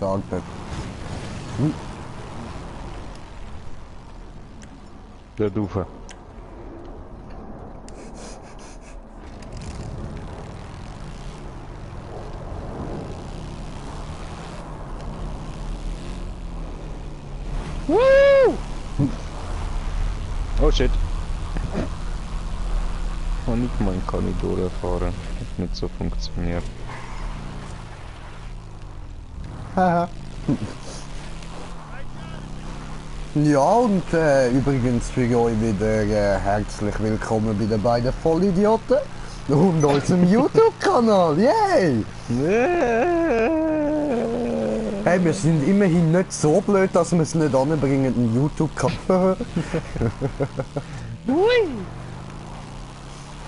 gestartet. Dort rauf. Woo! Oh shit. Oh, nicht mal kann ich durchfahren. Hat nicht so funktioniert. Haha. Ja, und übrigens für euch wieder herzlich willkommen bei den beiden Vollidioten und unserem YouTube-Kanal. Yay! Hey, wir sind immerhin nicht so blöd, dass wir es nicht anbringen, einen YouTube-Kanal.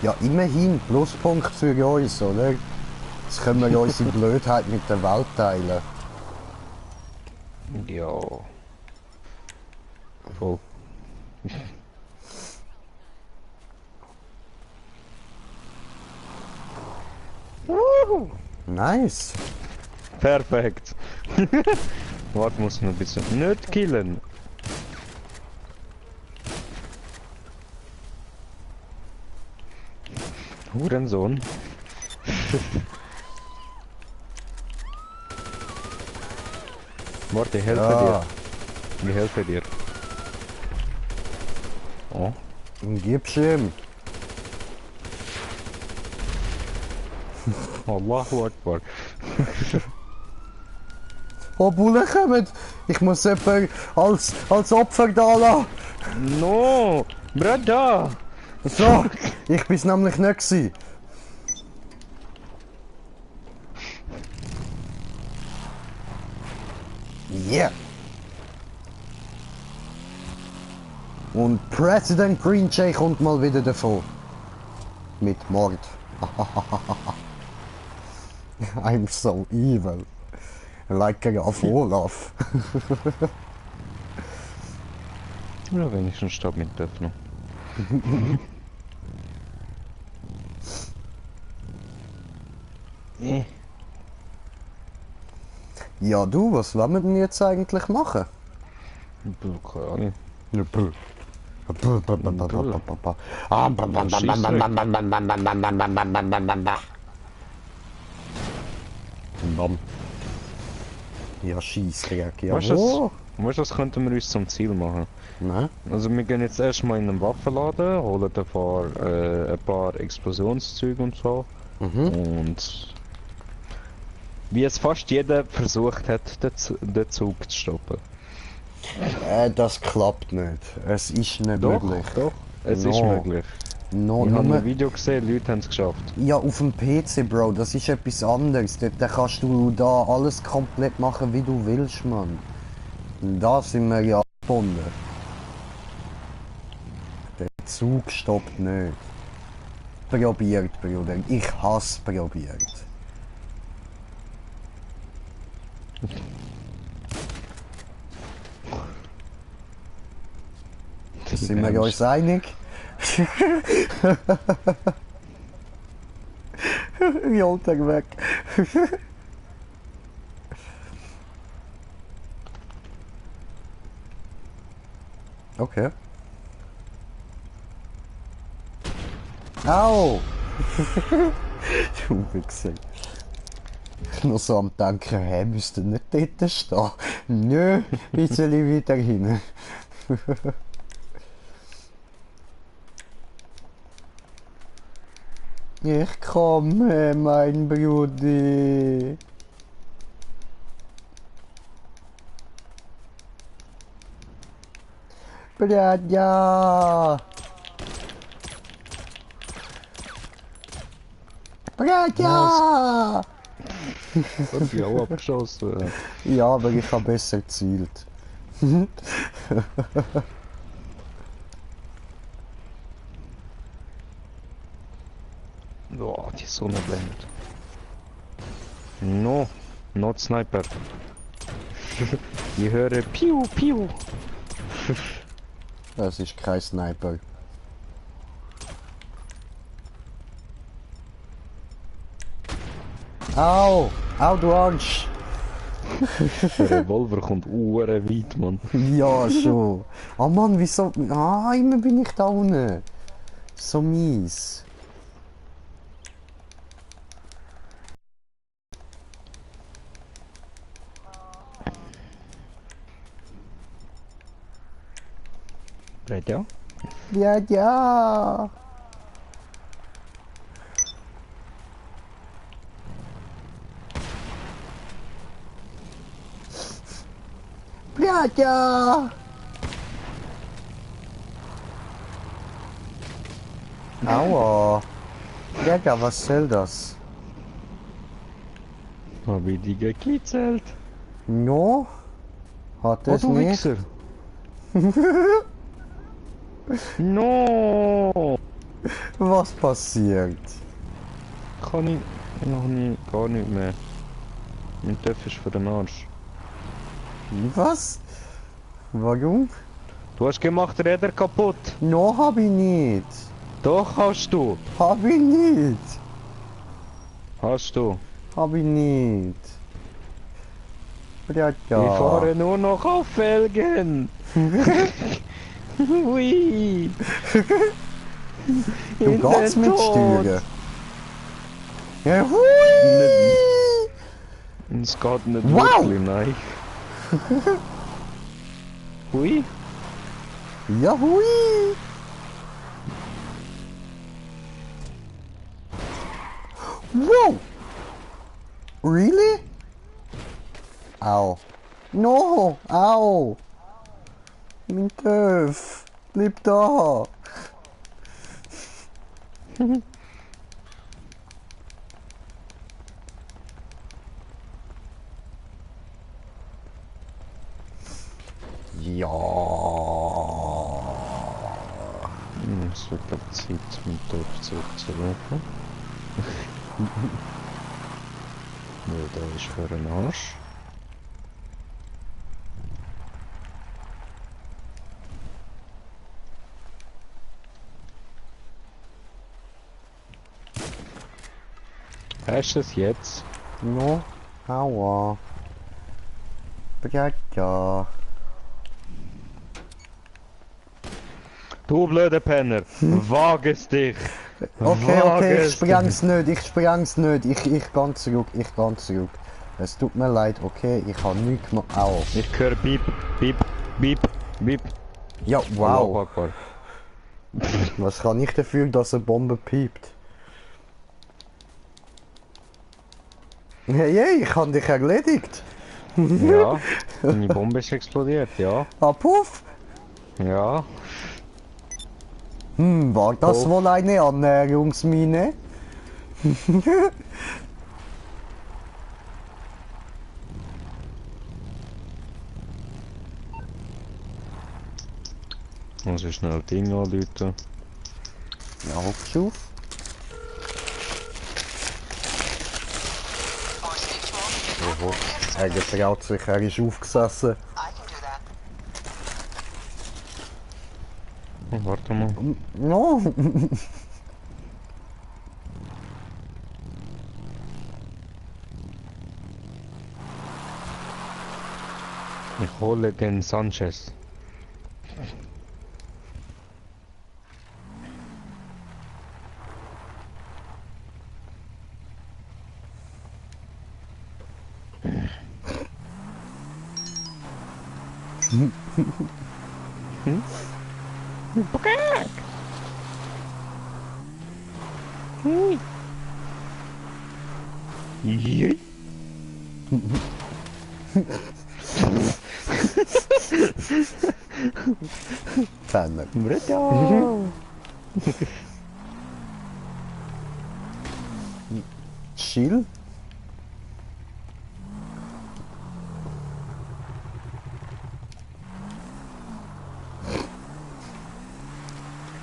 Ja, immerhin, Pluspunkt für uns, oder? Jetzt können wir unsere Blödheit mit der Welt teilen. Ja. Voll. Nice. Perfekt. Warte, muss noch ein bisschen. Nicht killen. Hurensohn. Warte, ich helfe dir. Ich helfe dir. Oh. Gib's ihm. Allahu Akbar. Oh, Bullen kommen! Ich muss jemanden als Opfer da lassen. No! Brada! So, ich bin's nämlich nicht gewesen. Yeah! Und President Green Jay kommt mal wieder davon. Mit Mord. I'm so evil. Like a Olaf. Ja, wenigstens Stab mit Öffnung. Ja du, was wollen wir denn jetzt eigentlich machen? Keine Ahnung. Ja, Scheissdreck, ja. Weißt du, das könnten wir uns zum Ziel machen. Nein? Also wir gehen jetzt erstmal in einen Waffenladen, holen ein paar Explosionszeuge und so. Und wie es fast jeder versucht hat, den Zug zu stoppen. Das klappt nicht. Es ist nicht möglich. Doch, es No. ist möglich. No, Ich habe nur, ein Video gesehen, Leute haben es geschafft. ja, auf dem PC, Bro, das ist etwas anderes. Da kannst du da alles komplett machen, wie du willst, Mann. Und da sind wir ja gebunden. Der Zug stoppt nicht. Probiert, Bruder. Ich hasse probiert. Sind wir uns einig? Jolter weg. Okay. Au! Du Wichser. Ich noch so am denken, hey, müsste nicht dort stehen. Nö, ein bisschen weiter hin. Ich komme, mein Brudi. Bradja! Bradja! Ich hab die auch abgeschossen. Ja, aber ich habe besser gezielt. Boah, die Sonne blendet. No, not Sniper. Ich höre Piu, Piu. Das ist kein Sniper. Au! Au, du Arsch! Der Revolver kommt uhren weit, Mann. Ja, schon. Oh Mann, wieso? Ah, immer bin ich da unten. So mies. Bereit, ja? Ja, ja. Bratja! Aua. Bratja, was soll das? Hab ich dich gekitzelt? No? Hat Oh, es du nicht? Wichser! No! Was passiert? Kann ich noch nie, gar nicht mehr. Mein Töpf ist für den Arsch. Was? Warum? Du hast gemacht Räder kaputt. No, hab ich nicht. Doch hast du. Hab ich nicht. Hast du. Hab ich nicht. Ich Bratja. fahre nur noch auf Felgen. Hui. Du In kannst den mitsteuern. Ja, hui! Es geht nicht Wow. wirklich, nein. Hui. Ja, hui! Wow! Really? Au. No! Au! Mein Töff! Bleib da! Ja. Es wird glaube ich Zeit, mit Töpf zurückzulaufen. Weil der ist für den Arsch. Hast du es jetzt? No. Aua. Bratja. Du blöder Penner! Wag es dich! Okay, Wag okay, ich es spreng's nicht, ich spreng's nicht, ich gang zurück, ich gang zurück. Es tut mir leid, okay, ich habe nichts gemacht. Au. Ich höre Beep, Beep, Beep, Beep. Ja, Allahu wow. Akbar. Was kann ich dafür, dass eine Bombe piept? Hey, hey, ich habe dich erledigt. Ja, meine Bombe ist explodiert, ja. Ah, puff. Ja. War das Puff. wohl eine Annäherungsmine? Muss ich schnell Ding anrufen. Ja, hoppst auf. Oho, er getraut sich, er ist aufgesessen. Oh, warte mal. No. Ich hole den Sanchez. Jei. Penner. Brutto. Chill.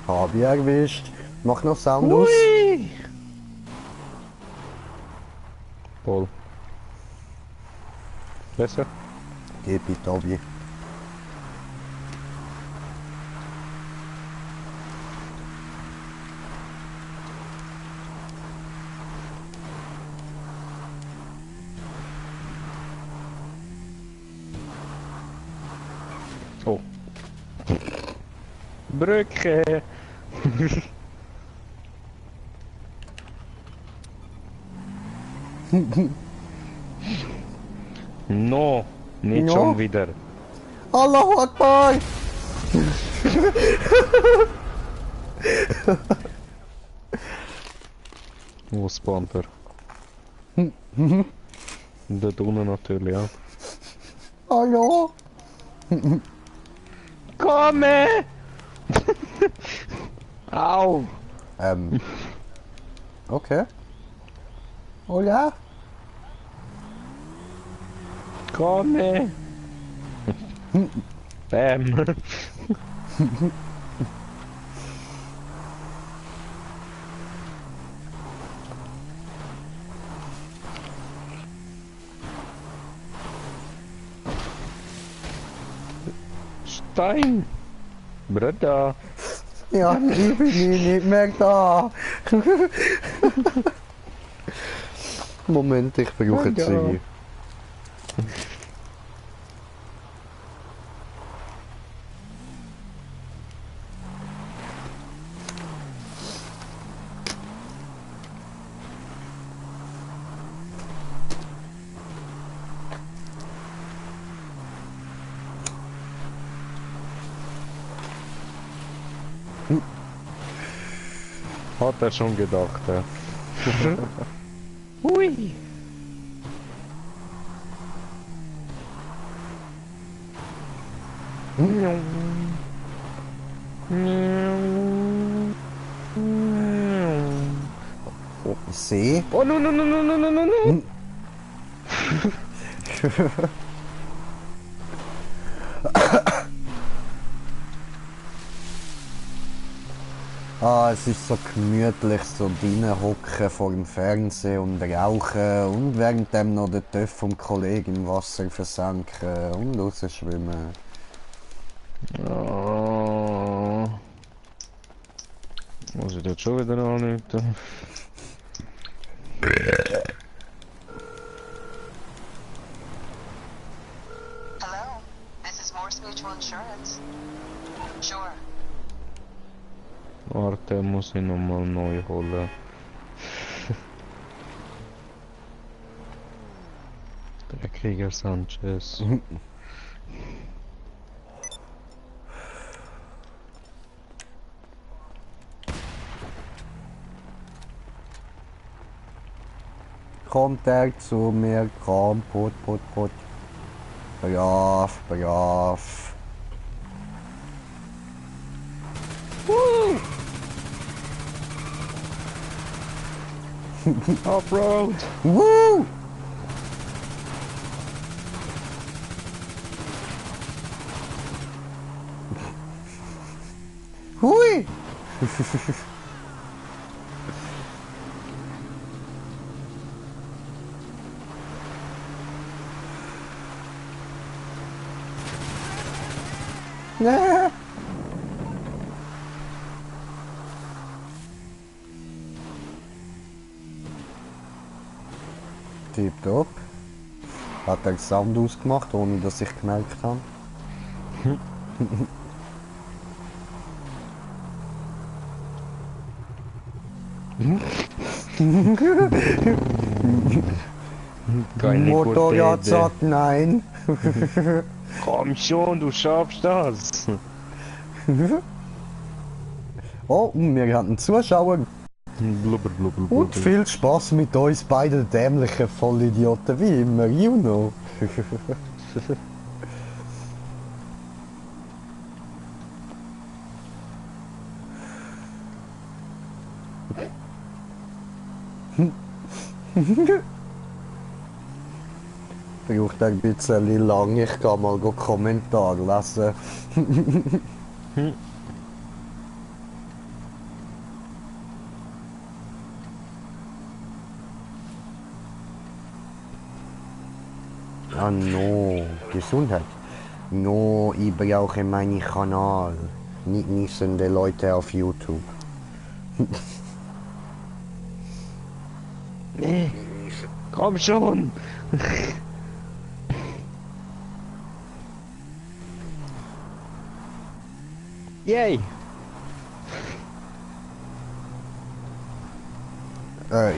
Hab ich erwischt. Mach noch Sound aus. Hui. Voll. Besser? Geh bitte, Obi. Oh. Brücke! No, nicht No. schon wieder. Allahu Akbar! Wo spawnt er? Dort unten natürlich, ja. Hallo? Komme! Au! Okay. Hola? Komme! Bam! Stein! Bruder! Ja, ich bin nicht mehr da. Moment, ich brauche Ja. Ziege. Hat er schon gedacht, ja. Hui! Ich sehe. Oh no no no no no no no no! Ah, es ist so gemütlich, so drinnen hocken vor dem Fernsehen und rauchen und währenddem noch den Töpf vom Kollegen im Wasser versenken und rausschwimmen. Oh. Muss ich das schon wieder anrufen? Hello, this is Morse Mutual Insurance. Sure. Warte, muss ich nochmal neu holen. Dreckiger Sanchez. Kommt er zu mir, komm, put, put, put. Brav, brav. Offroad! Woo! Hui! Nee. Tipptopp. Hat er Sound ausgemacht, ohne dass ich gemerkt habe. Keine Motorrad gute Idee. sagt nein. Komm schon, du schaffst das! Oh, und wir hatten Zuschauer. Blubber, blubber, blubber. Und viel Spaß mit uns beiden dämlichen Vollidioten, wie immer, you know. Braucht ein bisschen lang, ich kann mal Kommentar lesen. Ah no, Gesundheit. No, ich brauche meinen Kanal. Nicht nissende Leute auf YouTube. Nee, komm schon! Yay!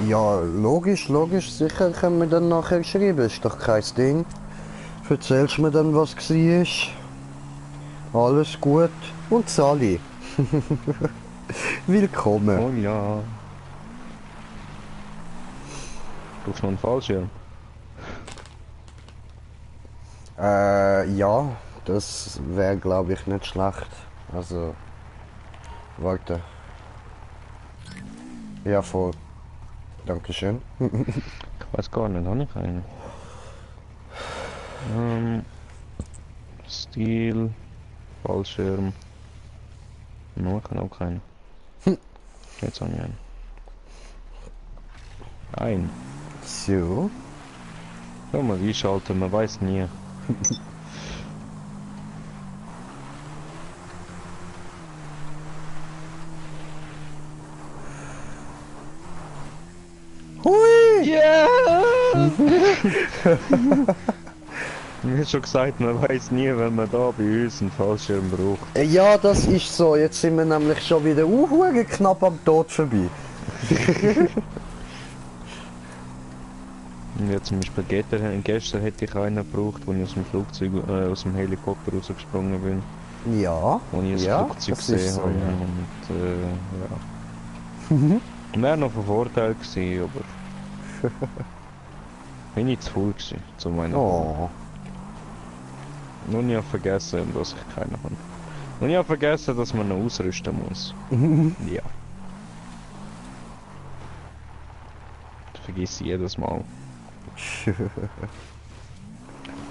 Ja, logisch, sicher können wir dann nachher schreiben, ist doch kein Ding. Erzählst mir dann, was war. Alles gut. Und Sally. Willkommen. Oh ja. Brauchst du noch einen Fallschirm? Ja, das wäre glaube ich nicht schlecht. Also, warte. Ja, voll. Dankeschön. Ich weiß gar nicht, habe ich einen? Stil, Fallschirm. No, ich habe auch keinen. Jetzt habe ich einen. Ein. So. Schau mal einschalten, man weiß nie. Hui! Yeah! Wie schon gesagt, man weiß nie, wenn man da bei uns einen Fallschirm braucht. Ja, das ist so. Jetzt sind wir nämlich schon wieder knapp am Tod vorbei. Ja, zum Beispiel gestern hätte ich einen gebraucht, als ich aus dem Flugzeug, aus dem Helikopter rausgesprungen bin. Ja, Als ich das ja, Flugzeug das gesehen ist so, habe. ja. Und wäre noch von Vorteil gewesen, aber bin ich zu faul gewesen, zu meiner Oh. Nun ich habe vergessen, dass ich keinen habe. Und ich habe vergessen, dass man ihn ausrüsten muss. Ja. Das vergesse ich jedes Mal.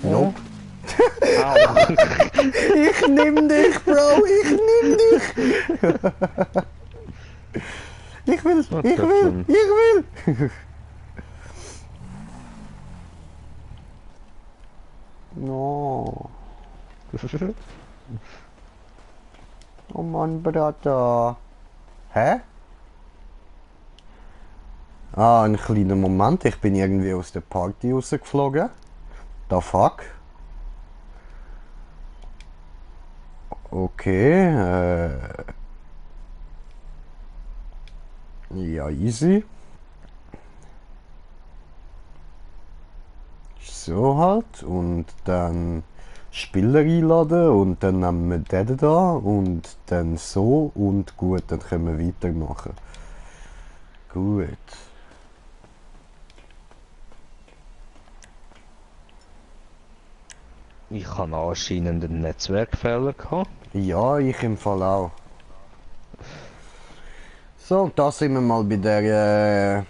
Nope. Au. Ich nimm dich, Bro, ich nimm dich. Ich will, Was ich das will, denn? ich will. No. Oh Mann, Bruder. Hä? Ah, einen kleinen Moment. Ich bin irgendwie aus der Party rausgeflogen. Da fuck. Okay. Ja, easy. So halt. Und dann Spieler einladen und dann nehmen wir den da und dann so und gut, dann können wir weitermachen. Gut. Ich habe anscheinend einen Netzwerkfehler gehabt. Ja, ich im Fall auch. So, und da sind wir mal bei der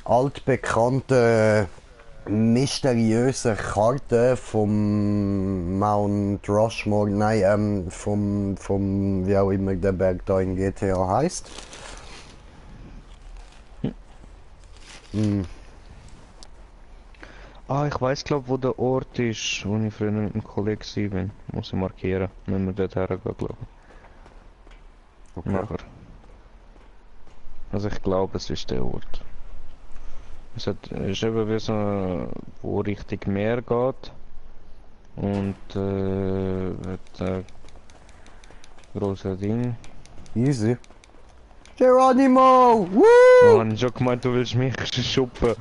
altbekannten, mysteriösen Karte vom Mount Rushmore, nein, vom, wie auch immer der Berg da in GTA heißt. Ah, ich weiß glaube wo der Ort ist, wo ich früher mit einem Kollegen war. Muss ich markieren, wenn wir dort hergehen, glaube ich. Okay. Nachher. Also ich glaube, es ist der Ort. Es ist eben wie so, wo Richtung Meer geht. Und hat ein grosses Ding. Easy. Geronimo! Woo! Oh, ich schon gemeint, du willst mich schuppen.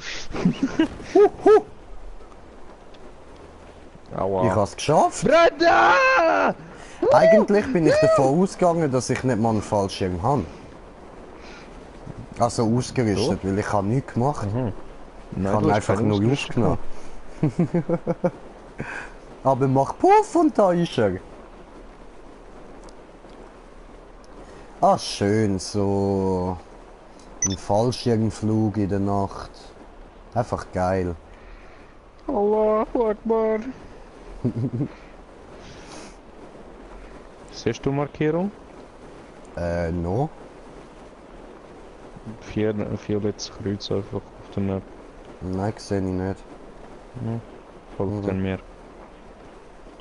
Aua. Ich hab's geschafft. Brenda! Eigentlich bin ich davon ausgegangen, dass ich nicht mal einen Fallschirm habe. Also ausgerüstet, weil ich habe nichts gemacht. Nein, Ich du habe hast einfach keinen nur ausgerüstet aufgenommen. Aber mach Puff und da ist er. Ah, schön, so ein Fallschirmflug in der Nacht. Einfach geil. Allahu Akbar. Siehst du Markierung? No. Violettes Kreuz einfach auf der Map. Nein, sehe ich nicht. Folgt dann mir.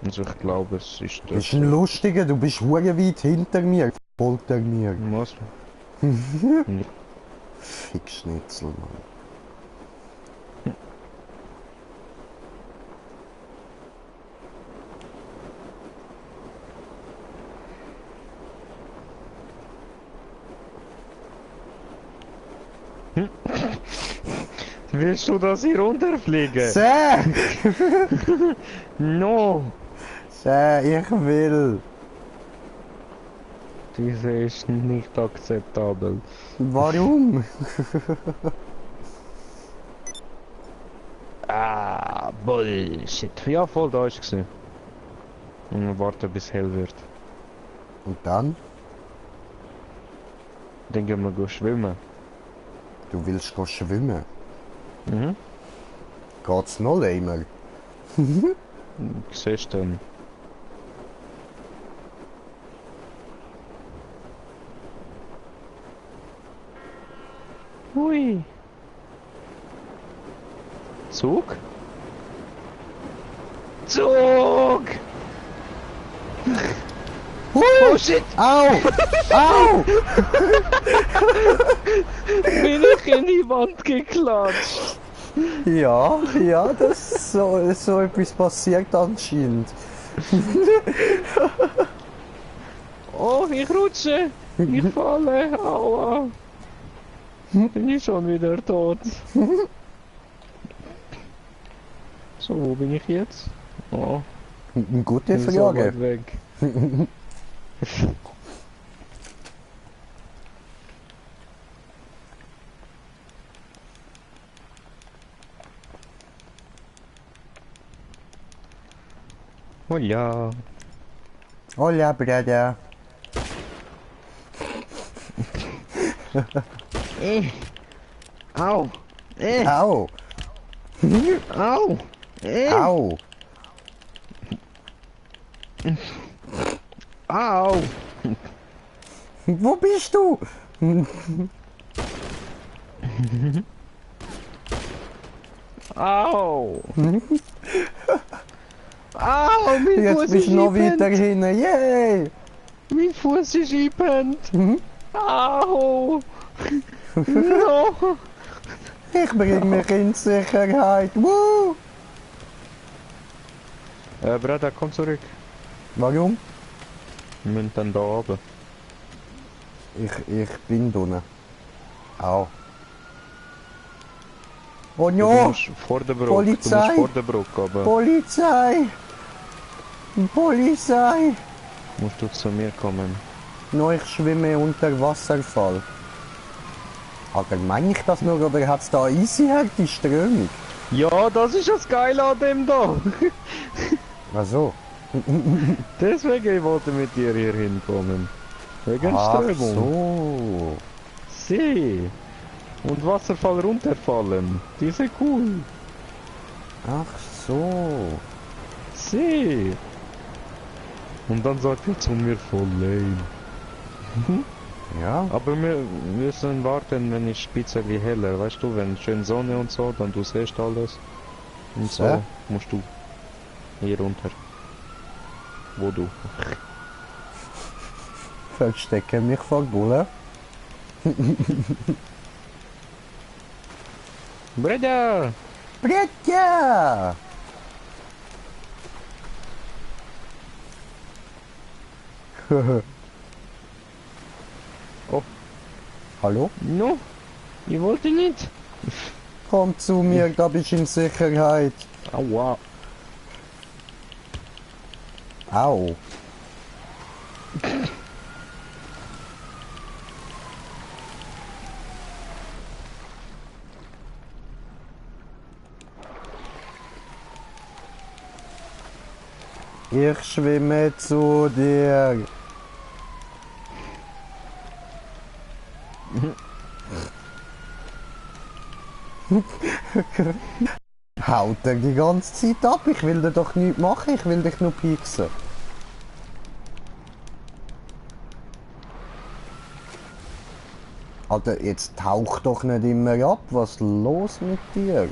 Also ich glaube es ist Das das. ist ein Lustiger, du bist hure weit hinter mir. Folgt er mir. Was? Fickschnitzel, Mann. Willst du, dass ich runterfliege? Sä! No! Sä, ich will. Diese ist nicht akzeptabel. Warum? Ah, Bullshit. Ja, voll da ist gewesen. Und wir warten bis hell wird. Und dann? Dann gehen wir schwimmen. Du willst gehen schwimmen? Mhm. Geht's noch länger? Siehst du dann. Hui. Zug? Zug! Oh shit! Au! Au! Bin ich in die Wand geklatscht? Ja, ja, das so etwas passiert anscheinend. Oh, ich rutsche! Ich falle! Aua! Bin ich schon wieder tot? So, wo bin ich jetzt? Oh, Eine gute bin so weit Frage. weg. Oh ja. Hola, Brother. Au! Au! Au! Au! Au! Wo bist du? Au! Au! Mein Jetzt Fuß bist ist du noch weiter eingepennt! hinten. Yay! Mein Fuß ist eingepennt! Au! No! Ich bring mich in Sicherheit. Woo! Bruder, komm zurück. Warum? Wir müssen dann da oben. Ich bin drinnen. Au. Oh Du no! musst vor der Brücke. Du Polizei. musst vor der Brücke, aber Polizei! Polizei! musst du zu mir kommen. No, ich schwimme unter Wasserfall. Aber meine ich das nur, oder hat es da easy harte Strömung? Ja, das ist das Geile an dem da. Also. Deswegen wollte ich mit dir hier hinkommen. Wegen Ach Strömung. so. See. Und Wasserfall runterfallen. Die sind cool. Ach so. See. Und dann sagt er zu mir voll lame. Ja. Aber wir müssen warten, wenn es ein bisschen heller, weißt du, wenn schön Sonne und so, dann du siehst alles. Und so Ja. musst du hier runter. Wo du? Verstecke mich vor Bullen. Bruder! Bretja! Oh. Hallo? No, ich wollte nicht. Komm zu mir, da bist du in Sicherheit. Aua. Au. Ich schwimme zu dir. Haut er die ganze Zeit ab? Ich will dir doch nichts machen, ich will dich nur pieksen. Alter, jetzt tauch doch nicht immer ab. Was ist los mit dir?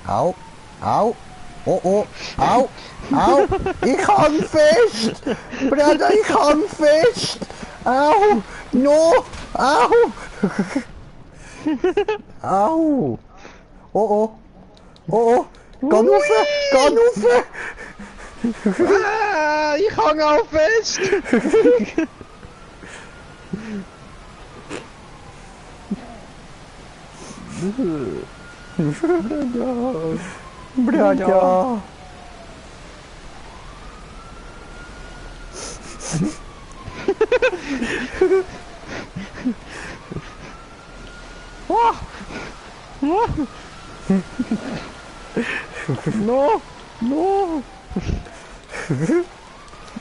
Au, au, oh oh, au, au, ich hang fest! Bruder, ich hang fest! Au, no, au! Au! Oh oh, oh oh, geh rauf, geh rauf! Ah, ich hang auf fest! Braja. No! No!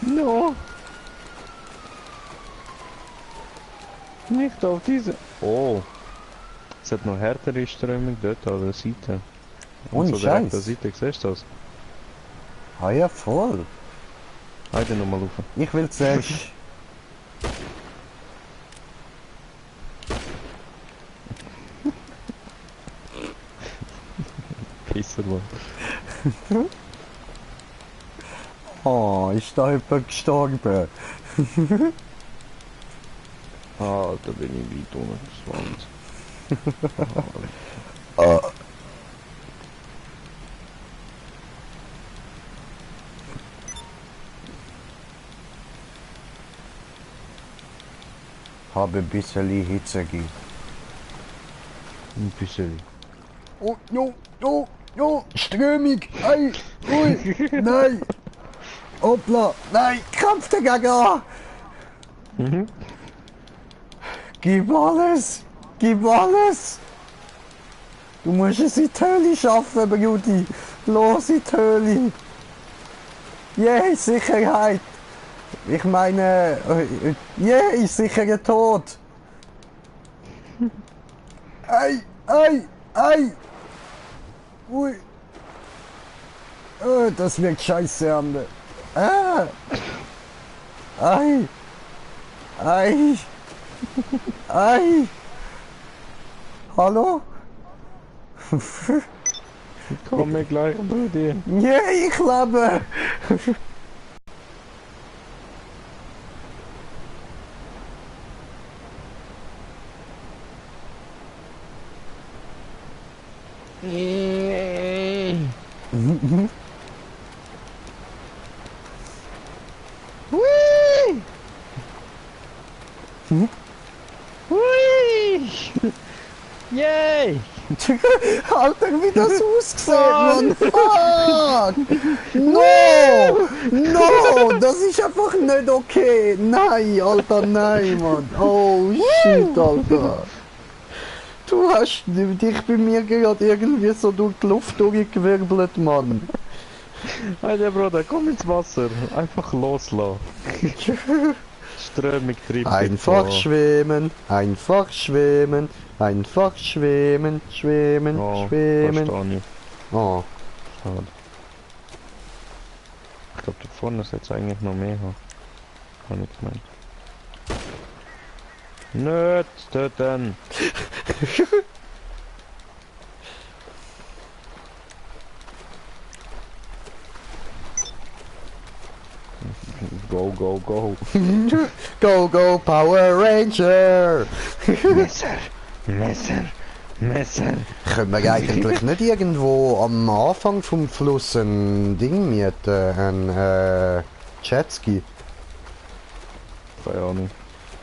No! Nicht auf diese... Oh! Es hat noch härtere Strömung dort an der Seite. Ohne So direkt an der Scheiß. Seite, siehst du das? Ah ja, voll. Heide nochmal rauf. Ich will zuerst... Pisser, Mann. Oh, ist da jemand gestorben? Ah, da bin ich weit unten geschwommen. Habe ein bisschen Hitze gegeben. Ein bisschen. Oh, no, no, no, Strömung, ei, ui, nein, hoppla, nein, Kampf dagegen an. Gib alles, gib alles. Du musst es in die Höhle schaffen, Brudi, los in die Höhle. Yay, Sicherheit. Ich meine, yay, sicherer Tod. Ei, ei, ei. Ui. Das wird scheiße, Ande. Ei. Ei. Ei. Hallo? Komm mir gleich bei dir. Ja, ich lebe. Hui! Hui! Yay! Alter, wie das aussieht, Mann! Fuck! No! No! Das ist einfach nicht okay! Nein, Alter, nein, Mann! Oh shit, Alter! Du hast dich bei mir gerade irgendwie so durch die Luft durchgewirbelt, Mann! Alter Bruder, komm ins Wasser. Einfach loslassen. Strömung treibt Einfach dich schwimmen, einfach schwimmen, einfach schwimmen, schwimmen, Oh, schwimmen. verstehe ich. Oh, Schade. Ich glaube, da vorne ist jetzt eigentlich noch mehr. Habe ich gemeint. Nicht töten! Go, go, go! go, go, Power Ranger! Messer! Messer! Messer! Können wir eigentlich nicht irgendwo am Anfang vom Fluss ein Ding mieten, ein Jetski? Keine Ahnung.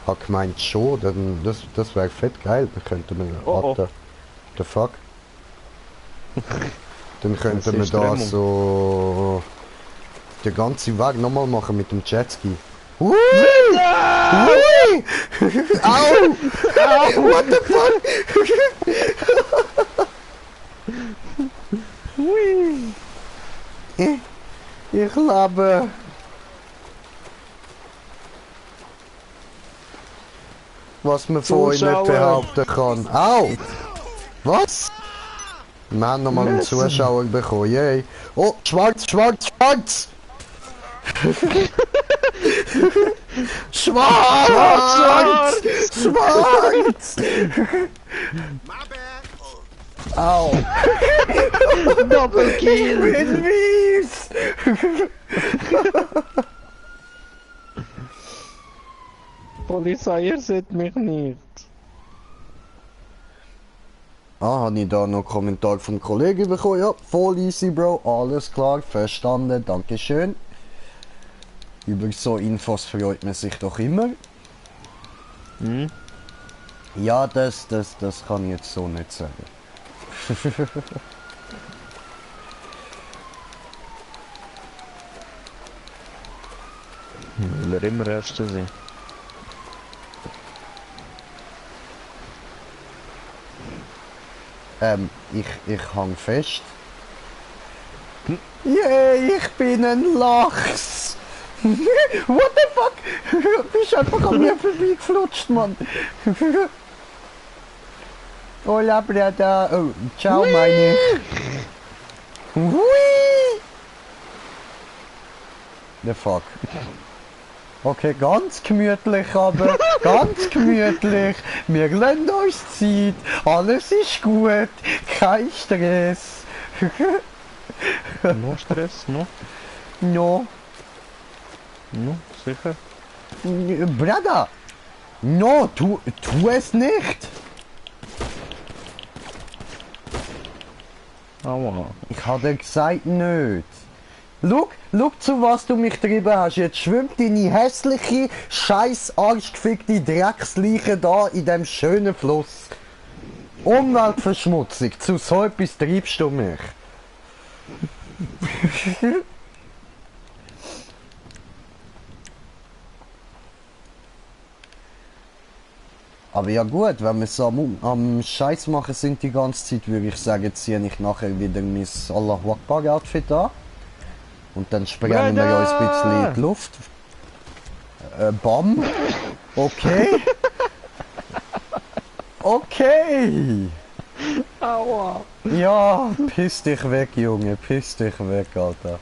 Ich hab gemeint schon, dann, das wäre fett geil, dann könnten wir... Oh, oh. Alter, the fuck? Dann könnten Das wir ist da Strömung. so... den ganzen Weg nochmal machen mit dem Jetski. Ui! Ui! Au! Au! What the fuck? Hui! Ich lebe. Was man von euch nicht Zuschauer. behaupten kann. Au! Was? Wir haben nochmal einen Messer. Zuschauer bekommen, yay. Oh, schwarz, schwarz, schwarz! Schwarz! Schwarz! Au! Doppelkill! Bin mies! Polizei, ihr seht mich nicht. Ah, habe ich da noch einen Kommentar vom Kollegen bekommen? Ja, voll easy, Bro. Alles klar, verstanden. Dankeschön. Über so Infos freut man sich doch immer. Hm? Ja, das kann ich jetzt so nicht sagen. Will er immer Erster sein? Ich hang fest. Yeah, ich bin ein Lachs. What the fuck? Bist einfach an mir vorbeigeflutscht, Mann. Hola, Brada. Oh, ciao, meine ich. Hui! The fuck. Okay, ganz gemütlich, aber ganz gemütlich. Wir lassen uns Zeit. Alles ist gut. Kein Stress. No Stress, no? No. No, sicher? Brada! No, tu es nicht! Aua. Ich habe gesagt nicht. Schau, zu was du mich getrieben hast. Jetzt schwimmt deine hässliche, scheiß arschgefickte Drecksleiche da in dem schönen Fluss. Umweltverschmutzung, zu so etwas treibst du mich. Aber ja gut, wenn wir so am Scheiß machen sind die ganze Zeit, würde ich sagen, ziehe ich nachher wieder mein Allahu Akbar Outfit an. Und dann sprengen wir uns ein bisschen in die Luft. Bam. Okay. Okay. Aua. Ja, piss dich weg, Junge. Piss dich weg, Alter.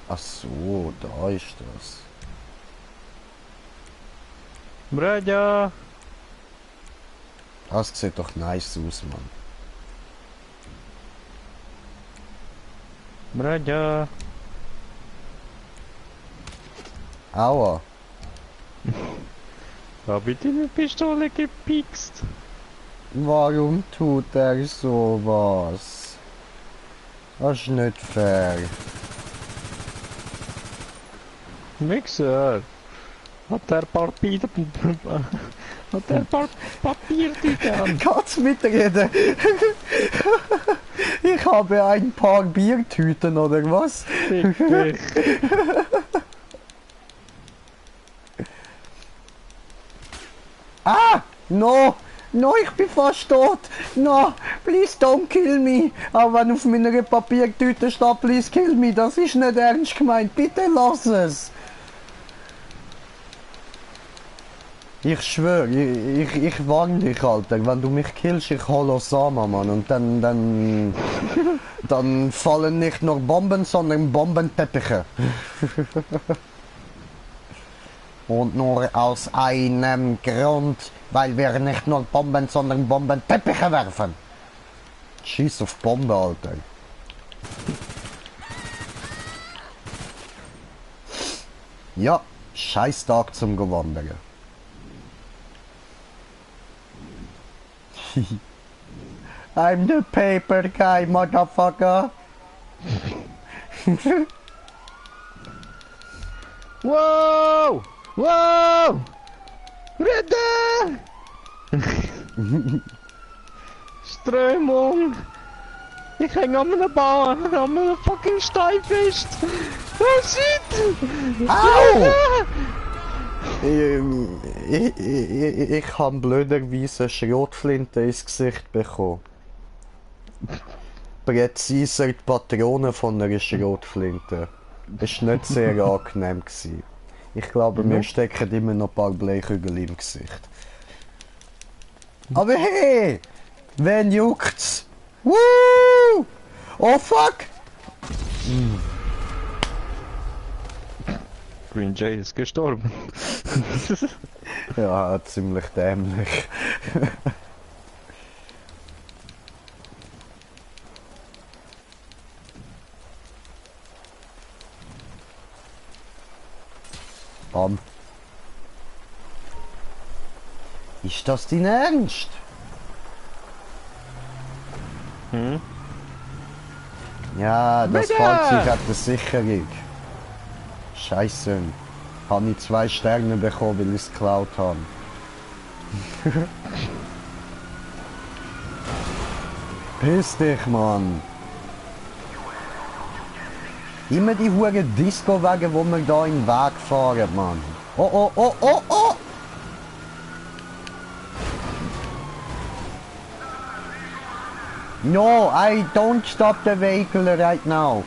Ach so, da ist das. Braja. Das sieht doch nice aus, Mann. Braja. Aua. Hab ich deine Pistole gepikst? Warum tut er sowas? Das ist nicht fair. Mixer. Hat er ein paar Hat er ein paar Papiertüten? Kannst mitreden? Ich habe ein paar Biertüten, oder was? Fick dich. Ah! No! No, ich bin fast tot! No! Please don't kill me! Auch wenn auf meiner Papiertüte steht, please kill me, das ist nicht ernst gemeint. Bitte lass es! Ich schwöre, ich warne dich, Alter. Wenn du mich killst, ich hol Osama, Mann. Und dann fallen nicht nur Bomben, sondern Bombenteppiche. Und nur aus einem Grund, weil wir nicht nur Bomben, sondern Bombenteppiche werfen. Schieß auf Bombe, Alter. Ja, scheiß Tag zum Gewandern. I'm the paper guy, motherfucker. Wow! Wow! Rette! Strömung! Ich hänge an einer Bahn, an einem fucking Stein fest! Oh shit! Au! Ich habe blöderweise eine Schrotflinte ins Gesicht bekommen. Präziser die Patrone von einer Schrotflinte. Das war nicht sehr angenehm gewesen. Ich glaube, mir stecken immer noch ein paar Blechhügel im Gesicht. Aber hey! Wen juckt's? Woo! Oh fuck! Green Jay ist gestorben. Ja, ziemlich dämlich. Bam. Ist das dein Ernst? Hm? Ja, das Fahrzeug hat eine Sicherung. Scheiße. Habe ich 2 Sterne bekommen, weil ich es geklaut habe. Piss dich, Mann! Immer die hure Disco-Wagen, wo wir da in den Weg fahren, Mann. Oh, oh, oh, oh, oh! No, I don't stop the vehicle right now.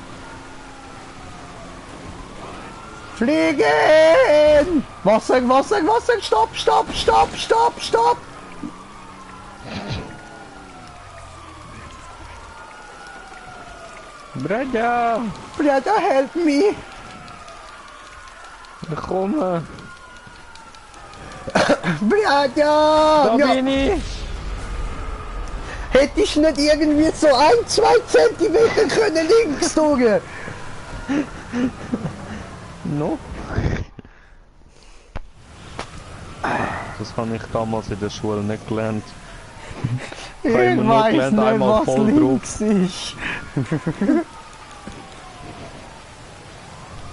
Fliegen! Wasser, Wasser, Wasser! Stopp, stopp, stopp, stopp, stopp! Brother! Brother, help me! Ich komme! Brother! Da Ja, bin ich! hätte ich nicht irgendwie so 1-2 Zentimeter können links durch? No? Das habe ich damals in der Schule nicht gelernt. Ich habe immer nur weiß gelernt, nicht, einmal was voll links ist.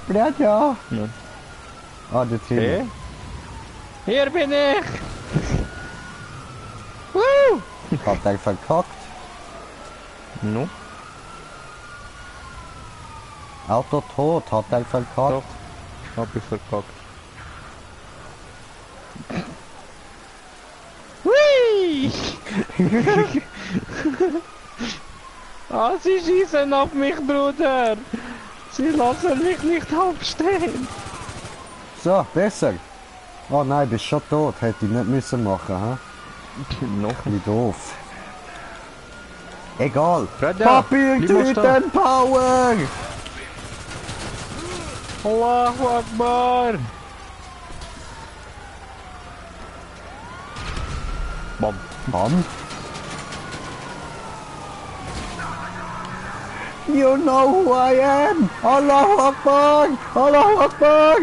Brother! Ja. Ah, dort Hey? hinten. Hier bin ich! Woo! Hat er verkackt? No? Auto tot, hat er verkackt? Doch. Hab ich verkackt. Hui! Ah, sie schießen auf mich, Bruder! Sie lassen mich nicht aufstehen! So, besser. Oh nein, bist schon tot. Hätte ich nicht müssen machen, hä? Noch Wie doof. Egal. Brother, Papiertüten Power! Allahu Akbar! Bam. Bam. You know who I am! Allahu Akbar! Allahu Akbar!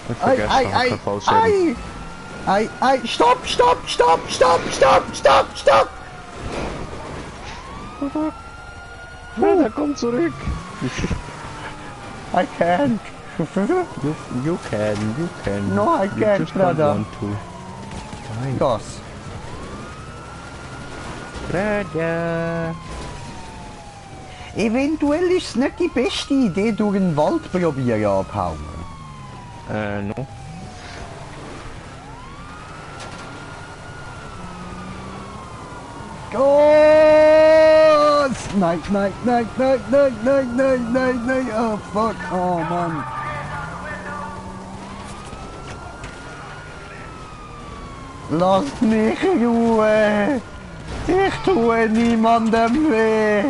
Ich Ei, vergesse ei, den ei, Fallschirm. ei! Ei, stopp, stopp, stopp, stopp, stopp, stopp, stopp! Brother, komm zurück! I can't. You can. No, I You can't, just don't brother. want to. Gas. Brother! Eventuell ist es nicht die beste Idee, durch den Wald probieren abhauen. No. Gas! Nein, nein, nein, nein, nein, nein, nein, nein, nein, oh fuck, oh Mann. Lasst mich in Ruhe! Ich tue niemandem weh!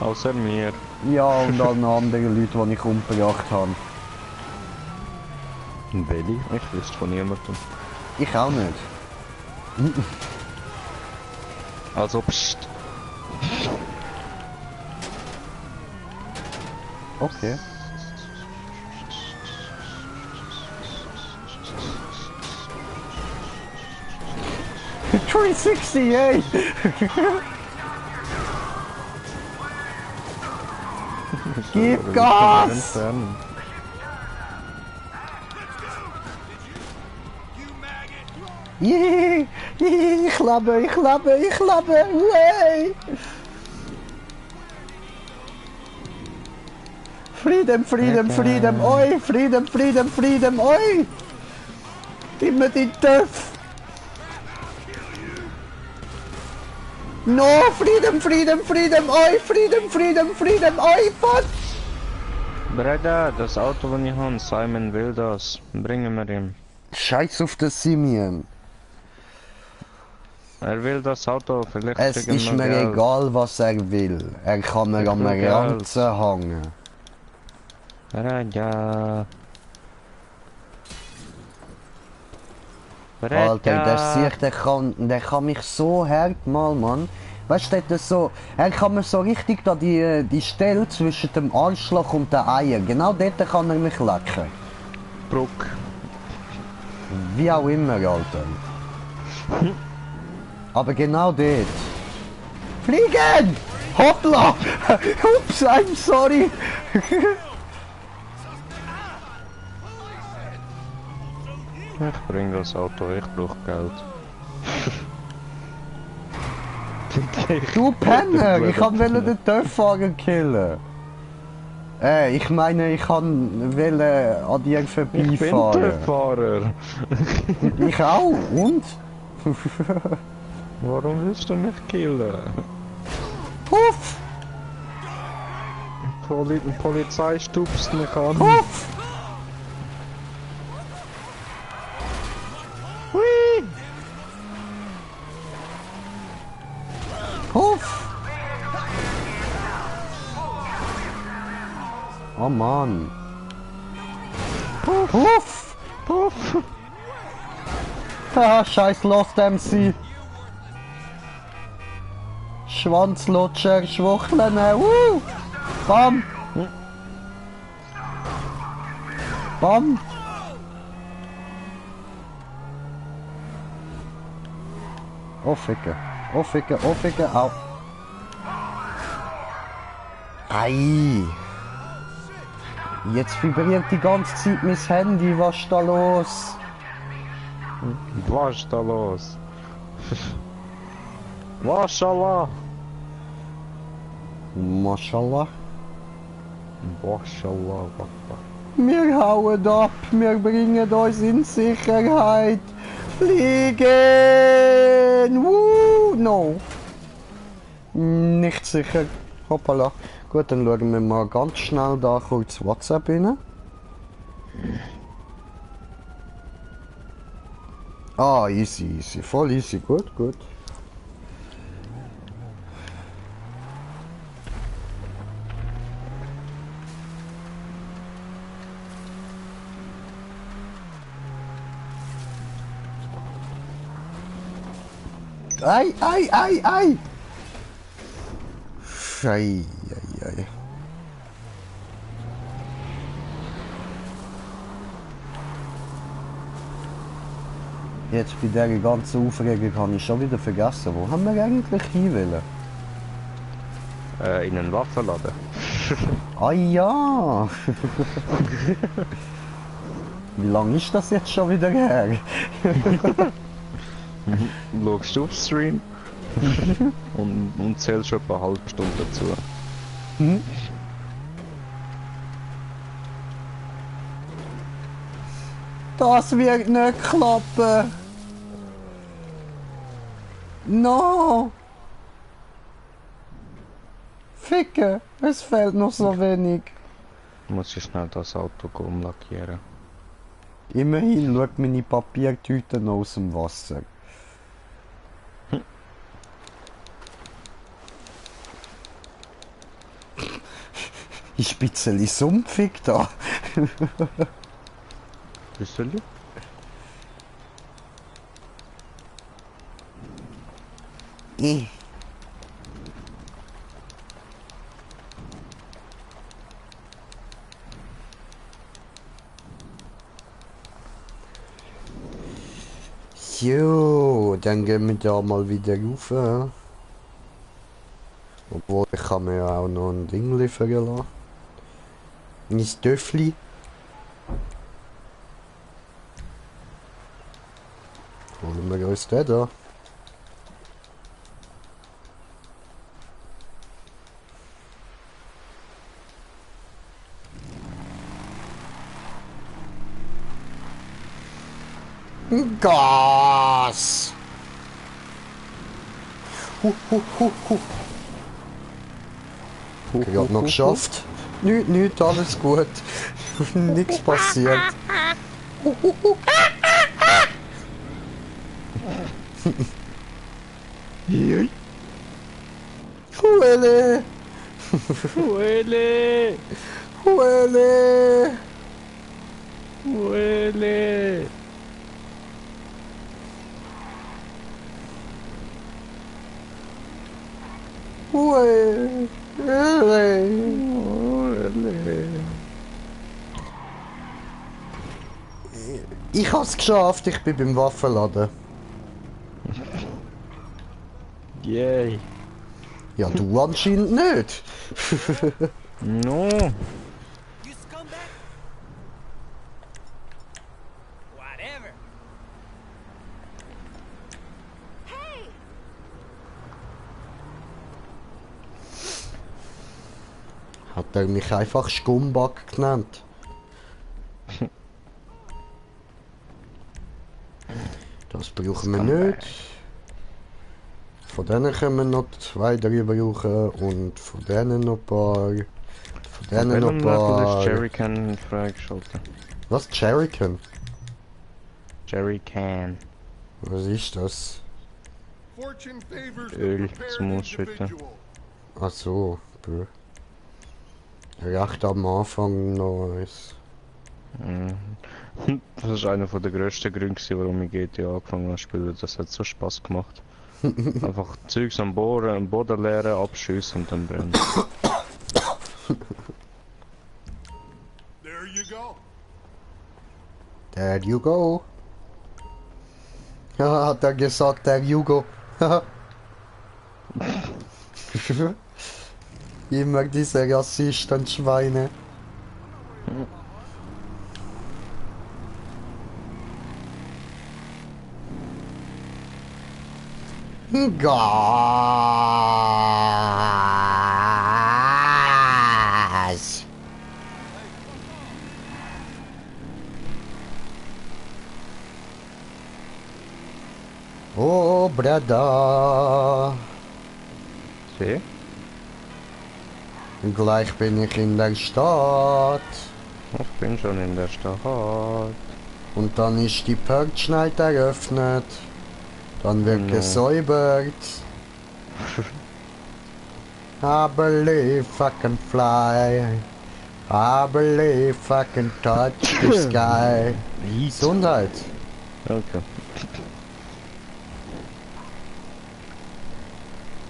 Außer mir. Ja, und allen anderen Leuten, die ich umgebracht habe. Welche? Ich wüsste von niemandem. Ich auch nicht. Also, pst. Okay. $368! Gib Gas! Yeah, ich lebe, ich lebe, ich lebe, way! Freedom, freedom, freedom, oi! Freedom, freedom, freedom, oi! Immer die Töpf! No, freedom, freedom, freedom, oi! Freedom, freedom, freedom, oi! Fuck! Brother, das Auto, das ich habe, Simon will das. Bringen wir ihm. Scheiß auf den Simeon. Er will das Auto, vielleicht Es kriegen ist wir mir Geld. egal, was er will. Er kann mir Ich am will Geld. Ranzen hängen. Brother. Alter, der sieht, der kann mich so hart mal, Mann. Weißt du, das so, er kann mir so richtig da die Stelle zwischen dem Arschloch und den Eiern, genau dort kann er mich lecken. Bruck. Wie auch immer, Alter. Aber genau dort. Fliegen! Hoppla! Ups, I'm sorry! Ich bring das Auto, ich brauch Geld. Du Penner! Ich wollte den Töpffahrer killen! Ich meine, ich wollte an dir Ich bin vorbeifahren. der Fahrer. Ich auch, und? Warum willst du mich killen? Puff! Die Polizei stupst mich an. Puff! Hui! Puff! Oh Mann! Puff! Puff! Ah, scheiß Lost MC! Schwanzlutscher, Schwuchteln, Bam! Bam! Aufficken, aufficken, aufficken, au! Ei! Jetzt vibriert die ganze Zeit mein Handy, was ist da los? Was ist da los? Mashallah! Mashallah. Mashallah, Papa. Wir hauen ab, wir bringen uns in Sicherheit. Fliegen! No! Nicht sicher. Hoppala. Gut, dann schauen wir mal ganz schnell da kurz WhatsApp rein. Ah, easy, easy. Voll easy. Gut, gut. Ei, ei, ei, ei! Ei, ei, ei. Jetzt bei dieser ganzen Aufregung habe ich schon wieder vergessen, wo haben wir eigentlich hin wollen? In einen Waffenladen. Ah ja! Wie lange ist das jetzt schon wieder her? Schaust du auf Stream und zählst schon etwa eine halbe Stunde dazu. Das wird nicht klappen! No! Ficke! Es fehlt noch so wenig. Muss ich schnell das Auto umlackieren. Immerhin schaut meine Papiertüte noch aus dem Wasser. Ist ein bisschen sumpfig da. Bisschen? Jo, dann gehen wir da mal wieder rauf. Obwohl, ich kann mir auch noch ein Ding liefern lassen. Mein Töffli. Holen wir uns den da. Gas! Ich hab noch geschafft. Nicht, alles gut. Nichts passiert. Huele! Huele! Huele! Huele! Ich hab's geschafft, ich bin beim Waffenladen. Yay! Ja, du anscheinend nicht. No. You scumbag! Whatever. Hey! Hat er mich einfach Scumbag genannt? Das brauchen wir Scumbag. nicht. Von denen können wir noch 2 drüber brauchen und von denen noch ein paar. Von Auf denen noch welchem ein Level ist paar. Jerrycan freigeschaltet? Was? Jerrycan? Jerrycan. Was ist das? Fortune favors the Öl prepared zum Ausschütten. individual. Ach so. Bö. Recht am Anfang noch eins. Das ist einer der grössten Gründe, gewesen, warum ich GTA angefangen habe zu spielen. Das hat so Spaß gemacht. Einfach Zeugs am Boden leeren, abschiessen und dann brennen. There you go. There you go. Ja, hat er gesagt, der Hugo. Immer diese Rassisten, Schweine. Gas. Oh, Brada. See? Gleich bin ich in der Stadt. Ich bin schon in der Stadt. Und dann ist die Purge Night eröffnet. Dann wird No. gesäubert. I believe I can fly. I believe I can touch the sky. Gesundheit. Okay.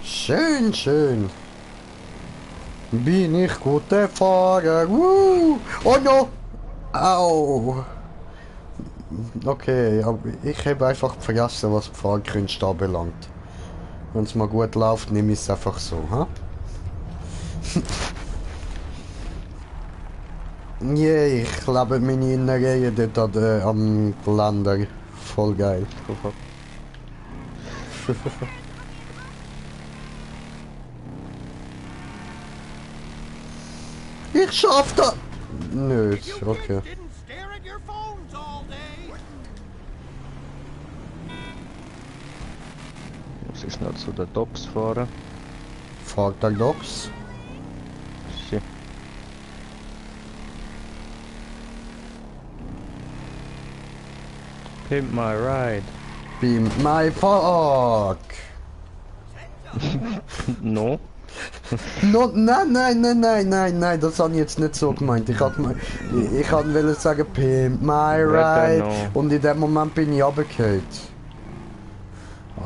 Schön, schön. Bin ich guter Fahrer. Woo! Oh no! Au! Okay, aber ich habe einfach vergessen, was die Fahrkünste anbelangt. Wenn es mal gut läuft, nehme ich es einfach so, ha? Yeah, ich lebe meine Innereien dort am Geländer. Voll geil. Ich schaff das! Nö, okay. Didn't stare at your phones all day. Muss ich schnell zu den Docks fahren? Fragt der Docs. Sie. Pimp my ride. Beam my fuck! No? No, nein, nein, nein, nein, nein, nein, das habe ich jetzt nicht so gemeint. Ich wollte sagen, Pimp my ride. no. Und in dem Moment bin ich runtergefallen.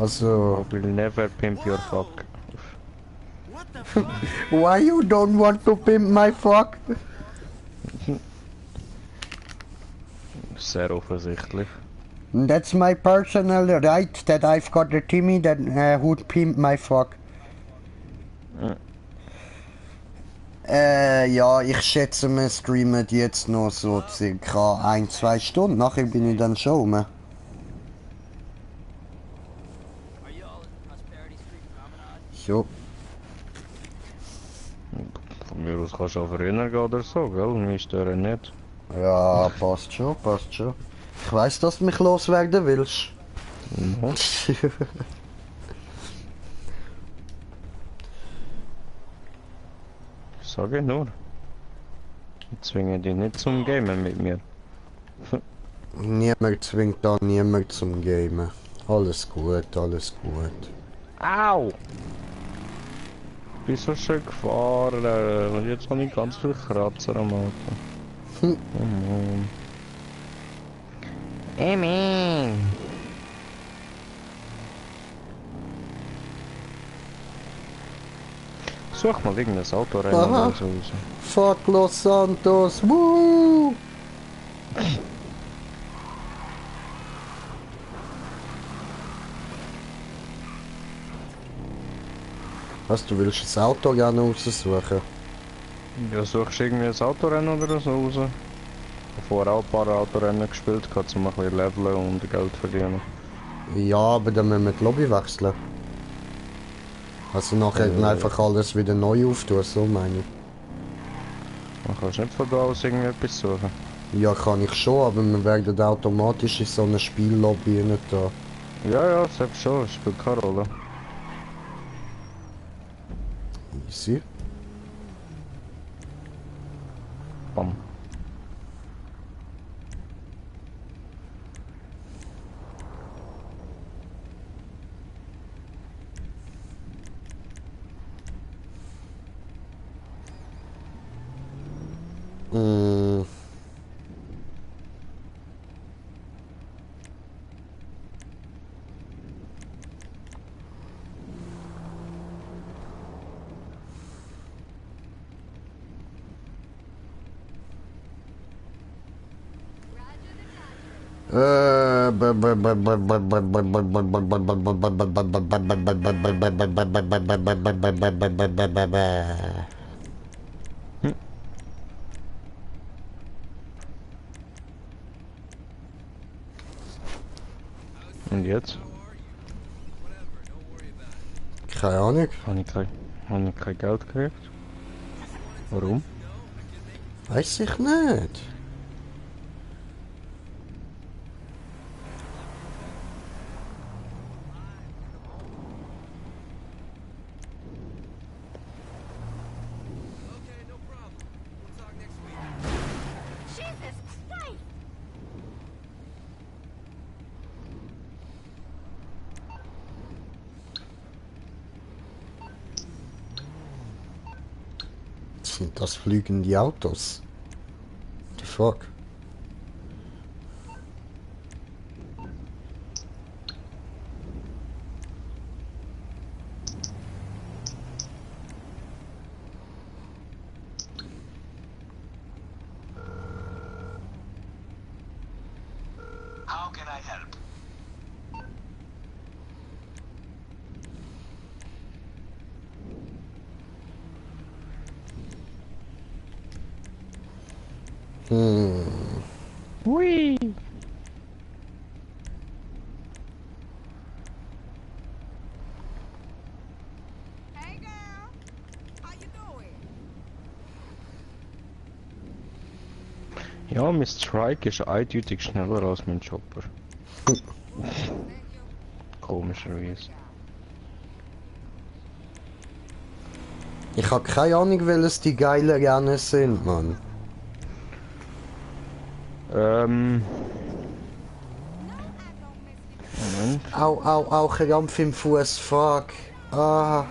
Also, I will never pimp your fuck. What the fuck? why you don't want to pimp my fuck? Sehr offensichtlich. That's my personal right that I've got a Timmy that would pimp my fuck. Ja, ich schätze, wir streamen jetzt noch so circa 1-2 Stunden. Nachher bin ich dann schon rum. Are you all at Prosperity Street Promenade? So. Von mir aus kannst du auch früher gehen oder so, gell? Mich stören nicht. Ja, passt schon, passt schon. Ich weiss, dass du mich loswerden willst. No. Sag ich nur. Ich zwinge dich nicht zum Gamen mit mir. Niemand zwingt da niemand zum Gamen. Alles gut, alles gut. Au! Ich bin so schön gefahren und jetzt habe ich ganz viel Kratzer am Auto. Oh Mann. Emmy! Such mal irgendein Autorennen Aha. oder so raus. Fuck Los Santos, woo! Was, du willst das Auto gerne raussuchen? Ja, suchst du irgendwie ein Autorennen oder so raus? Ich habe vorher auch ein paar Autorennen gespielt, um ein bisschen leveln und Geld verdienen. Ja, aber dann müssen wir die Lobby wechseln. Also nachher einfach alles wieder neu auftun, so meine ich. Man kannst nicht von da aus irgendwie etwas suchen. Ja, kann ich schon, aber wir werden automatisch in so einer Spiellobby nicht da. Ja, ja, selbst schon, spielt keine Rolle. Easy. Bam. Mm. Und jetzt? Keine Ahnung. Habe ich kein Geld gekriegt? Warum? Weiß ich nicht. Jesus Christ! Sind das fliegende Autos? The fuck? How can I help? Hui! Hey girl, how you doing? Ja, mein Strike ist eindeutig schneller als mein Chopper. Komischerweise. Ich habe keine Ahnung, welches die geilen Rennen sind, Mann. Moment. Au, au, au, Krampf im Fuß, fuck. Ah.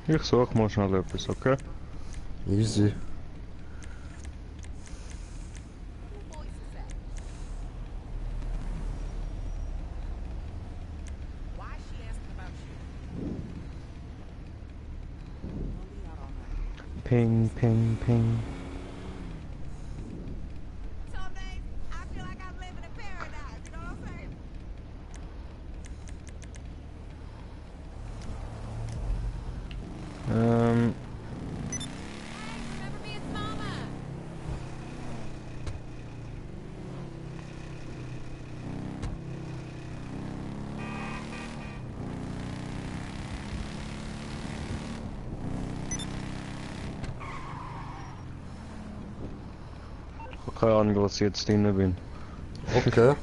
Ich suche mal schnell etwas, okay? Easy. Why is she asking about you? Don't be out all night. Ping, ping, ping. Some days I feel like I'm living in paradise, you know what I'm saying? Remember me as mama? Ich habe keine Ahnung, was ich jetzt drin bin. Okay.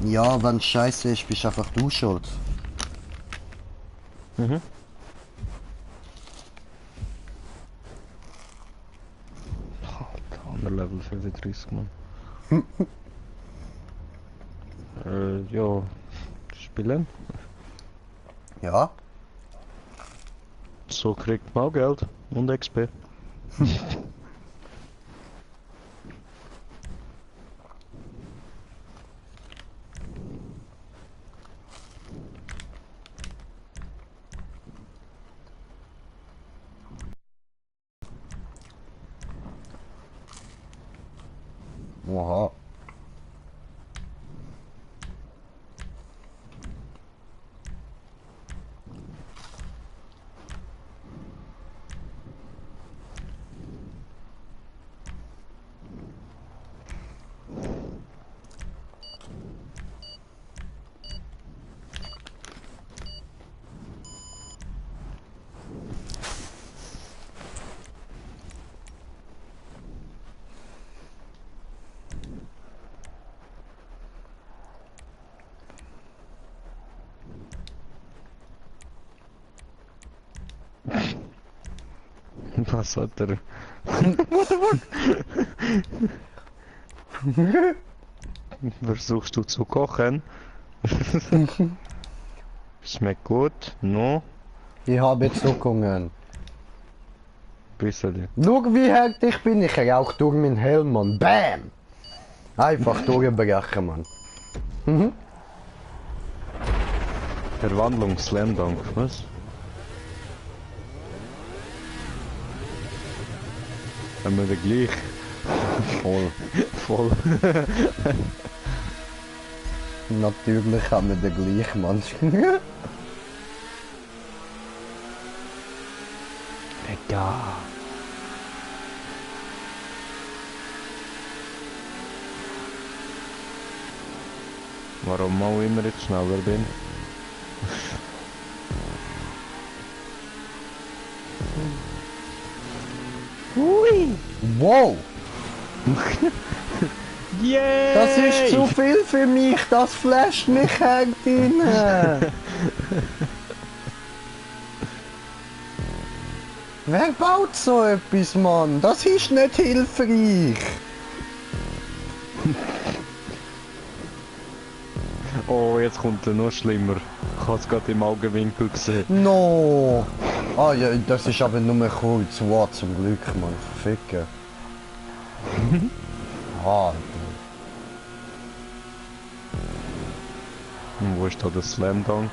Ja, wenn es scheiße ist, bist einfach du schuld. Mhm. Alter, Level 35, Mann. Ja. Spielen. Ja? So kriegt man auch Geld und XP. Oha. Was hat er? Versuchst du zu kochen? Schmeckt gut? No? Ich habe Zuckungen. Bisschen. Schau, wie hart ich bin. Ich rauch durch meinen Helm, Mann. Bam! Einfach durchbrechen, Mann. Verwandlung Slam Dunk, was? Haben wir den gleich? Voll. Voll. Natürlich haben wir den gleichen, Mann. Egal. Warum auch immer jetzt schneller bin? Hui! Wow! Yay! Das ist zu viel für mich, das flasht mich hart rein. Wer baut so etwas, Mann? Das ist nicht hilfreich. Oh, jetzt kommt er noch schlimmer. Ich habe es gerade im Augenwinkel gesehen. No! Ah ja, das ist aber nur kurz. Wow, zum Glück, Mann. Verficken. Alter. Und wo ist da der Slam Dunk?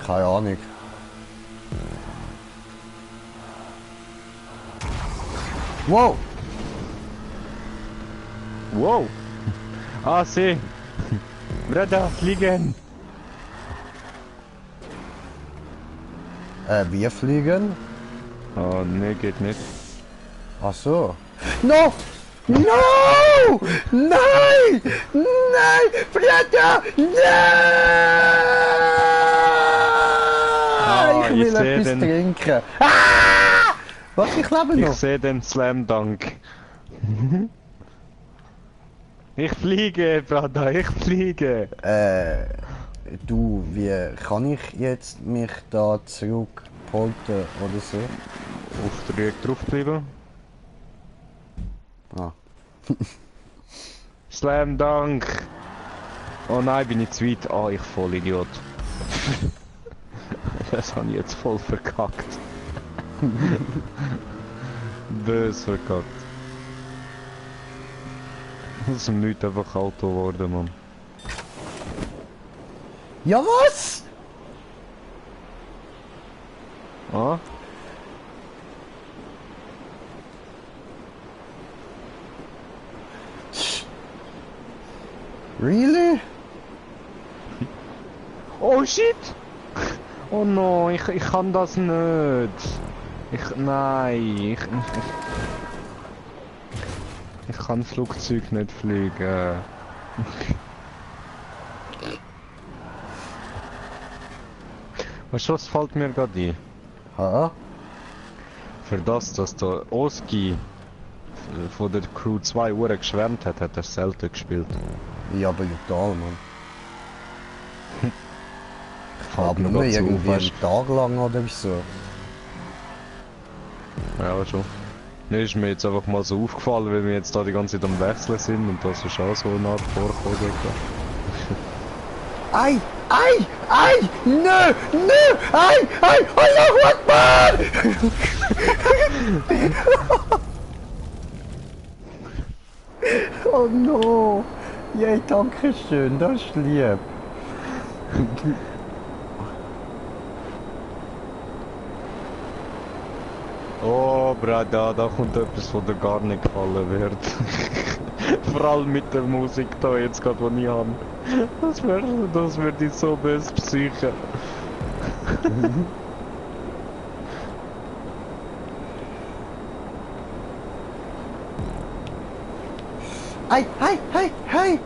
Keine Ahnung. Wow! Wow! Ah, sieh! Bruder, fliegen! Wir fliegen? Oh, nee, geht nicht. Ach so. No! No! Nein! Nein! Bruder! Nein! Ich will seh etwas den- trinken. Ah! Was? Ich lebe Ich noch. sehe den Slam Dunk. Ich fliege, Bruder, ich fliege! Du, wie kann ich jetzt mich da zurückpolten oder so? Auf Dreieck draufbleiben. Ah. Slam Dunk! Oh nein, bin ich zu weit. Ah, ich voll Idiot. Das habe ich jetzt voll verkackt. Bös verkackt. Aus dem Nichts einfach Auto geworden, Mann. Ja was? Ah? Really? Oh shit! Oh no, ich kann das nicht. Nein, ich kann das Flugzeug nicht fliegen. Weißt du, was fällt mir gerade ein? Ha? Für das, dass der Oski von der Crew 2 Uhr geschwärmt hat, hat er selten gespielt. Ja, aber total, Mann. Ich glaube mir nur dazu, irgendwie weißt einen Tag lang oder so. Ja, schon. Ne, ist mir jetzt einfach mal so aufgefallen, weil wir jetzt da die ganze Zeit am Wechseln sind und das ist auch so eine Art vorgekommen. Ei! Ei! Ei! Nö! Nö! Ei! Ei! Allahu Akbar! Oh no! Yay, danke schön, das ist lieb. Oh, Brada, da kommt etwas, was dir gar nicht gefallen wird. Vor allem mit der Musik da jetzt gerade, die ich habe. Das wird dich so böse psychen. Hey, hey, hey, hey!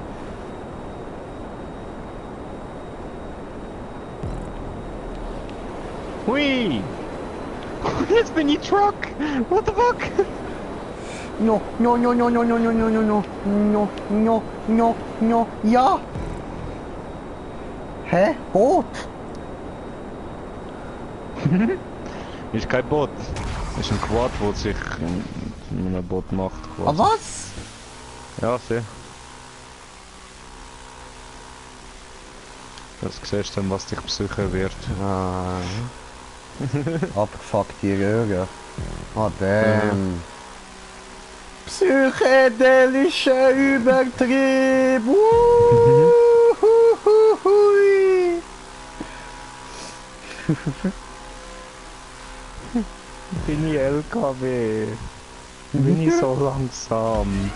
Hui! Jetzt bin ich Truck! What the fuck? No, no, no, no, no, no, no, no, no, no, no, no, no, no, ja! Hä? Boot? Ist kein Boot. Ist ein Quad, wo sich in einem Boot macht. Ah, Quasi. was? Ja, sieh. Das siehst du dann, was dich psychen wird. Ah. Abgefuckt die Röhre. Ah, damn. Psychedelischer Übertrieb. Uhuhuhui. Bin ich LKW? Bin ich so langsam?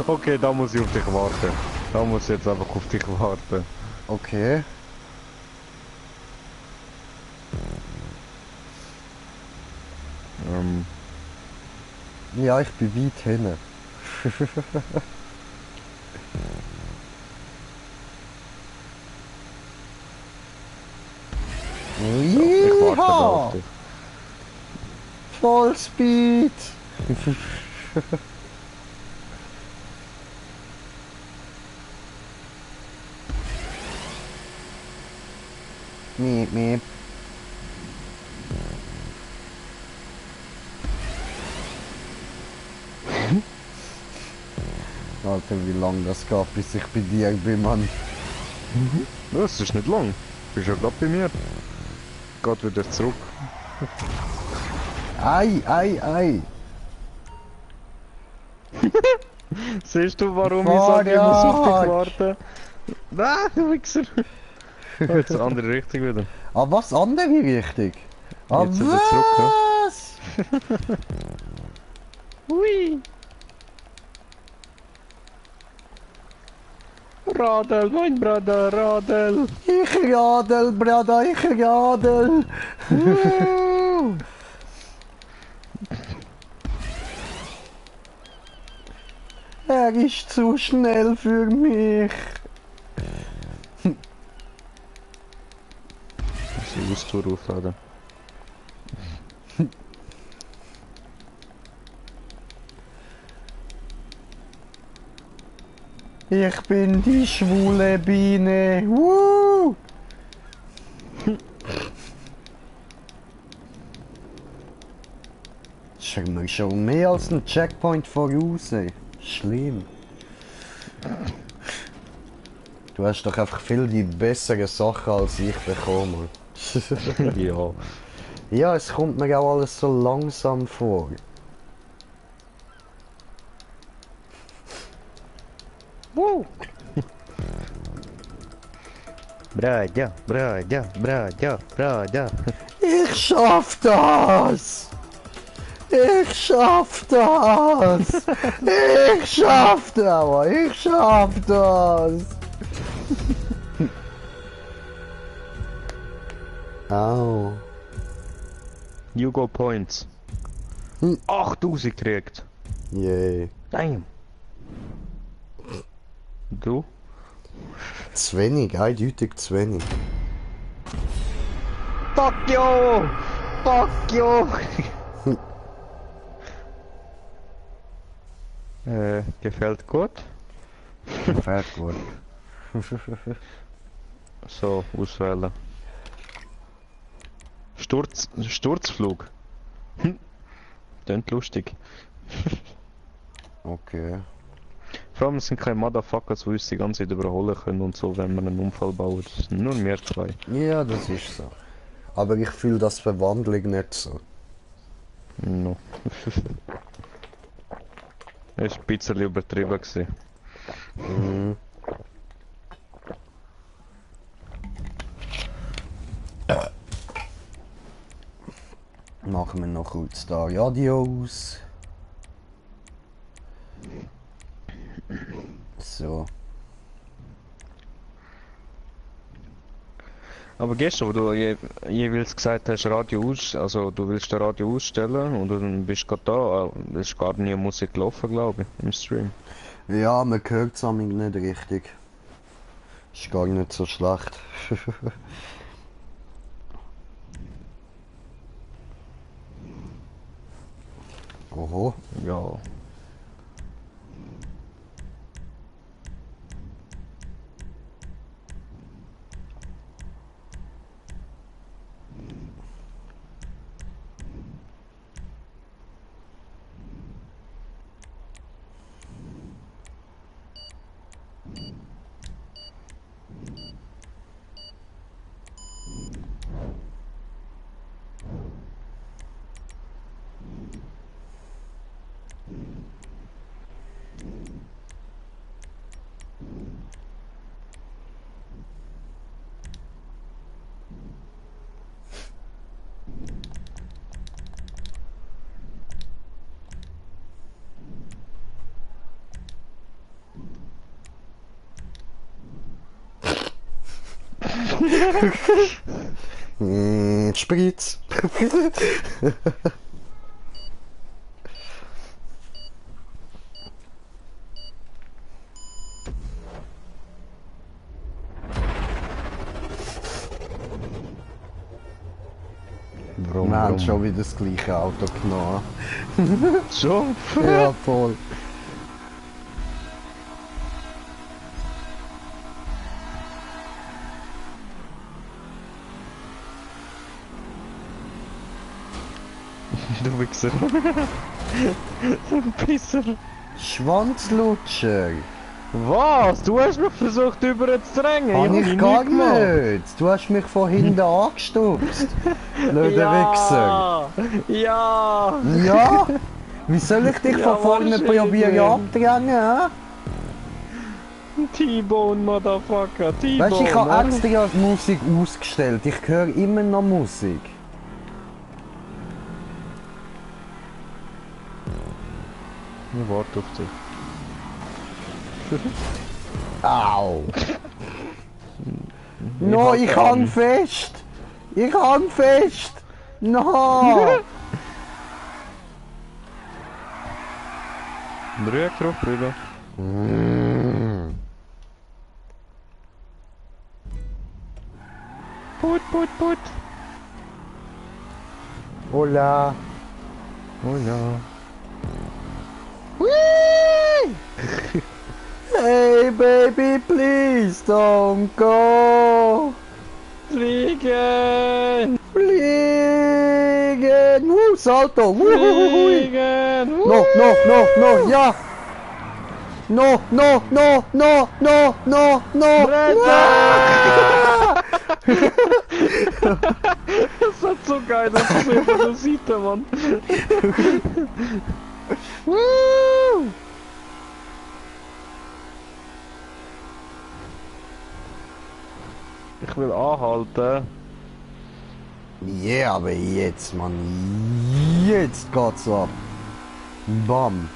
Okay, da muss ich auf dich warten. Da muss ich jetzt einfach auf dich warten. Okay. Ja, ich bin weit hinten. Ich warte da auf Yeehaw! dich. Vollspeed! Miep, miep. Alter, wie lang das geht, bis ich bei dir bin, Mann. Das ist nicht lang. Du bist ja gerade bei mir. Geht wieder zurück. Ei, ei, ei. Siehst du, warum ich Fahr sage, ich muss auf dich ja. warten? Nein, du Wichser. Oh, jetzt eine andere Richtung wieder. Ah, was? Andere Richtung? Ah, Jetzt wieder zurück, ja. was? Hui! Radel, mein Bruder, Radel! Ich radel, Bruder, ich radel. Er ist zu schnell für mich. Muss ich Austour aufladen. Ich bin die schwule Biene. Woo! Schon mehr als ein Checkpoint voraus. Ey. Schlimm. Du hast doch einfach viel die bessere Sachen als ich bekommen. Ja. Ja, es kommt mir auch alles so langsam vor. Bradja, Bradja, Bradja, Bradja. Ich schaff das! Ich schaff das! Ich schaff das! Ich schaff das! Au. You go points. 8000 kriegt. Yay. Damn. Du? Zu wenig, eindeutig zu wenig. Fuck you! Fuck you! Gefällt gut. Fährt gut. So, auswählen. Sturzflug. Klingt lustig. Okay. Vor allem es sind keine Motherfuckers, die uns die ganze Zeit überholen können und so, wenn wir einen Unfall bauen. Das sind nur wir zwei. Ja, das ist so. Aber ich fühle das Verwandlung nicht so. No. Es war ein bisschen übertrieben gewesen. Mhm. Machen wir noch kurz da Radio aus. So. Aber gestern, wo du jeweils gesagt hast, also du willst das Radio ausstellen und dann bist du gerade da, ist gar nie Musik gelaufen, glaube ich, im Stream. Ja, man hört es nicht richtig. Ist gar nicht so schlecht. Oho. Ja. Spritz. Warum? Wir haben schon wieder das gleiche Auto genommen. Schon? Ja, voll. Du Wichser. Pisser. Schwanzlutscher. Was? Du hast mich versucht überzudrängen? Kann hab ich ihn gar nicht gemacht. nicht. Du hast mich von hinten angestupst. Blöder Wichser. Ja! Ja? Wie soll ich dich Ja, von vorne wahrscheinlich. probieren abdrängen? Hä? T-Bone, Motherfucker, T-Bone. Weißt du, ich habe oder? extra Musik ausgestellt. Ich höre immer noch Musik. Ich warte auf dich. Au! No, ich hang fest! Ich hang fest! No! Drück drauf, Brüder. Put, put, put. Hola! Oh ja. Hey baby, please don't go! Fliegen! Fliegen! Salto! Fliegen! No, no, no, no, ja! No, no, no, no, no, no, no! Das hat so geil ausgesehen von der Seite, Mann. Ich will anhalten. Yeah, aber jetzt, Mann. Jetzt geht's ab. Bam.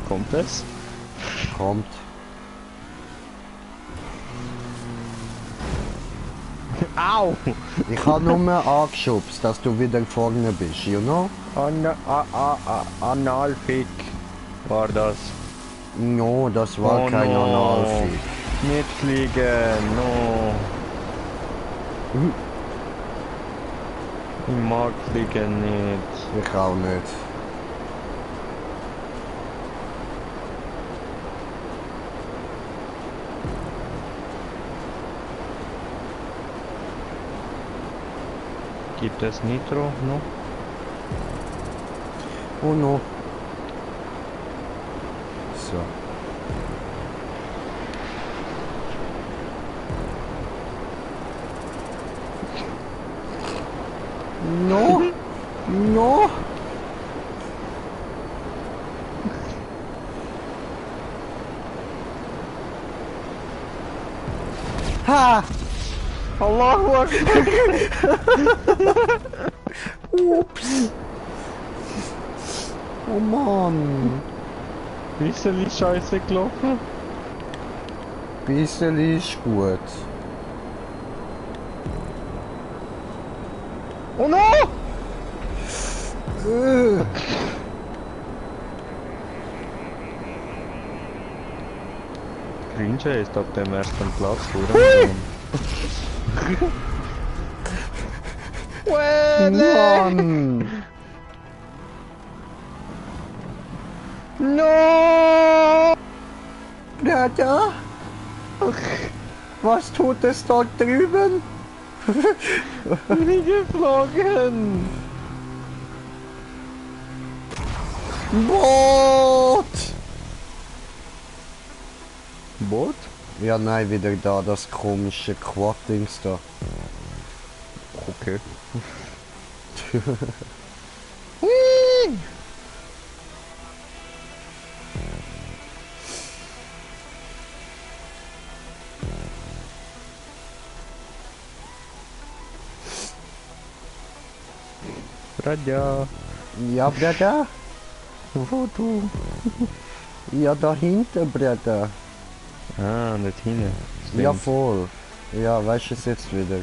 Kommt es? Kommt. Au! Ich habe nur angeschubst, dass du wieder vorne bist, you know? Analfick war das. No, das war Oh kein no. Analfick. Nicht fliegen, no. Ich mag fliegen nicht. Ich auch nicht. Gibt es Nitro noch? Oh no. So. No. No. Ha! Allahu Akbar! Ups! Oh Mann! Bisschen Scheiße gelaufen. Bisschen ist gut. Oh no! Grinja ist auf dem ersten Platz, oder? Mann! No! Bruder? Was tut es dort drüben? Wie geflogen! Boot! Boot? Ja, nein, wieder da, das komische Quad-Dings da. Okay. Radja. Ja, Bruder? Wo du? Ja, da hinten, Bruder. Ah, dort hinten. Ja, voll. Ja, weißt du es jetzt wieder?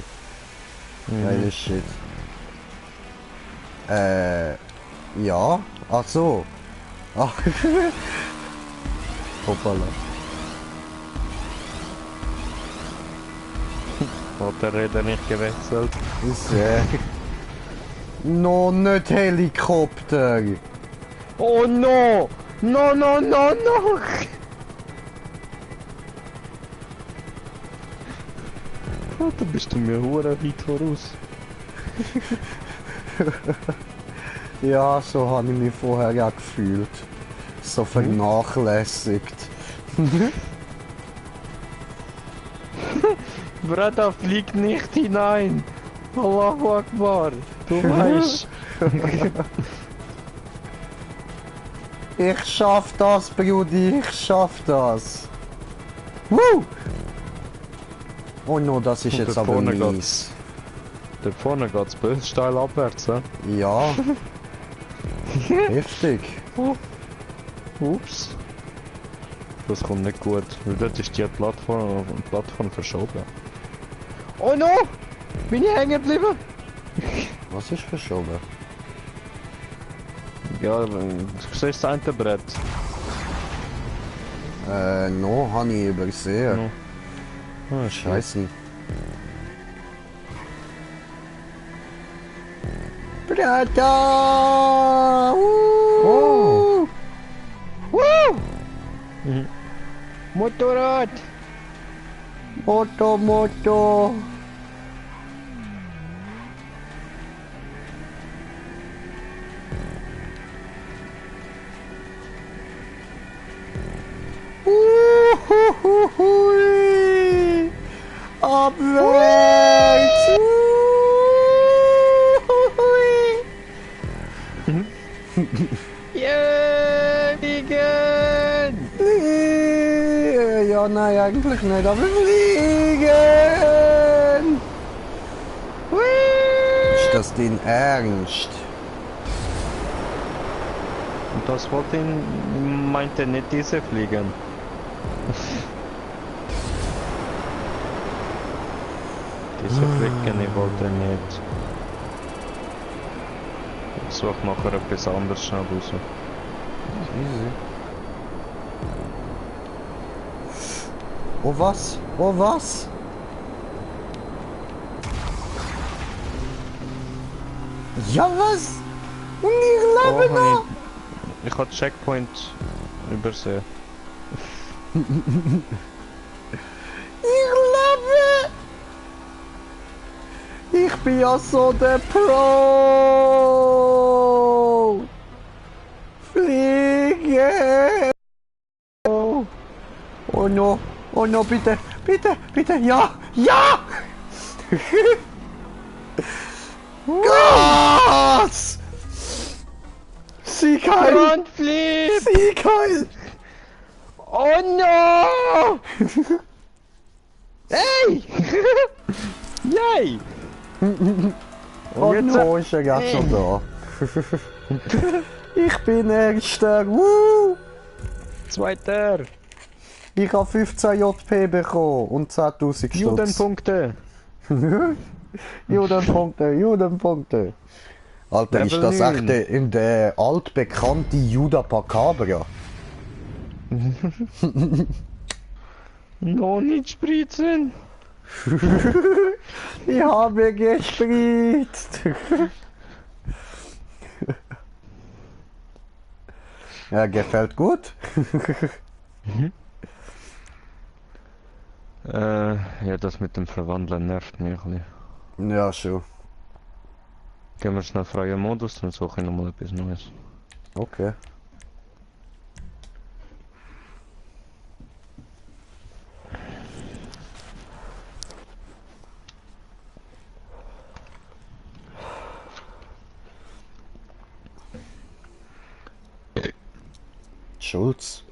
Geiles Shit. Ja. Ach so. Ach. Hoppala. Hat der Räder nicht gewechselt? Sehr. No, nicht Helikopter. Oh no! No, no, no, no! Oh, da bist du mir hure weit voraus. Ja, so habe ich mich vorher auch gefühlt. So vernachlässigt. Breda, flieg nicht hinein! Allahu Akbar! Du weißt! Ich schaff das, Brudi, ich schaff das. Woo! Oh no, das ist Und jetzt da aber vorne mies. Da vorne geht's böse steil abwärts, he? Ja. Heftig. Ups. Das kommt nicht gut, weil dort ist die Plattform verschoben. Oh no! Bin ich hängen geblieben? Was ist verschoben? Ja, du siehst das eine Brett. No, habe ich übersehen. No. Ah, Scheiße. Brata! Oh. Motorrad! Moto. Uhuhuhui. Abwärts! Yeah, fliegen! Ja, nein, eigentlich nicht, aber fliegen! Ist das dein Ernst? Und das wollte ihn, meinte nicht diese fliegen. Diese fliegen, ich wollte nicht. Ich suche nachher etwas anderes schnell raus. Easy. Oh was? Oh was? Ja was? Und ich lebe noch! Ich habe Checkpoint übersehen. Ich lebe! Ich bin ja so der Pro! Fliege! Oh no, bitte, ja! Gas! Sieg heil! Frontflip! Sieg heil! Oh no! Hey! Yay! Oh jetzt- no, ist er gerade schon da. Ich bin Erster. Woo! Zweiter! Ich habe 15 JP bekommen und 10.000 Stutz. Judenpunkte! Judenpunkte, Judenpunkte. Alter, ist Level das 9. echt in der altbekannte Juda Pacabra? Noch nicht spritzen! Ich habe gespritzt. Ja, gefällt gut. Ja, das mit dem Verwandeln nervt mich ein bisschen. Ja, schon. Gehen wir schnell freien Modus, dann suche ich nochmal etwas Neues. Okay. Schulz.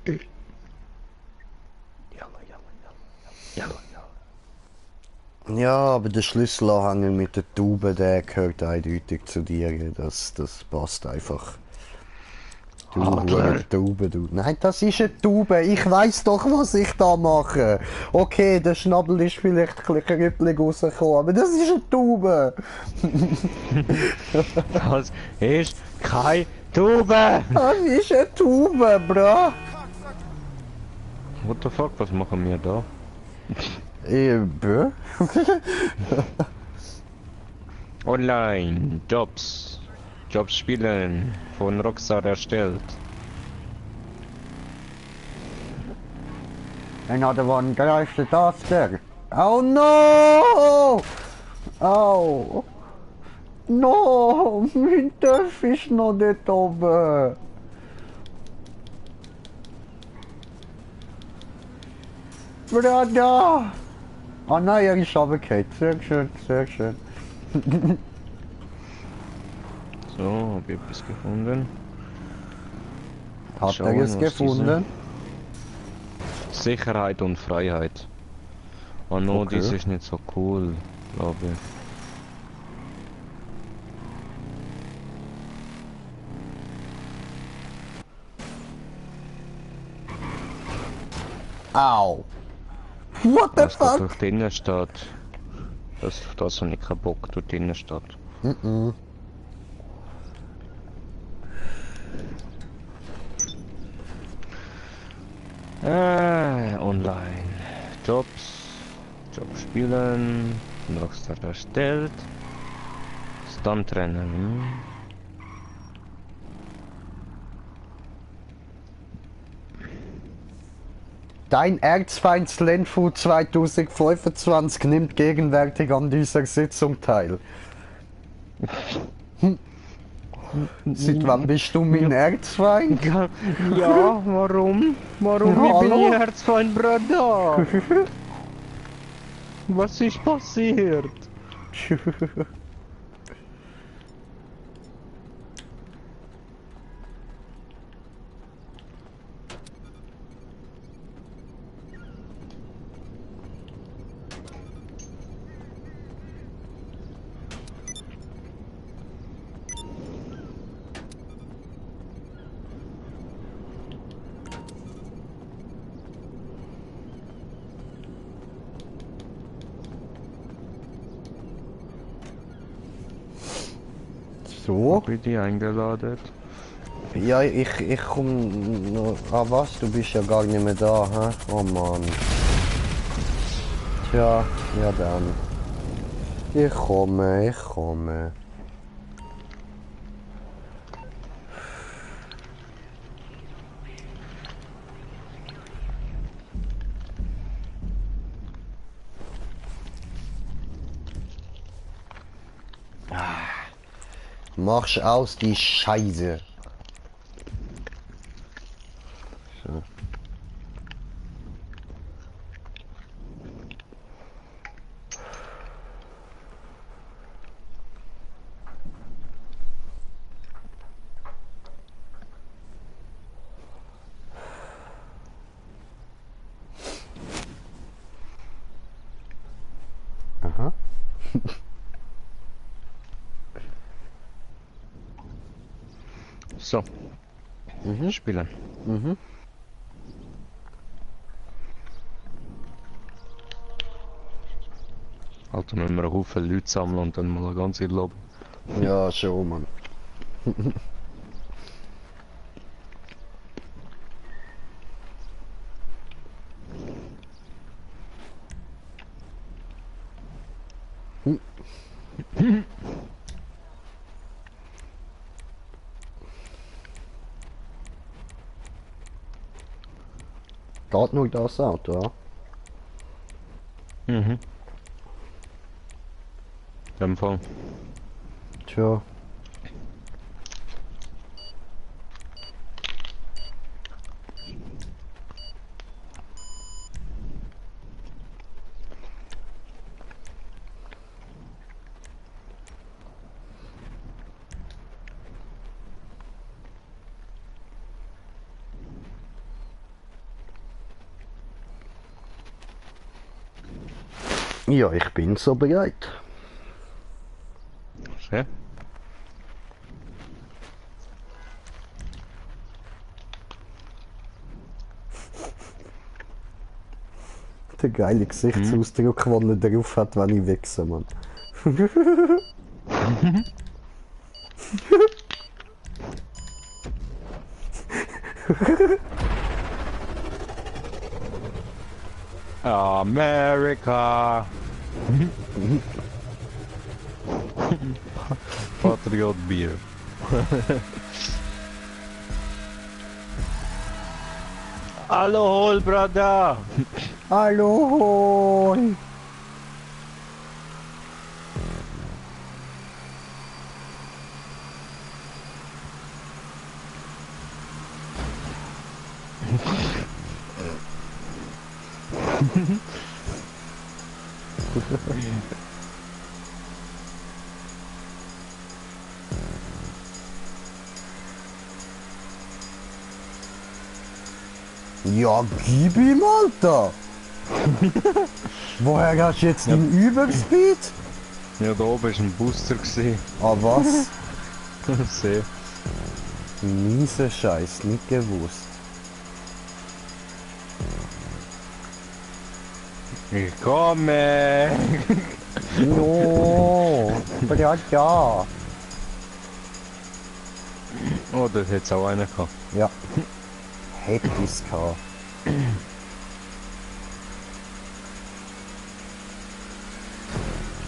Ja, aber der Schlüsselanhänger mit der Tube, der gehört eindeutig zu dir. Das passt einfach. Du hure Tube, du. Nein, das ist eine Tube. Ich weiß doch, was ich da mache. Okay, der Schnabel ist vielleicht ein bisschen krüppelig rausgekommen, aber das ist eine Tube. Das ist keine Tube! Das ist eine Tube, bro. What the fuck, was machen wir da? Bö? Online, Jobs. Jobs spielen, von Rockstar erstellt. Another one greift the Taster. Oh no! Oh! No! Mein Töpf ist noch dort oben. Brada! Ah nein, er ist runtergefallen. Sehr schön, sehr schön. So, hab ich etwas gefunden. Hat Schauen, er es was gefunden? Sicherheit und Freiheit. Oh no, Okay. dies ist nicht so cool, glaube ich. Au! What the Das geht fuck? durch die Innenstadt. Das habe ich keinen Bock, durch die Innenstadt. Online. Jobs. Jobs spielen. Von Rockstar erstellt. Stuntrennen. Dein Erzfeind Slenfu 2025 nimmt gegenwärtig an dieser Sitzung teil. Seit wann bist du mein Erzfeind? Ja, warum? Warum? Ja, Ich bin hallo? ihr Herzfeind, Bruder. Was ist passiert? So? Hab ich die eingeladen? Ja, ich komm noch. Ah was? Du bist ja gar nicht mehr da, hä? Oh Mann. Tja, ja dann. Ich komme, ich komme. Mach's aus, die Scheiße. So. So. Spielen. Alter, müssen wir einen Haufen Leute sammeln und dann mal eine ganze Lobby. Ja, schon, Mann. Geht nur das Auto, ja? In dem Fall. Tja. Ja, ich bin so bereit. Sehr. Der geile Gesichtsausdruck, den er drauf hat, wenn ich wechsle, Mann. America! Patriot Bier. Hallo, hol, Brother! Hallo! Ja, gib ihm, Alter! Woher hast du jetzt den Überspeed? Ja, da oben war ein Booster. Ah, was? Sehr. Mieser Scheiß, nicht gewusst. Ich komme! No, ja. Oh, das hätte es auch einer gehabt. Ja. Hätte ich's gehabt.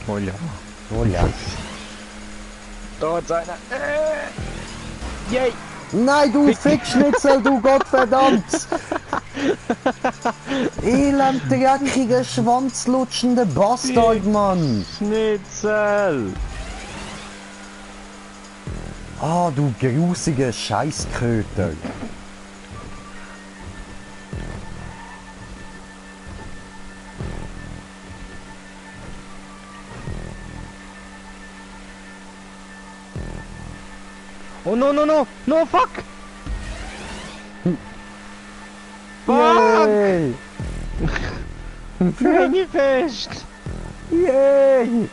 Oh ja. Oh ja. Da hat's einer. Yay! Nein, du Fickschnitzel, du Gottverdammt! Elend, dreckiger, schwanzlutschender Bastard, Mann! Schnitzel! Ah, du grusiger Scheißköter! Oh no no no! No fuck! Yay! Fanny fest! Yay!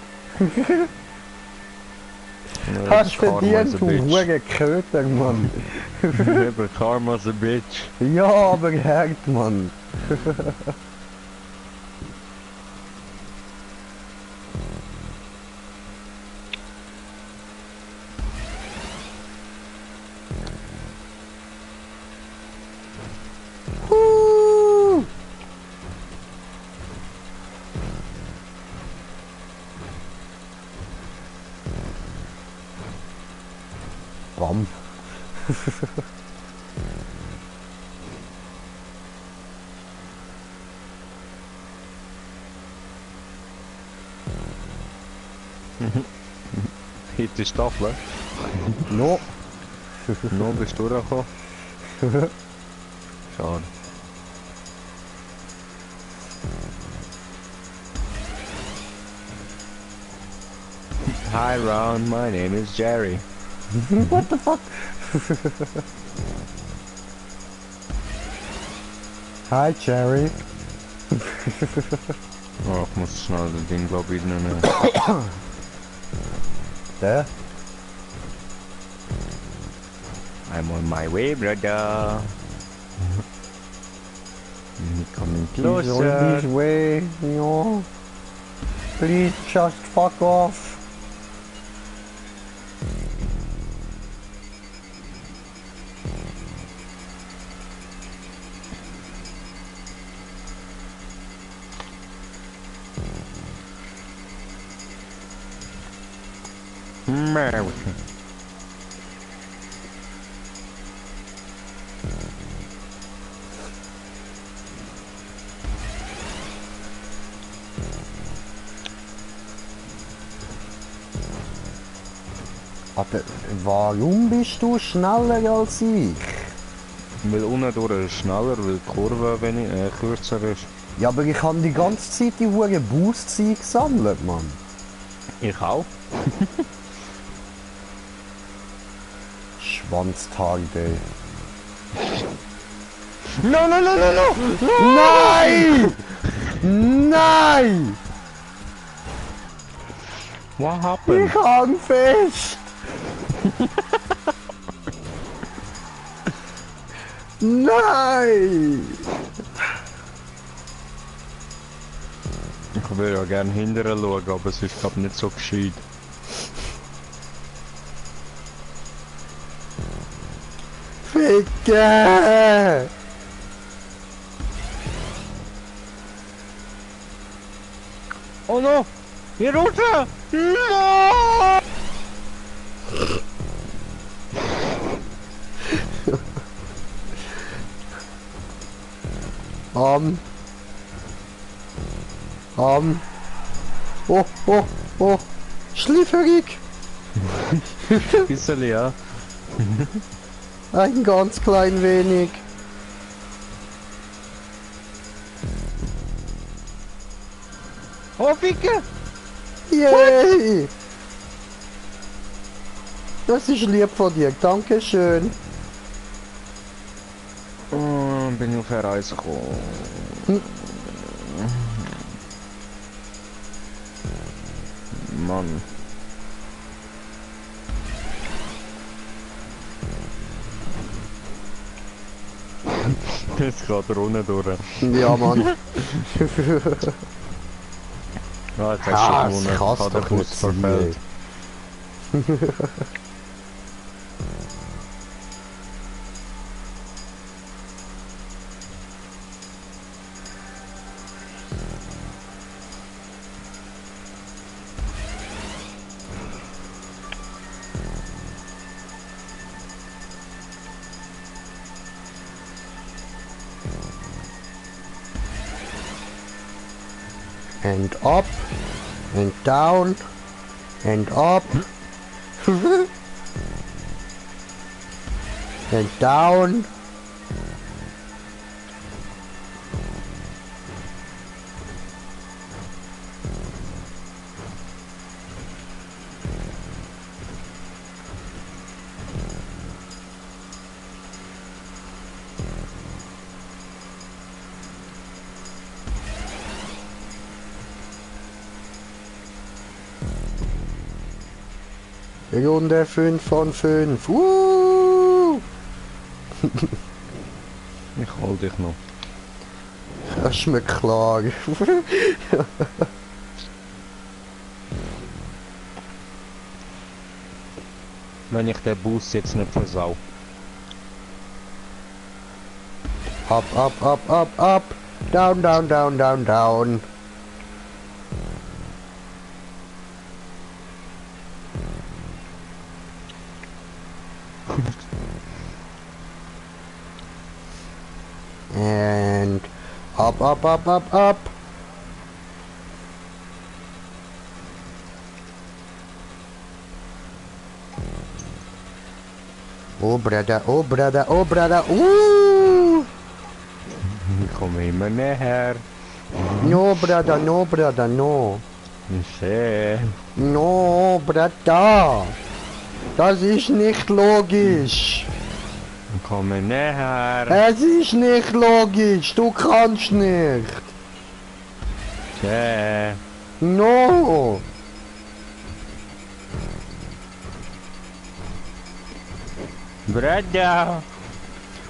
Hast verdient, du hure Köter, Mann! Eben, Karma's a bitch. Ja, aber hart, Mann! Bam. Hit die Staffel. No. No bist du durchgekommen. Schade. Hi Ron, my name is Jerry. What the fuck? Hi, Cherry. Oh, ich muss schnell das Ding, glaube ich, nehmen. Der? I'm on my way, brother. Coming He's on closer. his way, ja. Please just fuck off. American. Aber warum bist du schneller als ich? Weil unten durch ist schneller, weil die Kurve kürzer ist. Ja, aber ich habe die ganze Zeit die hohen Boosts gesammelt, Mann. Ich auch. Schwanztag, ey. No, no, no, no, no! Nein! Nein! What happened? Ich hang fest! Nein! Ich würde ja gerne hinterher schauen, aber es ist glaube nicht so gescheit. Ficken! Oh no! Hier runter! No! Oh, oh, oh. Schlieferig. Bisschen, ja. Ein ganz klein wenig. Oh, Ficke! Yay! Das ist lieb von dir, dankeschön. Oh, bin ich auf eine Reise gekommen. Mann. Jetzt geht er unten durch. Ja, Mann. Ja, jetzt Ah, hast das du kann's gewonnen. Hat der doch Bus nicht sein, verfehlt. And up, and down, and up, and down. Runde 5 von 5. Ich hol dich noch. Das ist mir klar. Wenn ich den Bus jetzt nicht versau. Up, up, up, up, up. Down, down, down, down, down. And up, up, up, up, up. Oh brother, oh brother, oh brother. Ich komme immer näher. No brother, no brother, no. Ich sehe. No brother. Das ist nicht logisch. Ich komme näher. Es ist nicht logisch. Du kannst nicht. No! Brother!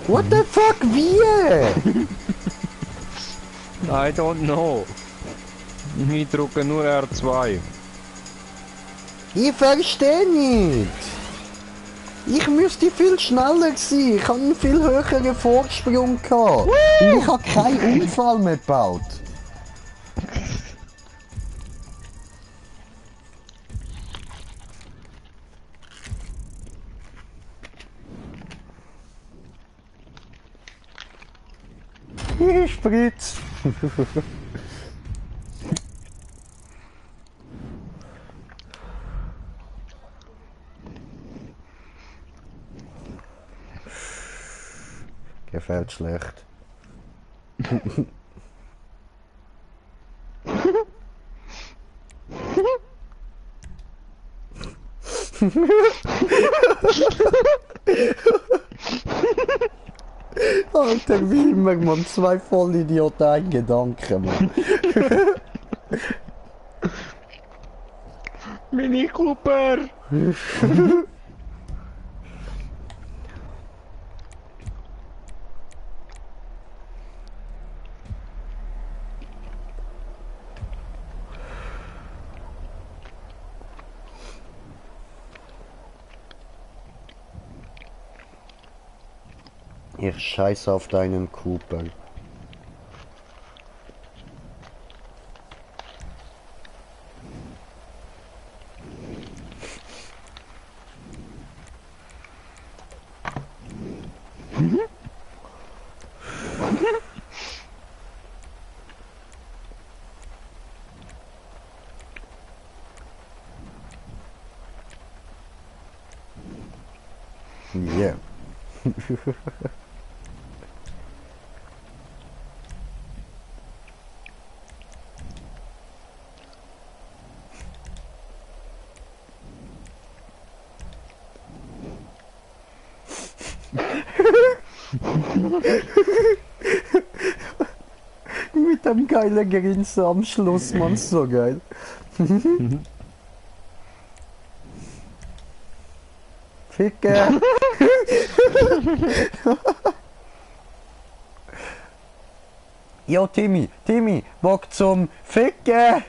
What the fuck, wie? I don't know. Ich drücke nur R2. Ich verstehe nicht. Ich müsste viel schneller sein. Ich habe einen viel höheren Vorsprung gehabt. Und ich habe keinen Unfall mehr gebaut. Spritz. Gefällt schlecht. Alter Wilmer, man, zwei Vollidioten, ein Gedanke, man. Mini Cooper! Ich scheiße auf deinen Cooper. Yeah. Mit dem geilen Grinsen am Schluss, man, so geil. Ficke! Jo, Timmy, Bock zum Ficke!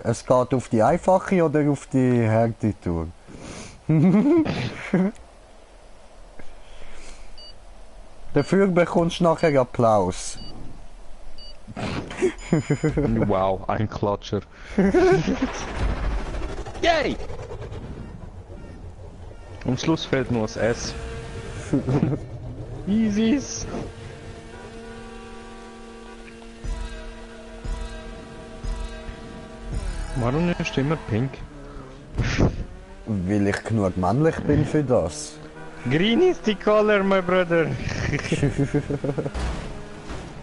Es geht auf die einfache oder auf die harte Tour? Dafür bekommst du nachher Applaus. Wow, ein Klatscher. Yay! Am Schluss fehlt nur das S. Easys. Warum ist immer pink? Weil ich genug männlich bin für das. Green is the color, my brother.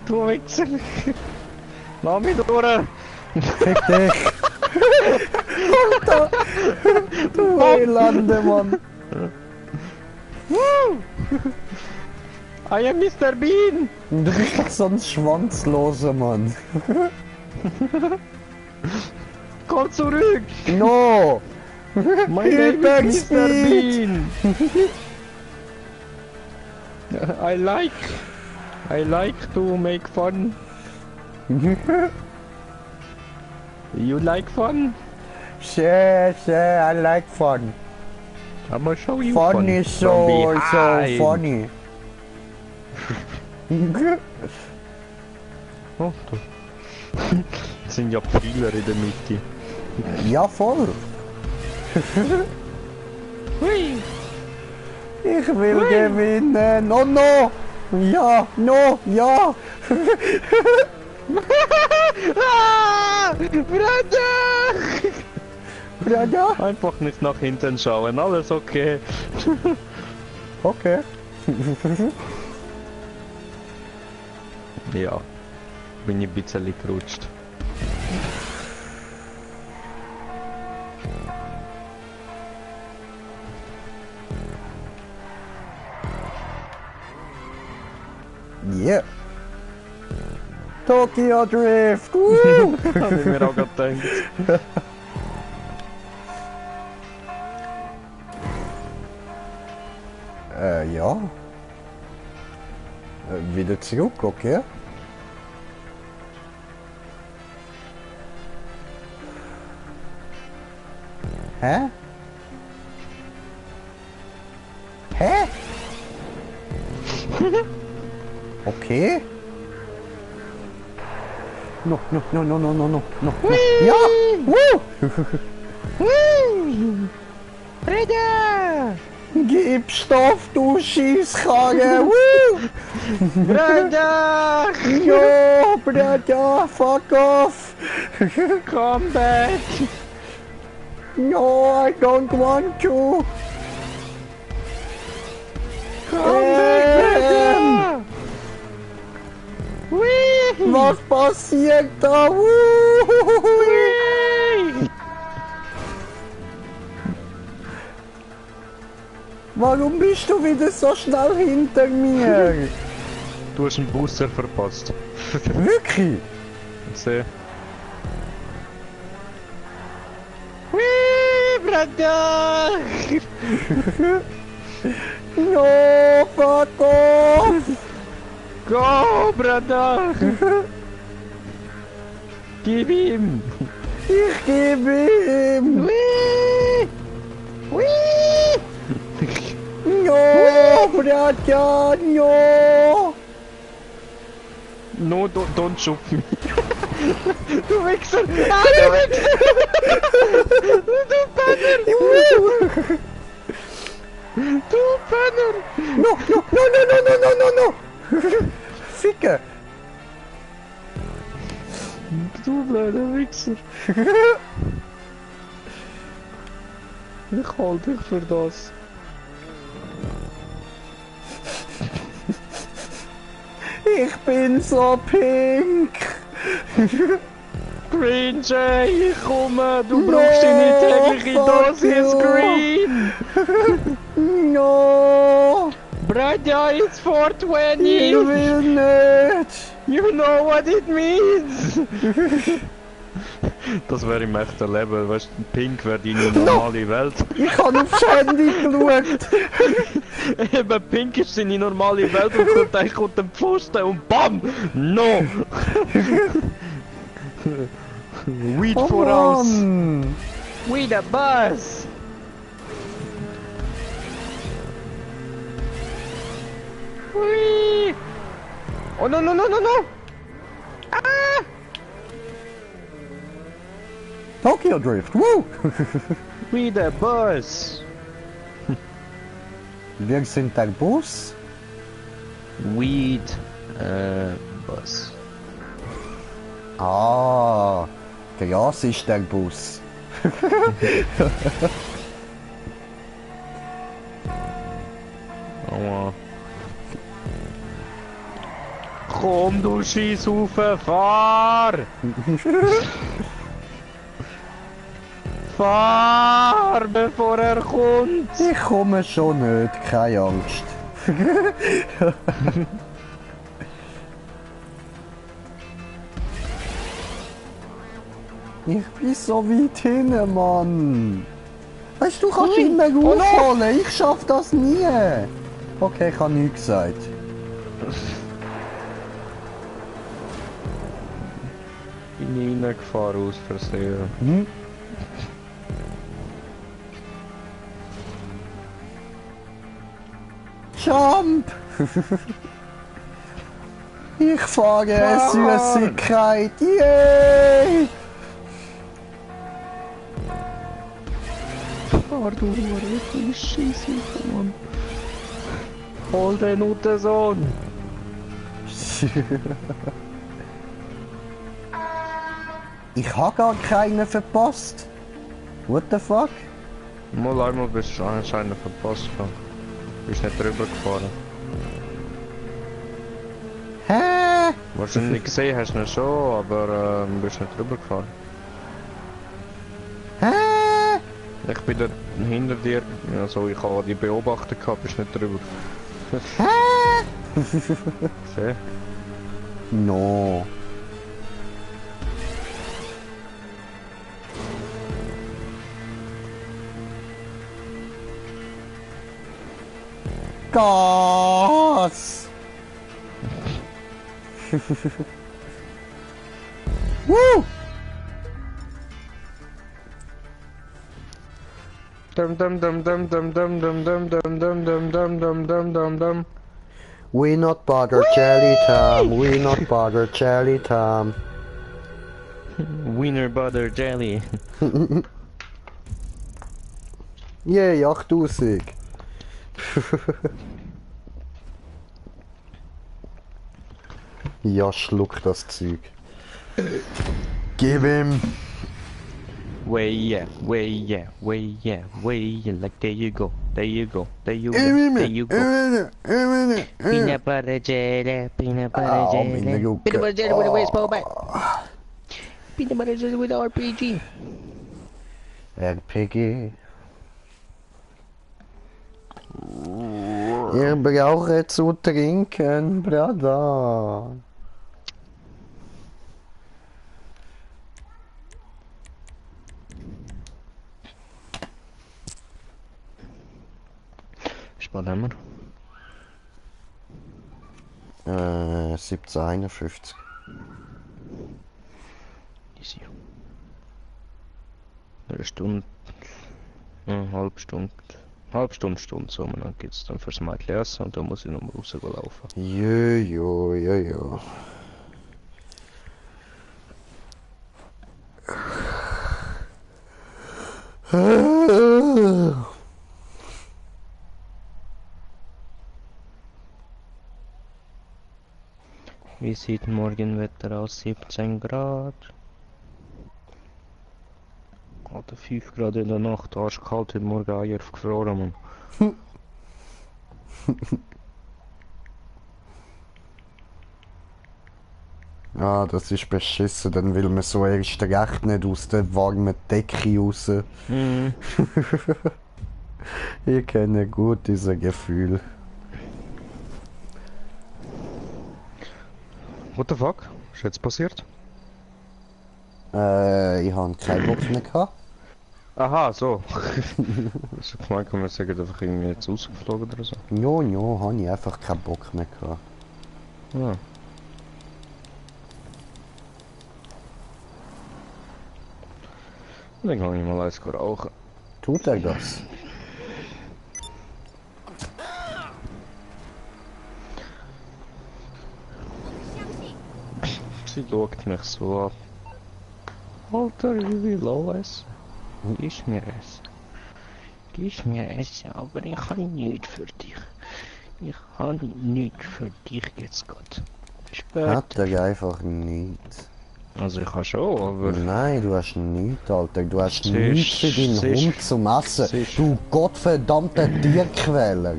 Du Wichser. Lass mich durch. Fick dich! Alter! Du Elende, Mann! I am Mr. Bean. Du bist doch so ein Schwanzloser, Mann. Komm zurück. No! My name is Mr. Bean. I like to make fun. You like fun? Sure, I like fun. I'm gonna show you Fun fun. is From so behind. funny. Oh, da sind ja Pfeiler in der Mitte. Ja, voll. Hui. Ich will gewinnen. Oh no! Ja, no, ja! Ah, Bruder! Bruder? Einfach nicht nach hinten schauen, alles okay. Okay. Ja, bin ich ein bisschen gerutscht. Yeah. Tokyo Drift! Woo! Hab ich mir auch gerade gedacht. Ja. Wieder zurück, okay? Hä? Hä? Okay. No. Ja! Woo! Breda! Gib Stoff, du Schießkarre! Woo! Breda! Jo, Brother, fuck off! Come back! No, I don't want to! Come back, Breda! Whee! Was passiert da? Woo! Warum bist du wieder so schnell hinter mir? Du hast einen Booster verpasst. Wirklich? Seh. Whee, Breda! No, fuck off! Go, Breda! Gib ihm! Ich gebe ihm! Whee! Whee! No, Brother, no! No, don't shoot me. Du Wichser! Ah, du Wichser! Du Penner! Du Penner! No! Ficker! Du blöder Wichser! Ich hol dich für das. Ich bin so pink! Green Jay, ich komme! Du brauchst deine tägliche fuck Dosis you. Green! No! Brother, it's Ich 420! will nicht! You know what it means! Das wäre im echten Leben, weißt du, Pink wäre deine normale Welt. Ich habe aufs Handy geschaut! Eben, Pink ist seine normale Welt und kommt eigentlich unter den Pfosten und BAM! No! Weed Oh voraus! Mann! Weed a bus! Whee! Oh no! Ah! Tokyo Drift, woo! Weed a bus! Wir sind der Bus. Weed bus. Ah, Gras ist der Bus. Aua. Komm, du Scheisshaufen, fahr! Fahr, bevor er kommt! Ich komme schon nicht, keine Angst. Ich bin so weit hinten, Mann. Weißt du, du kannst immer aufholen. Ich schaff das nie. Okay, ich habe nichts gesagt. Bin reingefahren aus Versehen. Hm? Jump! Ich fahre Süßigkeit. Yay! Fahr du Hure, Scheisshaufen, Mann. Hol den Nuttensohn! Ich habe gar keinen verpasst. What the fuck? Mal einmal bist du anscheinend verpasst. Bist nicht drüber gefahren. Hä? Wahrscheinlich gesehen hast du ihn schon, aber bist nicht drüber gefahren. Hä? Ich bin da hinter dir, also ich habe die beobachtet gehabt, bist nicht drüber. Hä? Fair. No. Gas! Woo! Dum dum dum dum dum dum dum dum dum dum dum dum dum dum dum dum. We not bother jelly time, we not bother jelly time. Wiener butter jelly. Yay, 8000. Ja, schluck das Zeug. Gib ihm. Way yeah, way yeah, way yeah, way yeah. Like there you go, there you go, there you go, there you go. Peanut butter jelly, peanut butter Au, jelly. meine Jucke. Peanut butter jelly with a baseball bat. Peanut butter jelly with RPG. RPG. Ich brauche zu trinken, Brother. Spart haben wir? 1751. Easy. Eine Stunde. Eine halbe Stunde. Stunde so. Und dann geht's dann fürs Mädchen essen und dann muss ich nochmal rauslaufen. Jojo, jojo. Wie sieht Morgenwetter aus? 17 Grad. Alter, 5 Grad in der Nacht, arschkalt, heute Morgen Eier gefroren, Mann. Ah, das ist beschissen, dann will man so erst recht nicht aus der warmen Decke raus. Mhm. Ich kenne gut dieses Gefühl. What the fuck? Was ist jetzt passiert? Ich habe keinen Bock mehr gehabt. Aha, so. Also gemeint, kann man sagen, einfach irgendwie jetzt rausgeflogen oder so. Ja, habe ich einfach keinen Bock mehr gehabt. Ja. Dann kann ich mal eins rauchen. Tut er das? Sie schaut mich so ab. Alter, ich will auch essen. Gib mir Essen. Gib mir Essen, aber ich habe nichts für dich. Ich habe nichts für dich jetzt gerade. Hat Später. er einfach nicht. Also ich habe schon, aber... Nein, du hast nichts, Alter. Du hast Siehst- nichts für deinen siehst- Hund zum Essen. siehst- Du gottverdammter Tierquäler.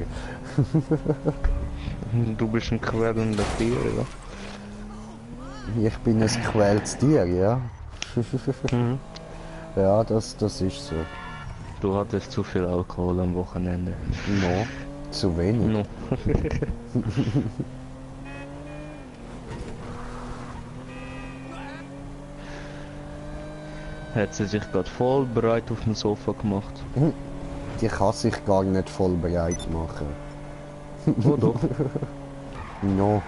Du bist ein quälender Tier, ja? Ich bin ein gequältes Tier, ja. Mhm. Ja, das ist so. Du hattest zu viel Alkohol am Wochenende. No, zu wenig. No. Hat sie sich gerade voll bereit auf dem Sofa gemacht. Die kann sich gar nicht voll bereit machen. Oh doch. No.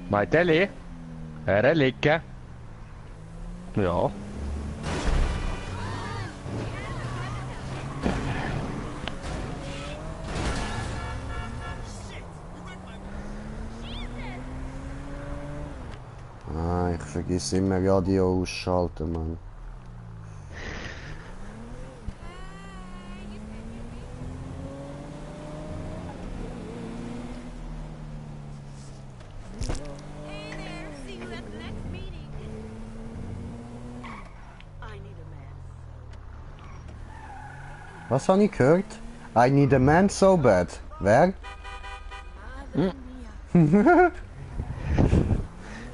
Meiteli? Herrliche? Ja. Ah, ich vergiss immer Radio ausschalten, Mann. Hey there, see you at the next meeting. I need a man. Was habe ich gehört? I need a man so bad. Wer?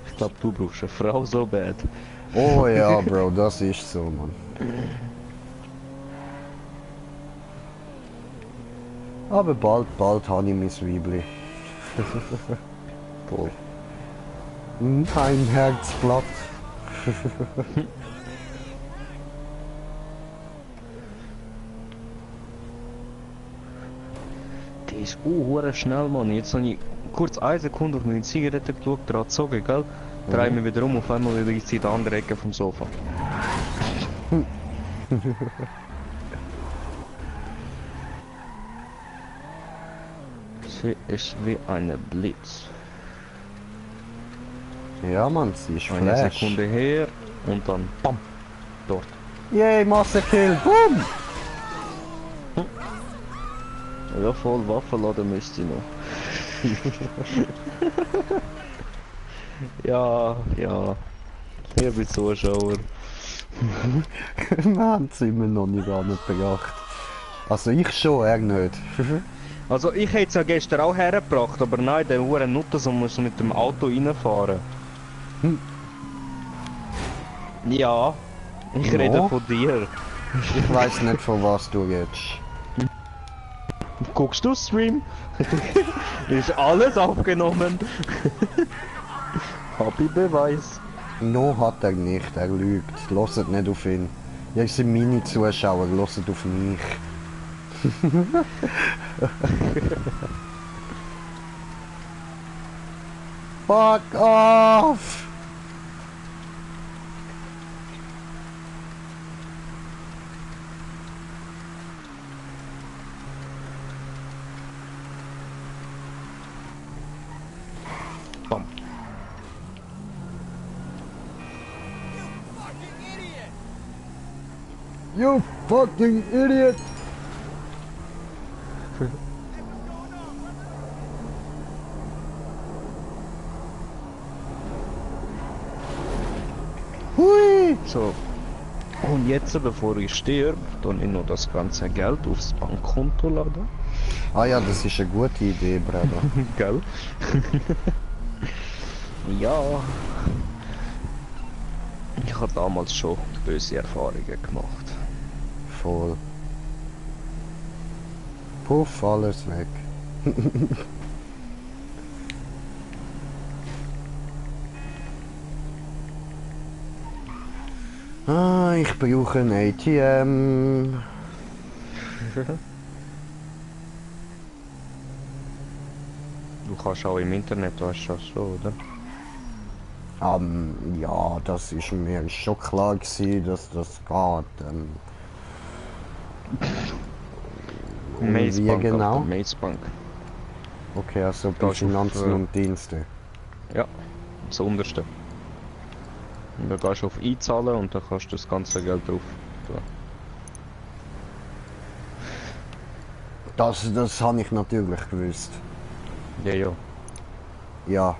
Ich glaube, du brauchst eine Frau so bad. Oh ja, Bro, das ist so, Mann. Aber bald habe ich mein Weibli. Voll. Kein Herzblatt. Die ist hure schnell, Mann. Jetzt habe ich kurz 1 Sekunde auf meine Zigarette geschaut, dran gezogen, gell? Drehe mich wieder um, auf einmal wieder in die andere Ecke vom Sofa. Sie ist wie eine Blitz. Ja, Mann, sie ist Eine Flash. Sekunde her und dann BAM! Dort. Yay, Massenkill. Boom! Ja, voll Waffenladen müsste ich noch. Ja, ja. Liebe Zuschauer. Wir haben es immer noch nicht angebracht. Also ich schon, er nicht. Also ich hätte es ja gestern auch hergebracht, aber nein, der Huren Nutter so muss mit dem Auto reinfahren. Ja, ich Ja. rede von dir. Ich weiß nicht, von was du redest. Guckst du Stream? Ist alles aufgenommen. Hab ich Beweis. No hat er nicht, er lügt. Hört nicht auf ihn. Ihr sind meine Zuschauer, hört auf mich. Fuck off! Bam. You fucking idiot! Hui! So. Und jetzt, bevor ich sterbe, dann ich noch das ganze Geld aufs Bankkonto laden. Ah ja, das ist eine gute Idee, Bruder. Gell? Ja. Ich habe damals schon böse Erfahrungen gemacht. Voll. Puff, alles weg. Ah, ich brauche ein ATM. Du kannst auch im Internet, weißt du das schon, oder? Ja, das ist mir schon klar gewesen, dass das geht. Maze wie Bank, genau? Alter, Maze Bank. Okay, also bei Da ist auf, Finanzen und Dienste. Ja, das unterste. Und dann gehst du auf Einzahlen und dann kannst du das ganze Geld drauf tun. Das habe ich natürlich gewusst. Ja, ja. Ja.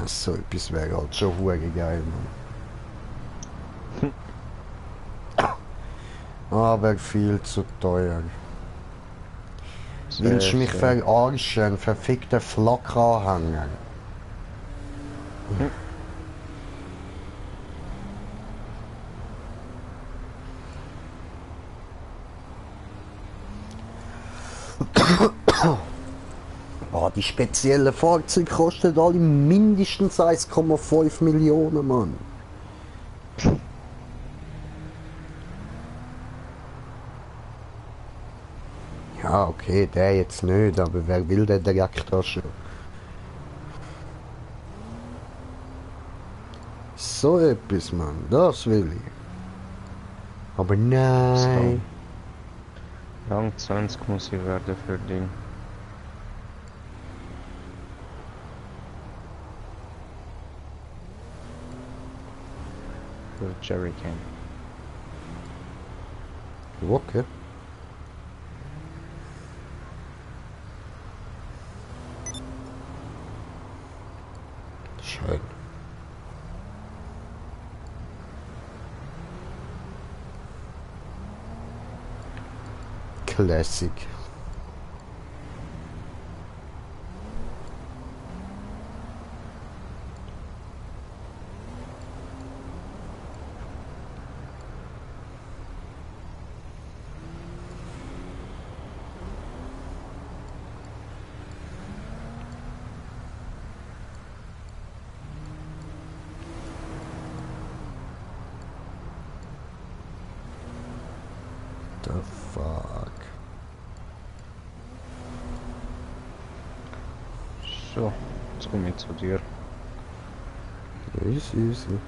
So etwas wäre halt schon hure geil, Mann. Aber viel zu teuer. Willst du mich verarschen, verfickter Flak-Anhänger? Oh, die speziellen Fahrzeuge kosten alle mindestens 1,5 Millionen, Mann. Ja, okay, der jetzt nicht, aber wer will denn direkt das schon? So etwas, Mann, das will ich. Aber nein. Rang 20 muss ich werden für den. Für Jerrycan. Okay. Schön. Classic. The fuck? So, jetzt komme ich zu dir. Easy, easy.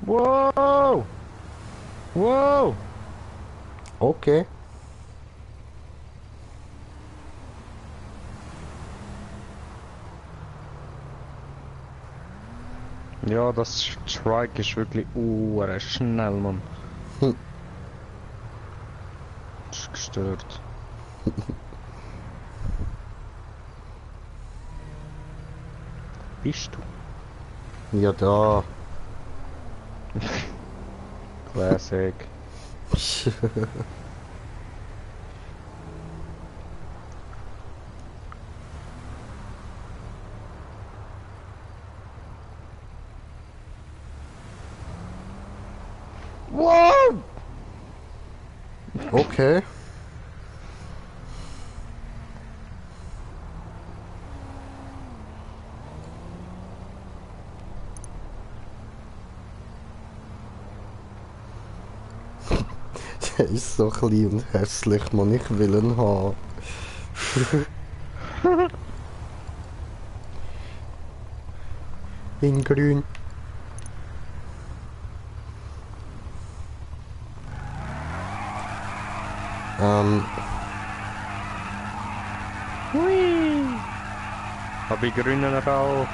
Wow! Wow! Okay. Ja, das Trike ist wirklich schnell, Mann. Hm. Das ist gestört. Bist du? Ja, da. Classic. Wow! Okay. Der ist so klein und hässlich, man, ich will ihn haben. In grün. Hui! Hab ich grünen Rauch?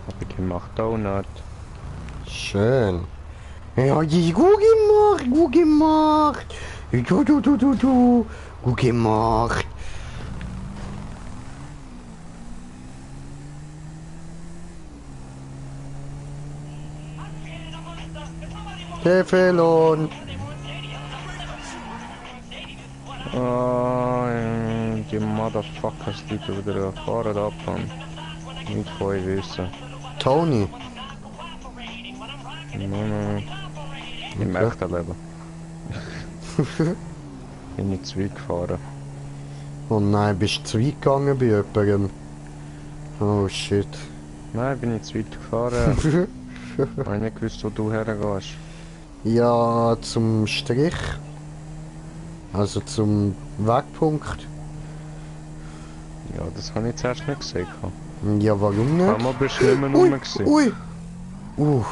Hab ich gemacht, Donut. Schön. Ja, die gut gemacht, gut gemacht. Du. Gut gemacht. Teflon. Oh, die Motherfuckers, die du wieder fahren abfahren. Nicht von euch wissen. Tony. Nein. Im Okay. echten Leben. Bin ich zu weit gefahren. Oh nein, bist du zu weit gegangen bei jemandem? Oh shit. Nein, bin ich zu weit gefahren. Ich habe nicht gewusst, wo du hergehst. Ja, zum Strich. Also zum Wegpunkt. Ja, das habe ich zuerst nicht gesehen. Ja, warum nicht? Einmal bist du nicht mehr rum gewesen. Ui. Ui.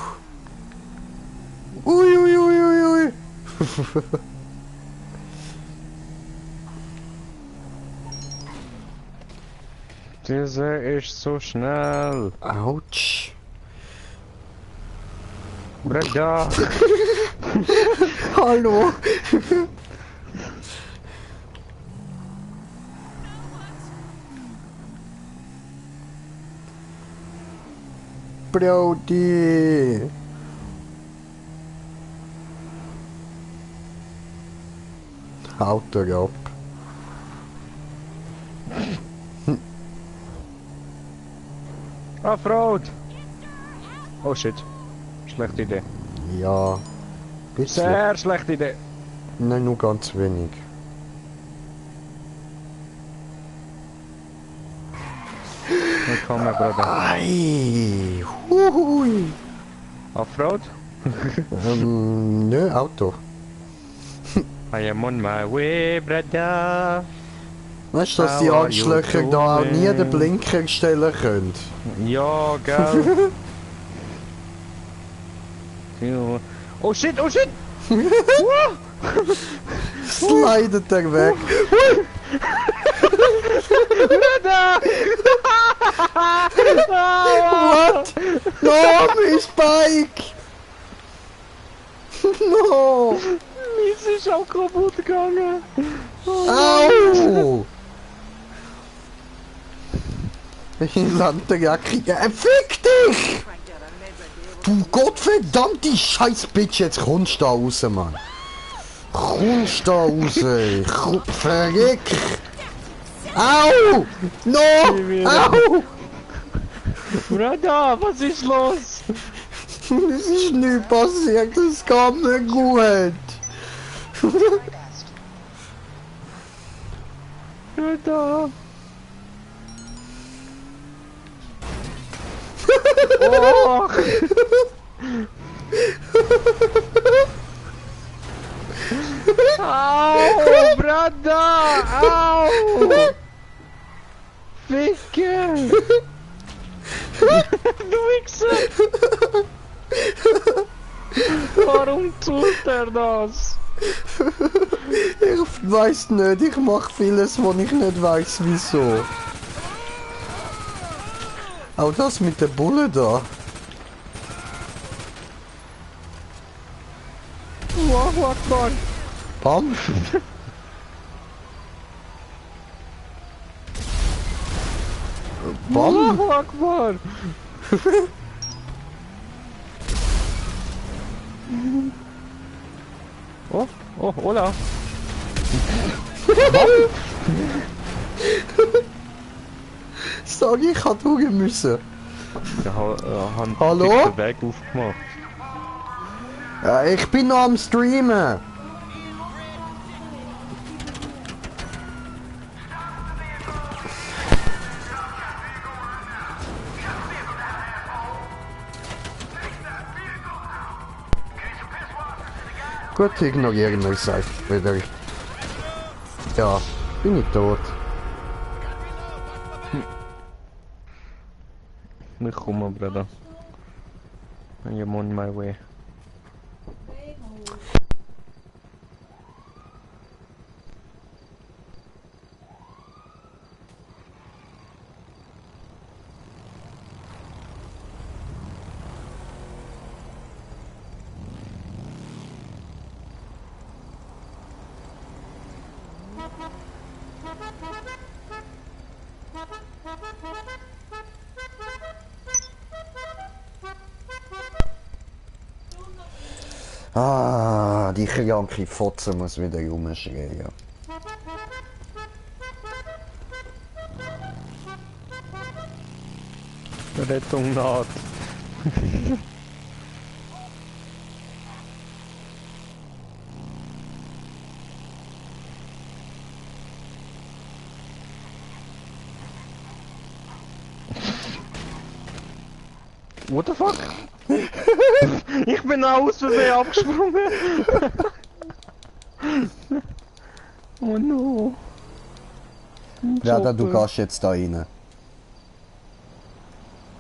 Dieser ist so schnell. Autsch. Bruder. Hallo. Brody. Haut er ab. Offroad! Oh shit. Schlechte Idee. Ja. Bisschen. Sehr schlechte Idee. Nein, nur ganz wenig. Willkommen, Bruder. Ei. Huhui. Offroad? Nö, Auto. I am on my way, Bruder. Weißt du, dass die How are you Arschlöcher da auch nie den doing? Blinker stellen können? Ja, gell. Ja. Oh shit, oh shit! Slidet er weg. Bruder! What? No, mein Spike! No! Mies ist auch kaputt gegangen. Au! Ich lande der Jacke. Fick dich! Du gottverdammte Scheiß-Bitch, jetzt kommst du da raus, Mann. Kommst da raus, verreck! Au! No! Au! Bruder, was ist los? Es ist nichts passiert, das geht mir gut. Bruder. Oh! Au, Bruder! Au! Ficke! Du Wichser! Warum tut er das? Ich weiß nicht, ich mache vieles, wo ich nicht weiß wieso. Auch das mit der Bulle da. Allahu Akbar! Bam! Bam! Allahu Akbar! Oh, oh, hola! Sag ich, hat durch müssen. Ja, haben Hallo? den Weg aufgemacht. Ja, ich bin noch am Streamen. Gut, ignorieren wir es einfach wieder. Ja, bin ich tot. Ich komme, Bruder. I am on my way. Ah, die kranke Fotze muss wieder rumschreien. Rettung naht. What the fuck? Ich bin auch aus Versehen abgesprungen. Oh no. Ja, du gehst jetzt da rein.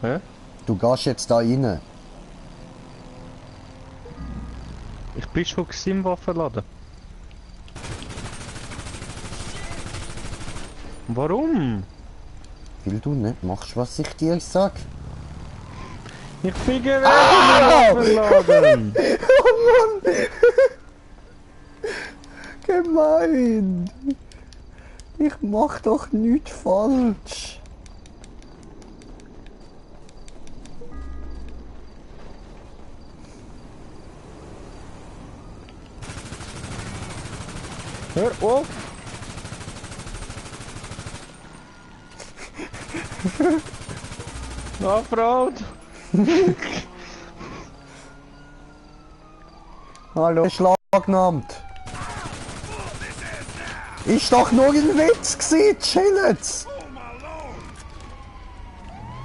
Hä? Du gehst jetzt da rein. Ich bin schon im Waffenladen. Warum? Weil du nicht machst, was ich dir sag. Ich fliege weg im Waffenladen. Oh Mann! Gemein! Ich mach doch nichts falsch. Hör auf! Offroad! Hallo, beschlagnahmt. Ist doch nur ein Witz gewesen, chillen's.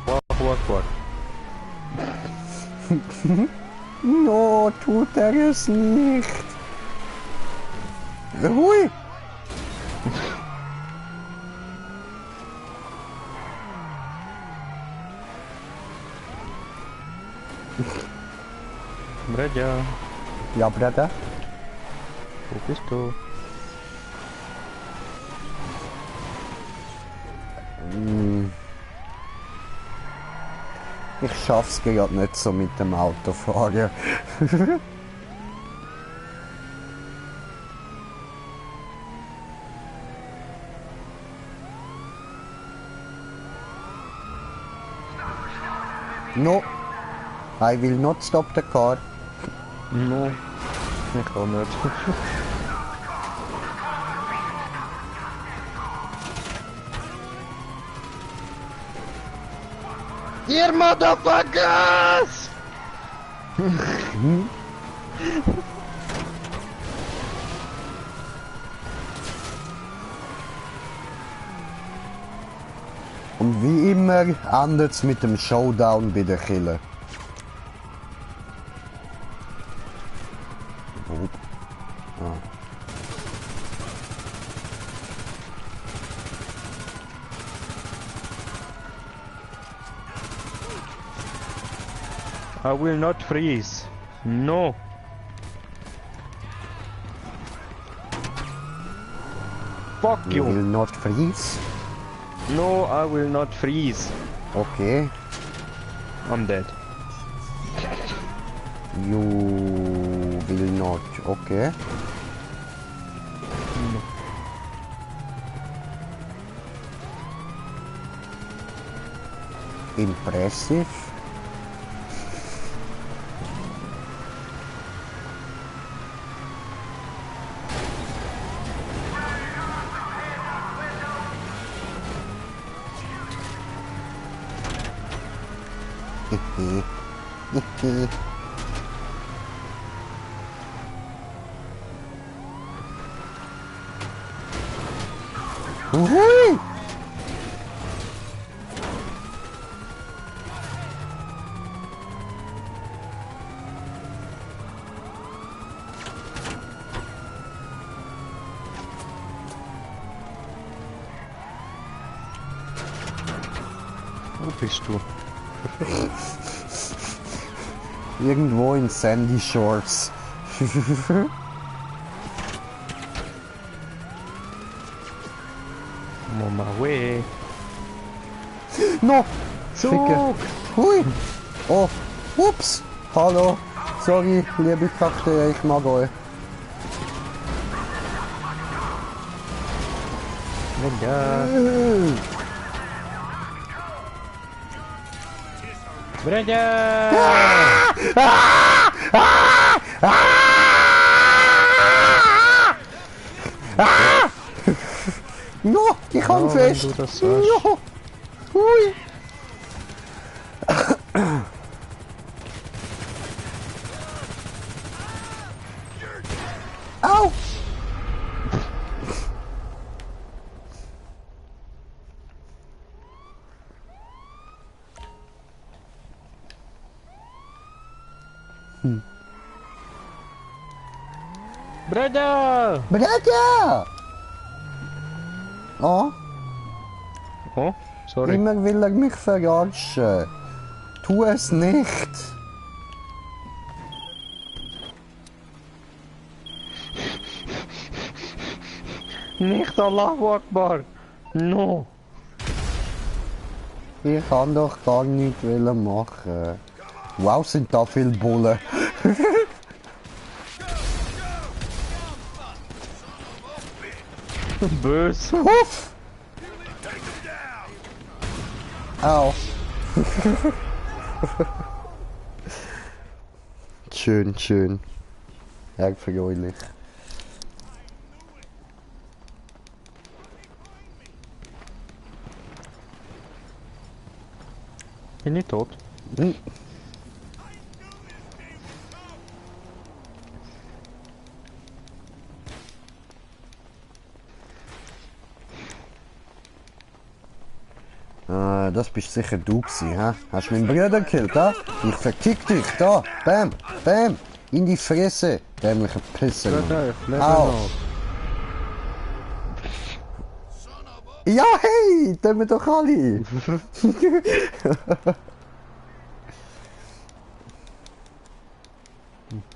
Wach. No, tut er es nicht. Hui. Bredja, Ja, Bruder. wo bist du? Ich schaff's gerade nicht so mit dem Autofahren. No, I will not stop the car. No, ich auch nicht. Ihr Motherfuckers! Und wie immer endet's mit dem Showdown bei der Kille. I will not freeze. No. Fuck You will you. not freeze. No, I will not freeze. Okay. I'm dead. You will not. Okay. Impressive. Uhui! Wo bist du? Irgendwo in Sandy Shores. I'm on my way. No! Zug! Ficke. Hui! Oh! Ups! Hallo! Sorry, liebe Kakteen, ich mag euch. Bredja! No! Ich hang Ja, fest! wenn du das sagst. No! Hui! Au! Bredja! Bruder! Oh, Oh, sorry. immer will er mich verarschen. Tu es nicht. Nicht Allahu Akbar! No! Ich kann doch gar nichts machen. Wow, sind da viele Bullen. Bös! Huff! Au. Schön, schön. Erfreulich. Bin ich tot? Hm. Das bist sicher du gewesen, hä? Hast meinen Bruder gekillt, hä? Ich verkick dich, da! Bam! Bam! In die Fresse! Dämlicher Pisser, Mann. Au! Ja, hey! Tun wir doch alle!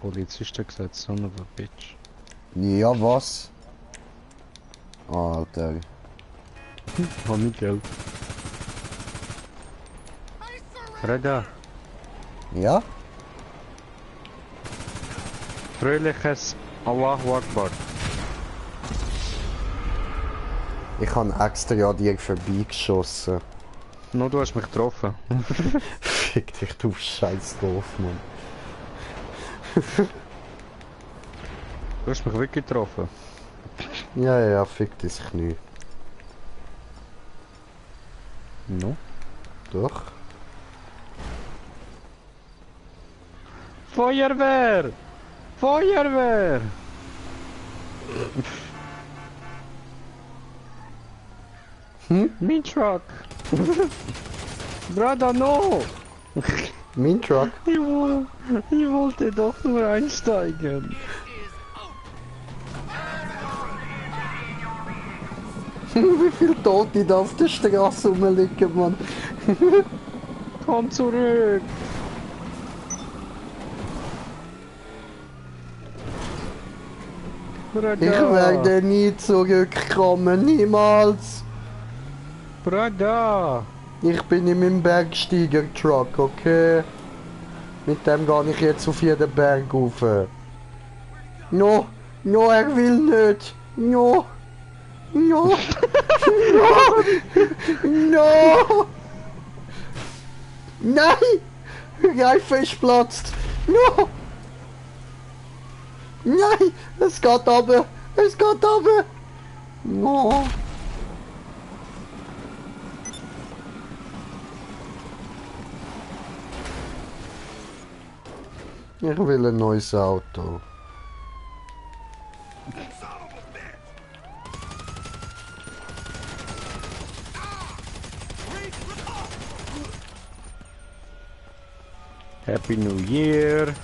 Polizist hat gesagt, son of a bitch. Ja, was? Alter. Hab nicht Geld. Reda, Ja? fröhliches Allahu Akbar. Ich habe extra an dir vorbeigeschossen. No, du hast mich getroffen. Fick dich, du scheiß doof, Mann. Du hast mich wirklich getroffen. Ja, fick dich Knie. No. Doch. Feuerwehr! Feuerwehr! Mein Truck! Brother, no! Mein Truck. Ich wollte doch nur einsteigen. Wie viele Tote da auf der Straße rumliegen, Mann. Komm zurück! Ich werde nie zurückkommen, niemals. Brother! Ich bin in meinem Bergsteiger-Truck, okay? Mit dem gehe ich jetzt auf jeden Berg rauf. No, er will nicht. No, no, no. Nein, Reifen ist platzt. No. Nein, es geht runter. Es geht runter. No. Ich will ein neues Auto. Happy New Year!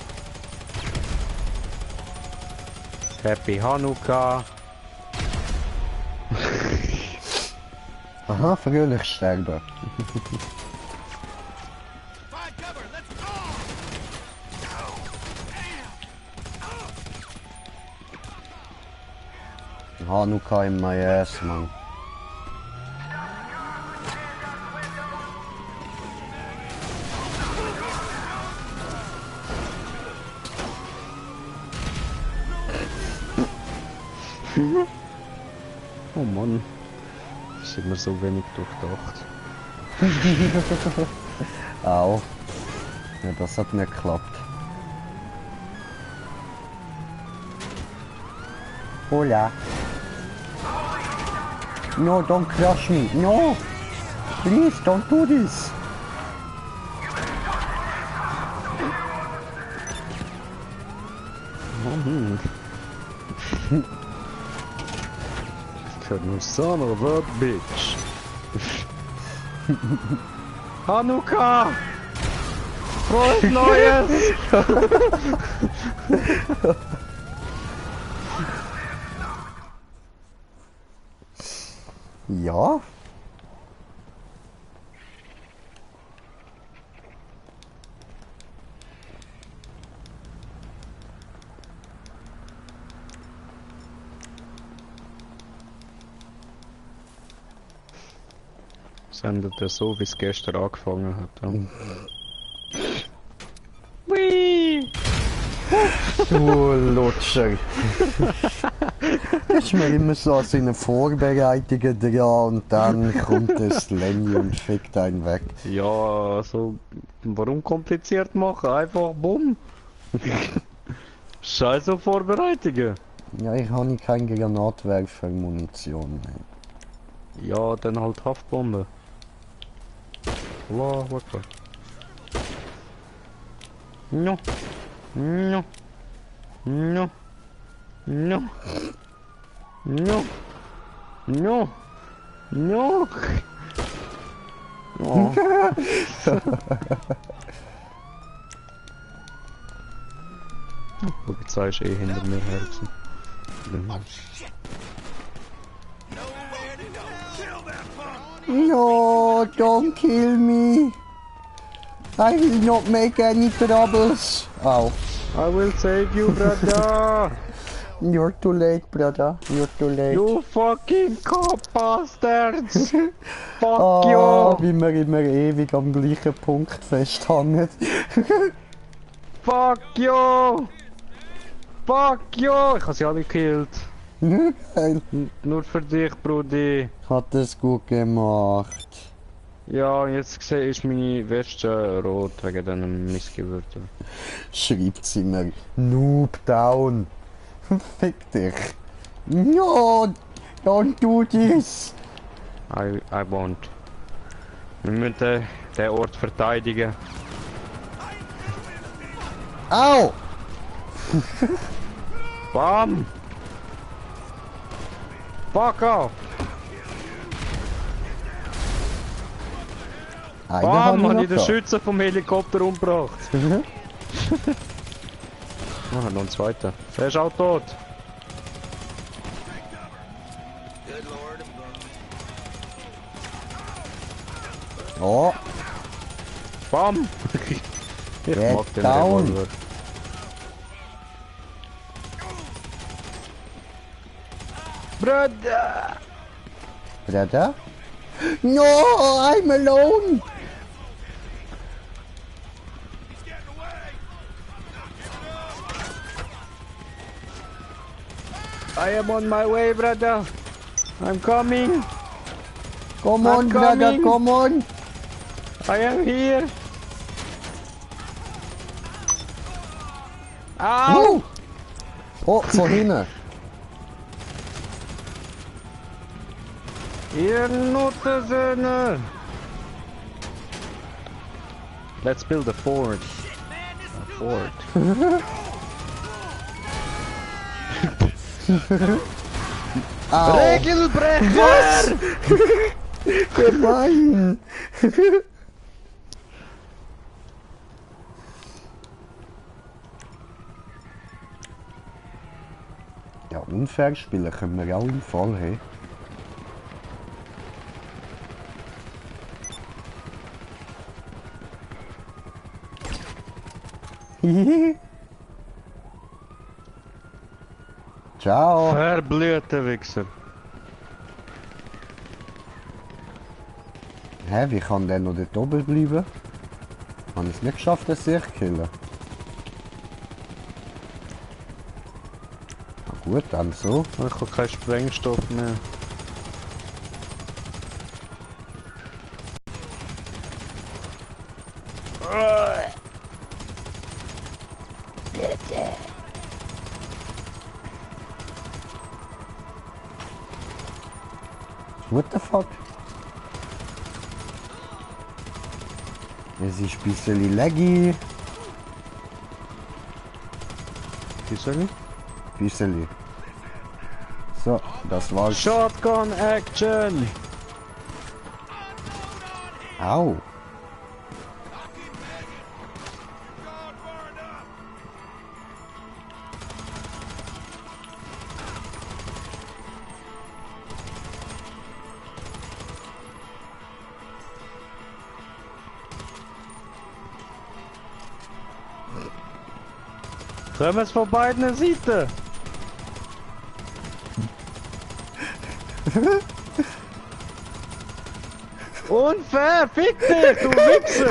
Happy Hanukkah! Aha, fröhlich sterben. Find cover. Let's go. Hanukkah in my ass, man. Oh Mann, das ist immer so wenig durchdacht. Au. Ja, das hat nicht geklappt. Hola. No, don't crush me. No! Please, don't do this. Mann. Son of a bitch. Hanukkah! Frohes Neues! Ja? Sendet er so, wie es gestern angefangen hat. Ja. Whee! Du Lutscher. Das ist mir immer so an seinen Vorbereitungen dran und dann kommt das Lenny und fickt einen weg. Ja, so. Warum kompliziert machen? Einfach bumm! Scheiß auf Vorbereitungen! Ja, ich habe keine Granatwerfer-Munition mehr. Ja, dann halt Haftbombe. Allah, Akbar. No. No. No. No. No. No. No. Oh. Schau, jetzt ist eh hinter mir her. Nowhere to go. Kill that punk. No, don't kill me. I will not make any troubles. Ow. I will save you, brother! You're too late, brother. You're too late. You fucking cop bastards! Fuck Ah, you! wie wir immer ewig am gleichen Punkt festhängen. Fuck you! Fuck you! Ich habe sie alle gekillt. Nur für dich, Brudi. Hat es gut gemacht. Ja, jetzt gesehen ist meine Weste rot wegen diesen Missgeburten. Schreibt sie mir. Noob down. Fick dich. No, don't do this. I won't. Wir müssen den Ort verteidigen. Au! Bam! Fuck off! Einen Bam! hab Habe ich ich den noch Schützen vom Helikopter umgebracht. Ah, noch einen zweiten. Der ist auch tot. da. Oh, Bam! Ich Get mag den down. Revolver. Brother! brother? No, I'm alone. I am on my way, brother! I'm coming! Come I'm on, brother, coming. come on. I am here! Au! Oh, von hinten. Ihr Nuttensöhne! Let's build a fort. A fort. Au. Regelbrecher! Gemein. Ja, unfair spielen können wir auch im Fall, hey. Ciao. Verblühte Wichser. Hä, wie kann der noch dort oben bleiben? Habe ich es nicht geschafft, dass ich killen? Na gut, dann so. Ich habe keinen Sprengstoff mehr. What the fuck? Es ist ein bisschen laggy. Bisschen? Bisschen. So, das war's. Shotgun Action! Au. Können wir es von beiden Seiten? Unfair! Fick dich, du Wichser!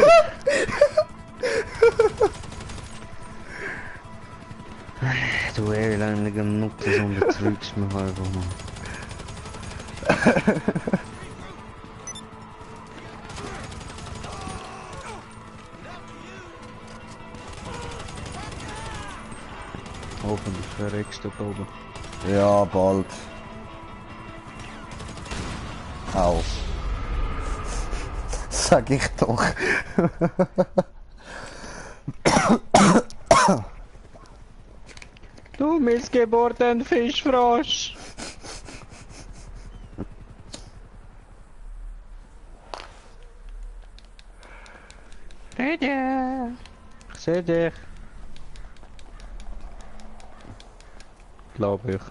Du eländiger Nutte, so betrügst mich einfach mal. Hoffentlich verreckst du da oben. Ja, bald. Au. Sag ich doch. Missgeborenen Fischfrosch! Tada! Ich seh dich. Glaube ich.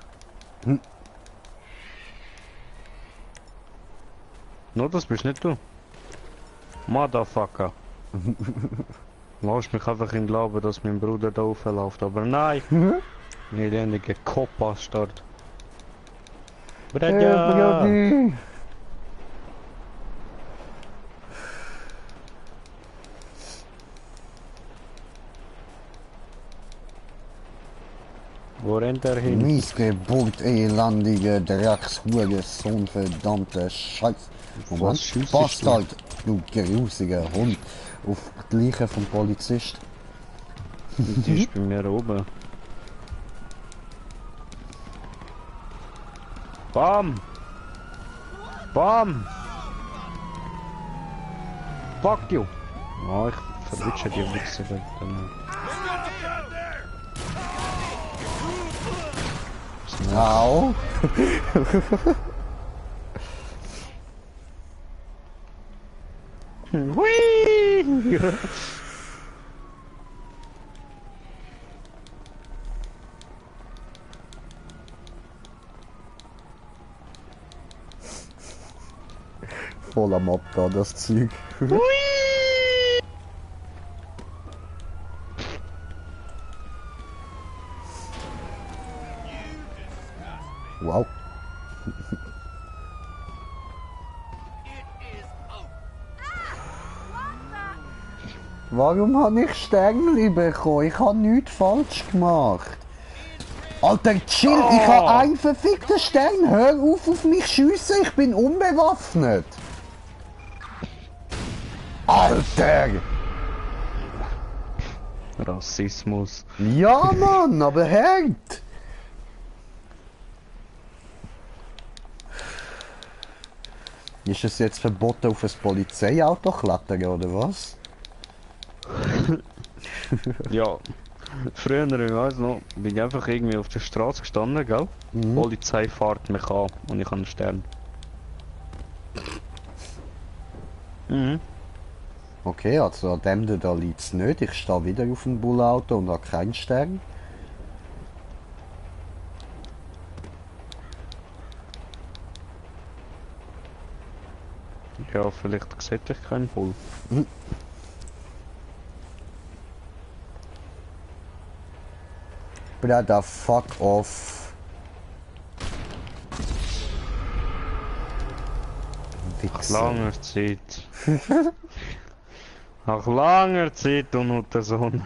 No, das bist nicht du. Motherfucker. Lass mich einfach im Glauben, dass mein Bruder da aufläuft, aber nein! Nicht einige Kopfbastard. Bredja! Brody. Wo rennt er hin? Missgeburt, elendige Dreckshurensohn, verdammte Scheiß. Moment, schiessest passt du? halt, du grusiger Hund. Auf die Leiche vom Polizist. Die ist bei mir oben. Bam! Bam! Fuck you! Oh, ich verwitsche die Wichser dann. Au. Hui! Voller Mob da, das Zeug. Wow. Warum habe ich Stängli bekommen? Ich habe nichts falsch gemacht. Alter, chill, ich habe einen verfickten Stern. Hör auf mich schiessen, ich bin unbewaffnet. Alter! Rassismus. Ja, Mann, aber hart! Ist es jetzt verboten, auf ein Polizeiauto zu klettern, oder was? Ja. Früher, ich weiss noch, bin ich einfach irgendwie auf der Straße gestanden, gell? Die Polizei fährt mich an und ich habe einen Stern. Mhm. Okay, also an dem da liegt es nicht. Ich stehe wieder auf dem Bullauto und habe keinen Stern. Ja, vielleicht sieht ich keinen Bull. Brother, fuck off. Nach Wichser. langer Zeit. Nach langer Zeit und unter Sonne.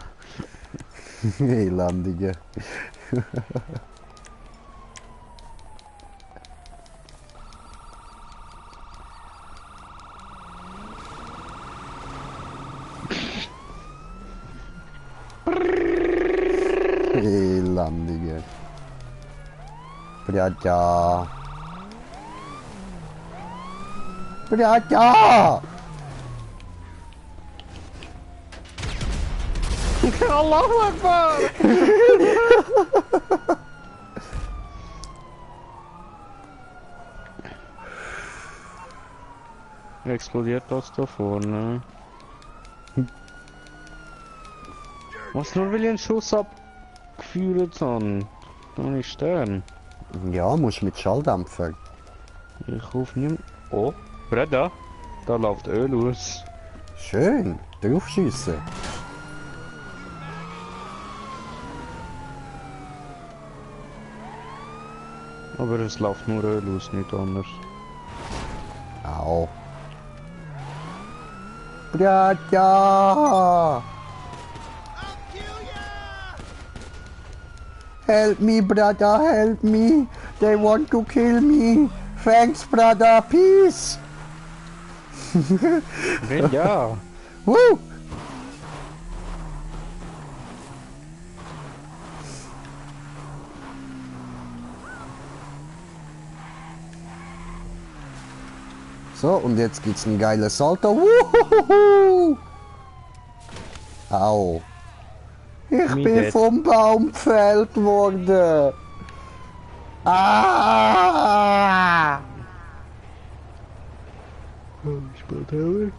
Elendige. Elendige. Brother. Brother! Allahu Akbar! Explodiert das da vorne? Was nur will ich einen Schuss abgeführt haben? Ohne Stern. Ja, musst mit Schalldämpfer. Ich rufe niemand. Oh, Breda, da läuft Öl aus. Schön, draufschiessen. Aber es läuft nur Öl aus, nicht anders. Au. Brother! Help me, brother, help me. They want to kill me. Thanks, brother, peace. Wenn ja. Woo! So, und jetzt gibt's ein geiles Salto. Wuhuhuhu! Au. Ich Mein bin Dad. vom Baum gefällt worden. Ah! Ich bin traurig.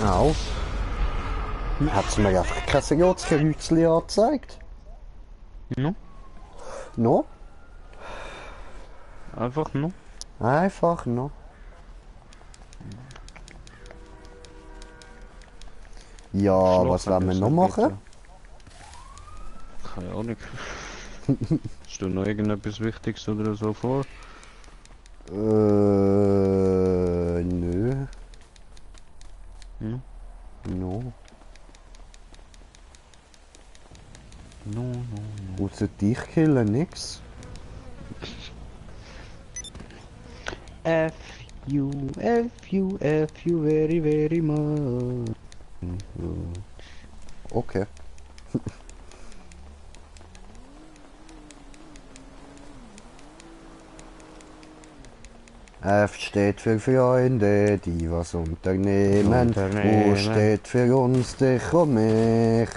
Au. Hat's mir einfach kein Signalskreuzchen angezeigt? No? No? Einfach noch. Einfach noch. Ja, was wollen wir noch machen? Keine Ahnung. Ist da noch irgendetwas Wichtiges oder so vor? Nö. Hm? No. No. Außer dich killen nix. F you very, very much. Okay. F steht für Freunde, die was unternehmen. U steht für uns, dich und mich.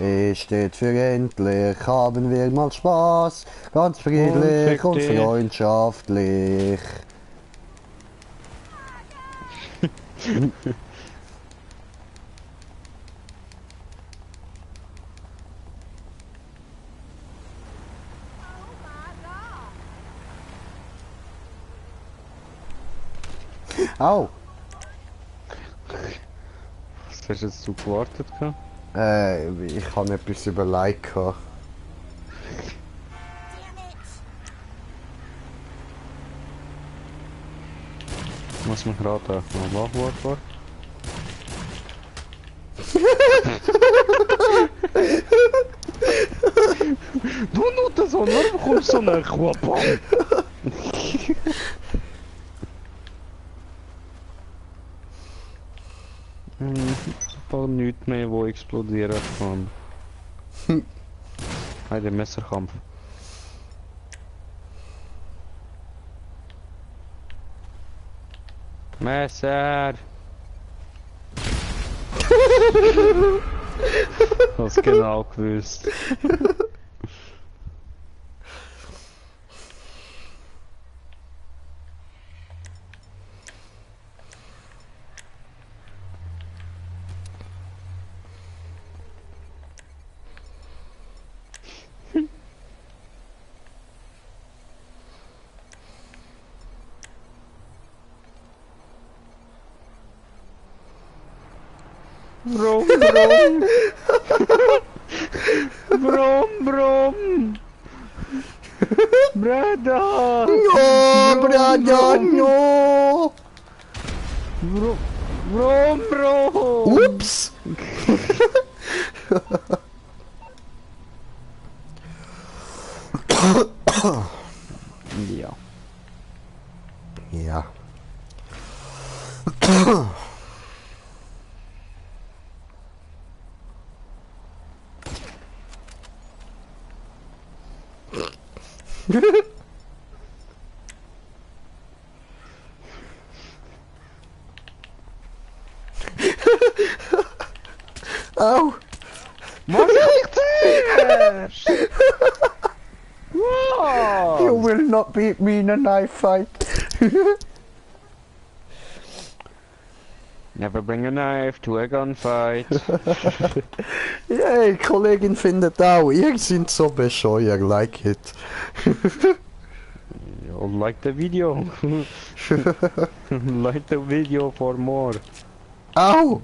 E steht für endlich, haben wir mal Spaß. Ganz friedlich und Unfick dich. freundschaftlich. Au! Was hast jetzt du gewartet? Gehabt? Ich habe etwas überlegt. Gehabt. Muss mich raten. Warte. Du nur so, warum kommst du so nach Quapam? Da nichts mehr, wo explodieren kann. Hey, der Messerkampf. Messer! Das genau gewusst. Brom. Brada! No, brother, no! Brom! Ups! Ja. Ja. Au! Was ich zuerst? Wow! You will not beat me in a knife fight. Never bring a knife to a gunfight. Yay, Kollegin findet auch, ihr seid so bescheuert, like it. You like the video. Like the video for more. Au!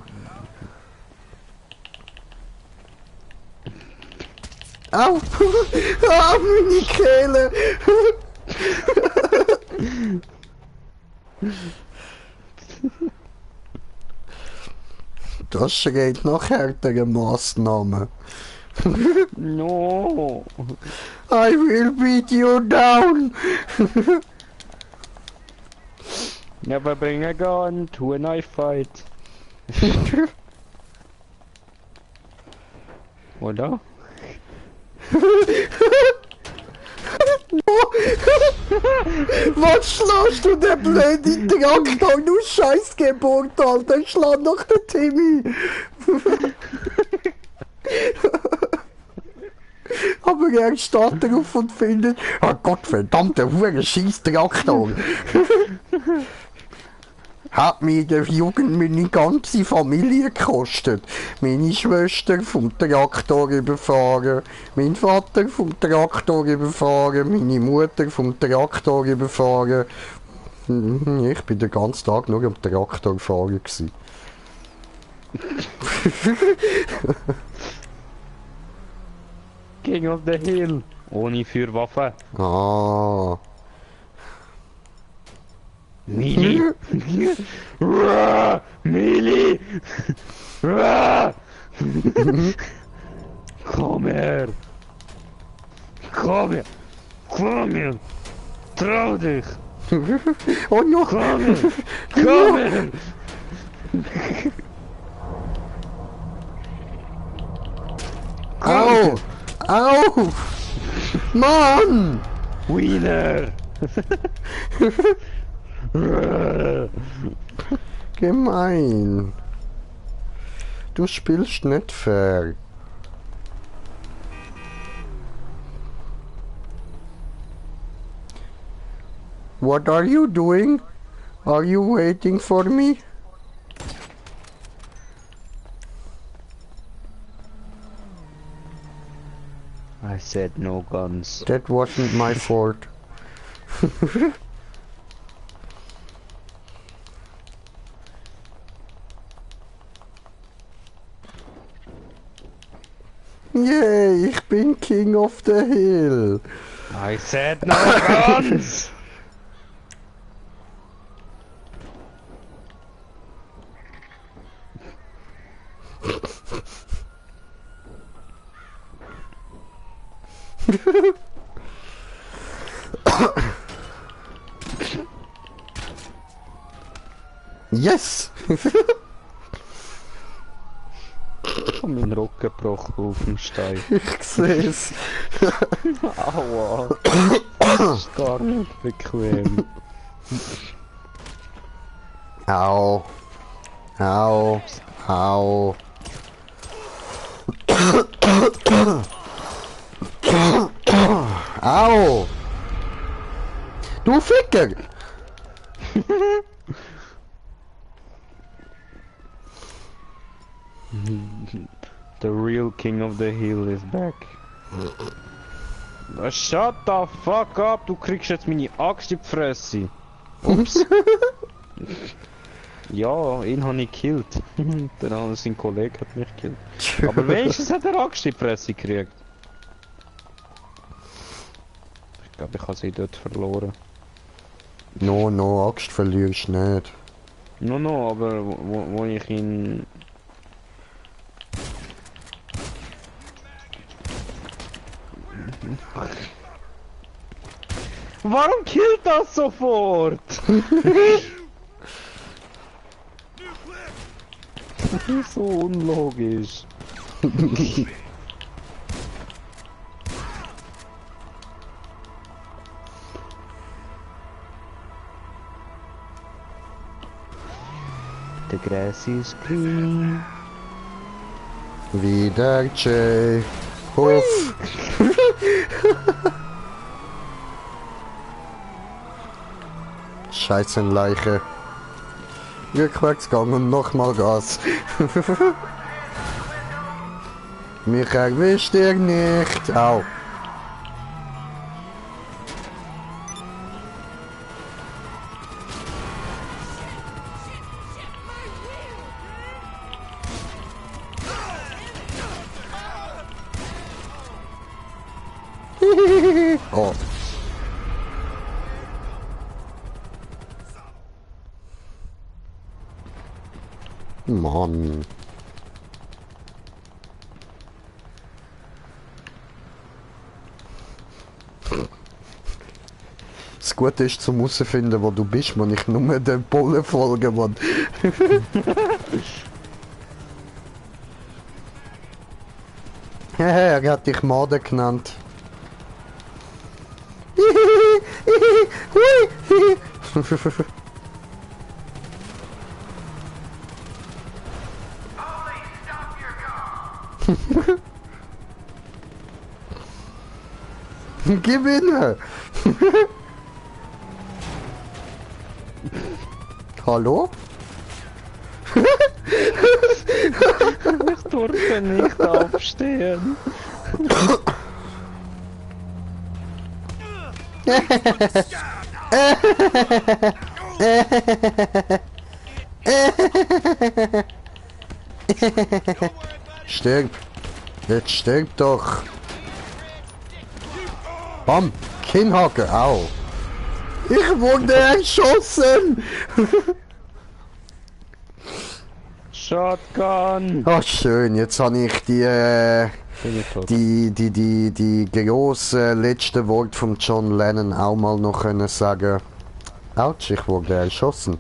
Au! Ah, meine Kehle! Das schreit nach härteren Maßnahmen. No. I will beat you down! Never bring a gun to a knife fight. Oder? Was schlägst du den blöden Traktor, du Scheißgeburt, Alter? Schlag doch den Timmy! Aber er steht darauf und findet, oh Gott, verdammter hure Scheiß-Traktor! Hat mir in der Jugend meine ganze Familie gekostet. Meine Schwester vom Traktor überfahren, mein Vater vom Traktor überfahren, meine Mutter vom Traktor überfahren. Ich bin den ganzen Tag nur am Traktor fahren gewesen. King of the Hill. Ohne Feuerwaffe. Ah. Mili. Mili. Komm her. Komm her. Komm her. Trau dich. Oh no! Komm her. Komm her. Au! Au! Mann! Wiener. Gemein. Du spielst nicht fair. What are you doing? Are you waiting for me? I said no guns. That wasn't my fault. Yay, ich bin King of the Hill. I said no guns. Yes! Ich hab meinen Rücken gebrochen auf dem Stein. Ich seh's. Aua. Das ist gar nicht bequem. Au. Au. Au. Au. Du Ficker! The real king of the hill is back. Shut the fuck up, du kriegst jetzt meine Axt in die Fresse. Ups. Ja, ihn habe ich gekillt. Der andere, sein Kollege hat mich gekillt. Aber wenigstens hat er Axt in die Fresse gekriegt. Ich glaube, ich habe sie dort verloren. No, no, Axt verlierst nicht. No, aber wo ich ihn... Warum killt das sofort? Das ist so unlogisch. The grass is green. Wieder Jay. Huff. Scheißenleiche. Rückwärts gehen und nochmal Gas. Mich erwischt ihr nicht. Au. Oh. Mann. Das Gute ist zum herausfinden, wo du bist, man. Ich nur den Bullen folgen, man. Er hat dich Morde genannt. Gewinne! Hallo? Ich durfte nicht aufstehen. Stirb! Jetzt stirb doch! Bam! Kinnhacke, au! Ich wurde erschossen! Shotgun! Oh schön, jetzt habe ich die grosse letzte Wort von John Lennon auch mal noch können sagen. Autsch, ich wurde erschossen.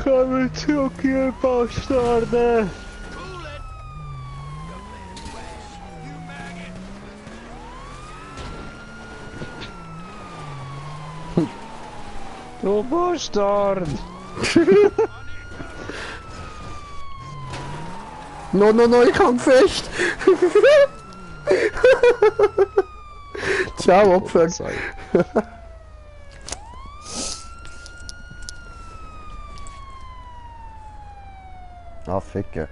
Kommen zurück, ihr Bastarde! Du Bastard! No, ich hang fest! Ciao, Opfer! Ah, Ficke.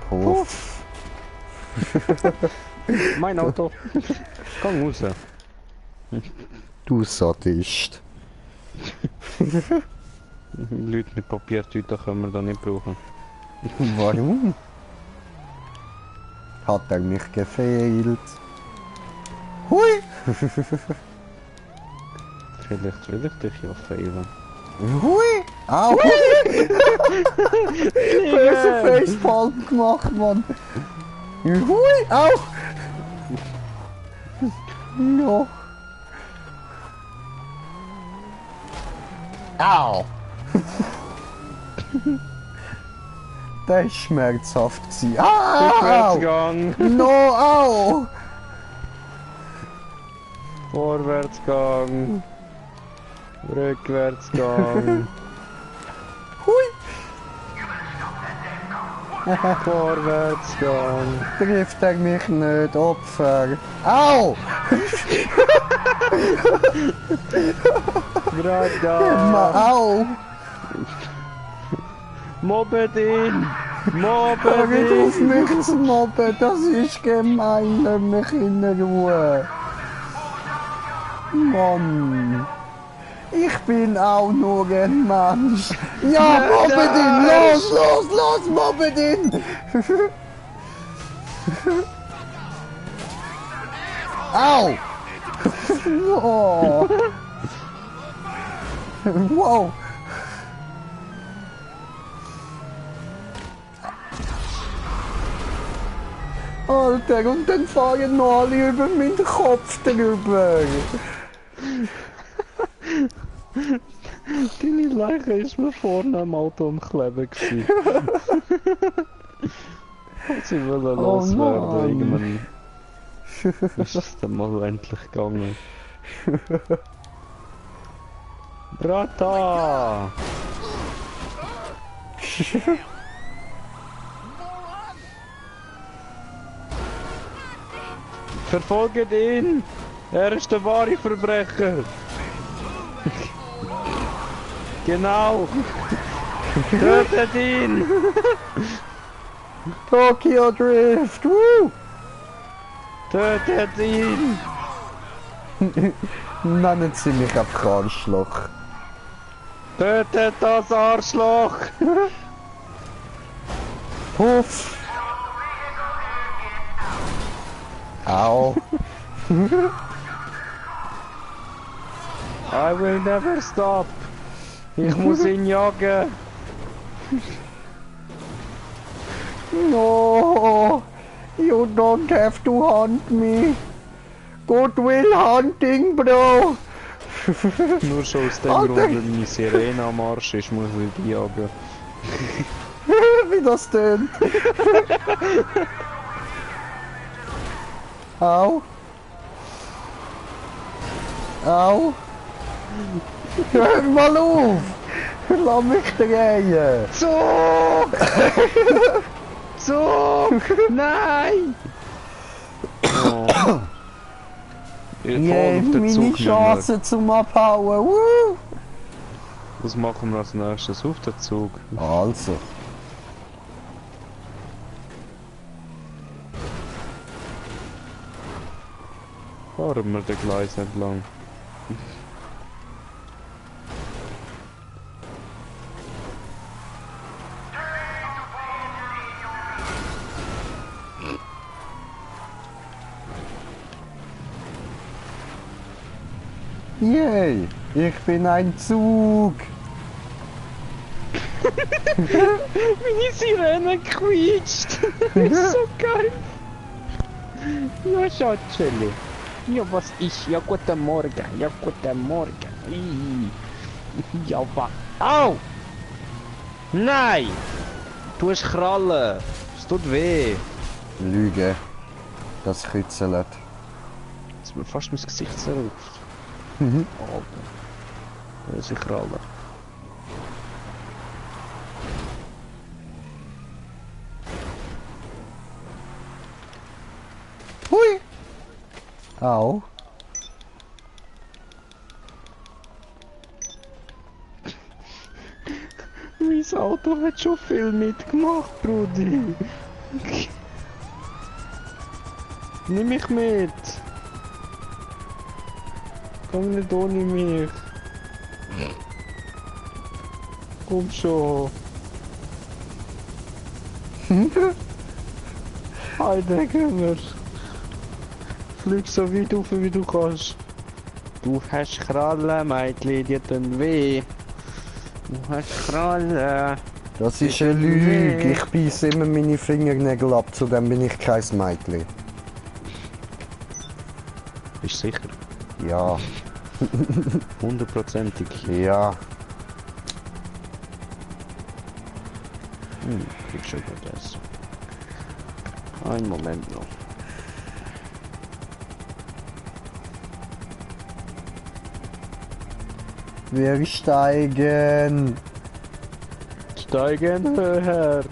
Puff. Mein Auto! Komm raus! Du Sadist. Leute mit Papiertüten können wir da nicht brauchen. Warum? Hat er mich gefehlt? Hui! Vielleicht will ich dich ja fehlen. Hui! Au! Böse Facepalm gemacht, Mann! Hui! Au! Ja! Au! Der war schmerzhaft. Au! Rückwärtsgang! No, au! Vorwärtsgang! Rückwärtsgang! Hui! Vorwärtsgang! Trifft er mich nicht, Opfer? Au! Gerade Ma, da! au! Mobbet ihn! Hör Mobbet nicht auf ihn! mich zu mobben, das ist gemein, lass mich in Ruhe. Mann! Ich bin auch nur ein Mensch. Ja, mobbet ihn! Los, mobbet ihn! Au! Oh. Wow! Alter, und dann fahren noch alle über meinen Kopf drüber. Deine Leiche ist mir vorne am Auto am Kleben gewesen. Sie wollen Oh loswerden, Mann. irgendwann ist es dann mal endlich gegangen. Brata! Verfolgt ihn! Er ist der wahre Verbrecher! Genau! Tötet ihn! Tokyo Drift! Woo! Tötet ihn! Nennen Sie mich einfach Arschloch. Tötet das Arschloch! Puff! Au! I will never stop! Ich muss ihn jagen! No! You don't have to hunt me! Good will hunting, bro! Nur schon aus dem Alter. Grund, weil meine Sirene am Arsch ist, muss ich die jagen. Wie das tönt! Au! Au! Hör mal auf! Lass mich drehen! Zug! Zug! Nein! Oh. Ich Yeah, fahr auf den meine Zug nicht mehr. Chance zum Abhauen! Woo. Was machen wir als nächstes auf den Zug? Also. Fahren wir den Gleis entlang. Yay! Ich bin ein Zug! Meine Sirene quietscht! Ist so geil! Ja, Schatscheli. Ja, was ist? Ja, guten Morgen. Ja, guten Morgen. Ih. Ja, was? Au! Nein! Du hast Krallen. Es tut weh. Lüge. Das kitzelt. Jetzt ist mir fast mein Gesicht zerrupft. Mhm. Alter. Das ist Krallen. Hui! Au! Mein Auto hat schon viel mitgemacht, Brudi. Nimm mich mit. Komm nicht ohne mich. Komm schon. Heide, Gänger. Flieg so weit rauf, wie du kannst. Du hast Krallen, Mädchen, die tun weh. Du hast Krallen. Das ist eine Lüge. Ich beiße immer meine Fingernägel ab, zudem bin ich kein Mädchen. Bist du sicher? Ja, 100%ig. ja. Krieg schon gut das. Einen Moment noch. Wir steigen. Steigen höher.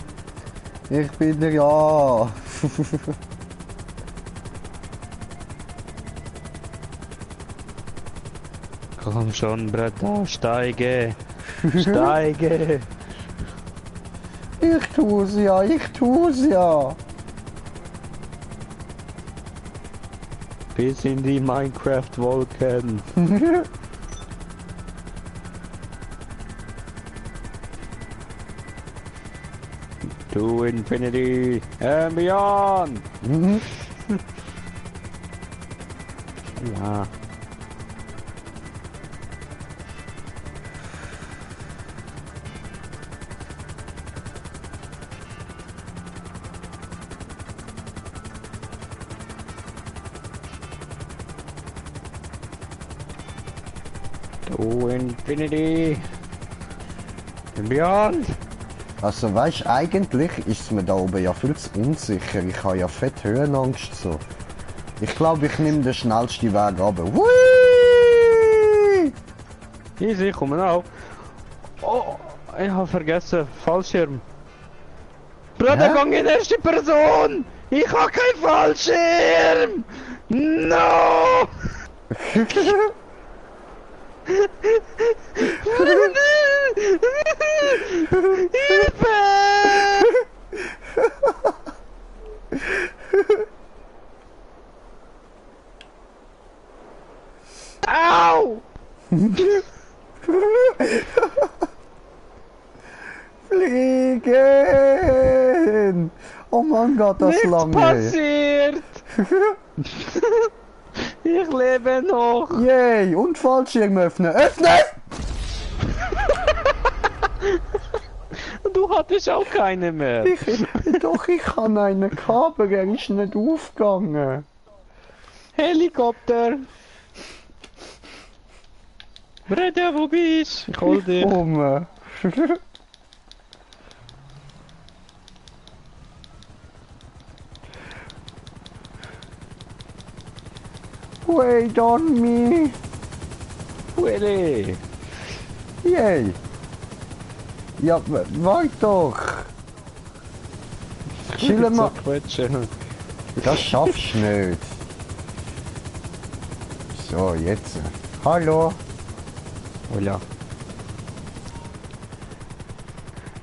Ich bin ja. Komm schon, Bretta, steige. Steige. Ich tu's ja, ich tu's ja. Bis in die Minecraft-Wolken. To infinity and beyond. Mhm. Ja. To infinity and beyond. Also weißt, eigentlich ist mir da oben ja viel zu unsicher. Ich habe ja fett Höhenangst so. Ich glaube, ich nehme den schnellsten Weg runter. Hui! Easy, komm auch. Oh, ich habe vergessen, Fallschirm. Bruder, Hä? gang in erste Person! Ich habe keinen Fallschirm! No! Hilfe! Fliegen! Oh mein Gott, das Nichts lange. passiert! Ich lebe noch! Yay! Und Fallschirm öffnen. Öffnen! Du hattest auch keine mehr! Doch, ich kann einen gehabt, aber er ist nicht aufgegangen. Helikopter! Breda, wo bist du? Ich hol dich! Komme. Wait on me. Willi! Yay. Ja, wait doch. Chill mal. Quetschen. Das schaffst du nicht. So, jetzt. Hallo. Hola.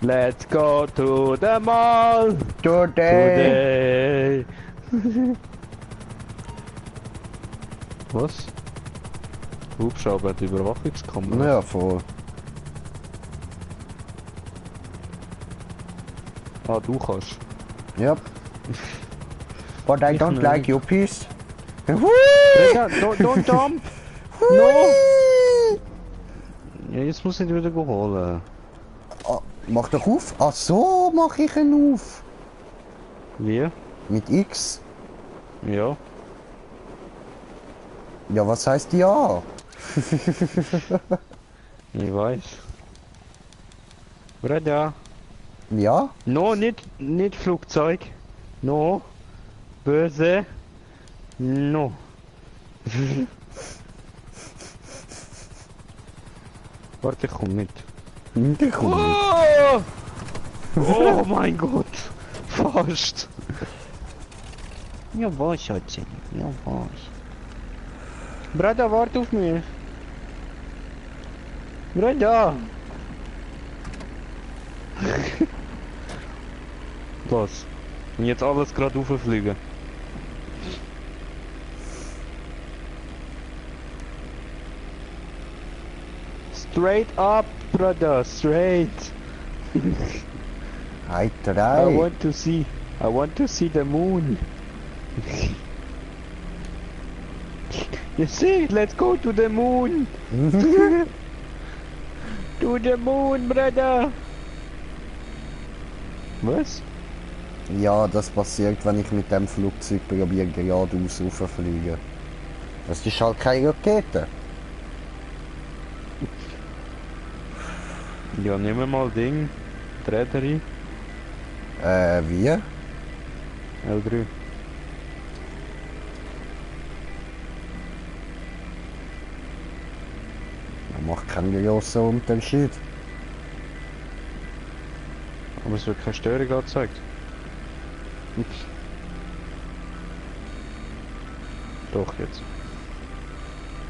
Let's go to the mall Today. today. Was? Hubschrauber hat Überwachungskamera. Ja, voll. Ah, du kannst. Yep. But I don't nicht. like your piece. Breda, don't jump! No! Ja, jetzt muss ich ihn wieder holen. Ah, mach doch auf. Ach so, mach ich ihn auf. Wie? Mit X. Ja. Ja, was heißt ja? Ich weiß. Breda. Ja? No, nicht Flugzeug. No. Böse. No. Warte, ich komm mit. Der kommt. Oh! Oh mein Gott! Fast! Ja, was, Schatzi? Ja, was? Breda, warte auf mich! Breda! Was? Und jetzt alles gerade rauffliegen. Straight up, brother, straight! Hey, I drei. want to see the moon. You see, let's go to the moon. To the moon, brother. Was? Ja, das passiert, wenn ich mit dem Flugzeug probiere geradeaus rauffliegen. Das ist halt keine Rakete. Ja, nehmen wir mal Ding. Räder Wie? L3. Das macht keinen grossen Unterschied. Aber es wird keine Störung angezeigt. Doch jetzt.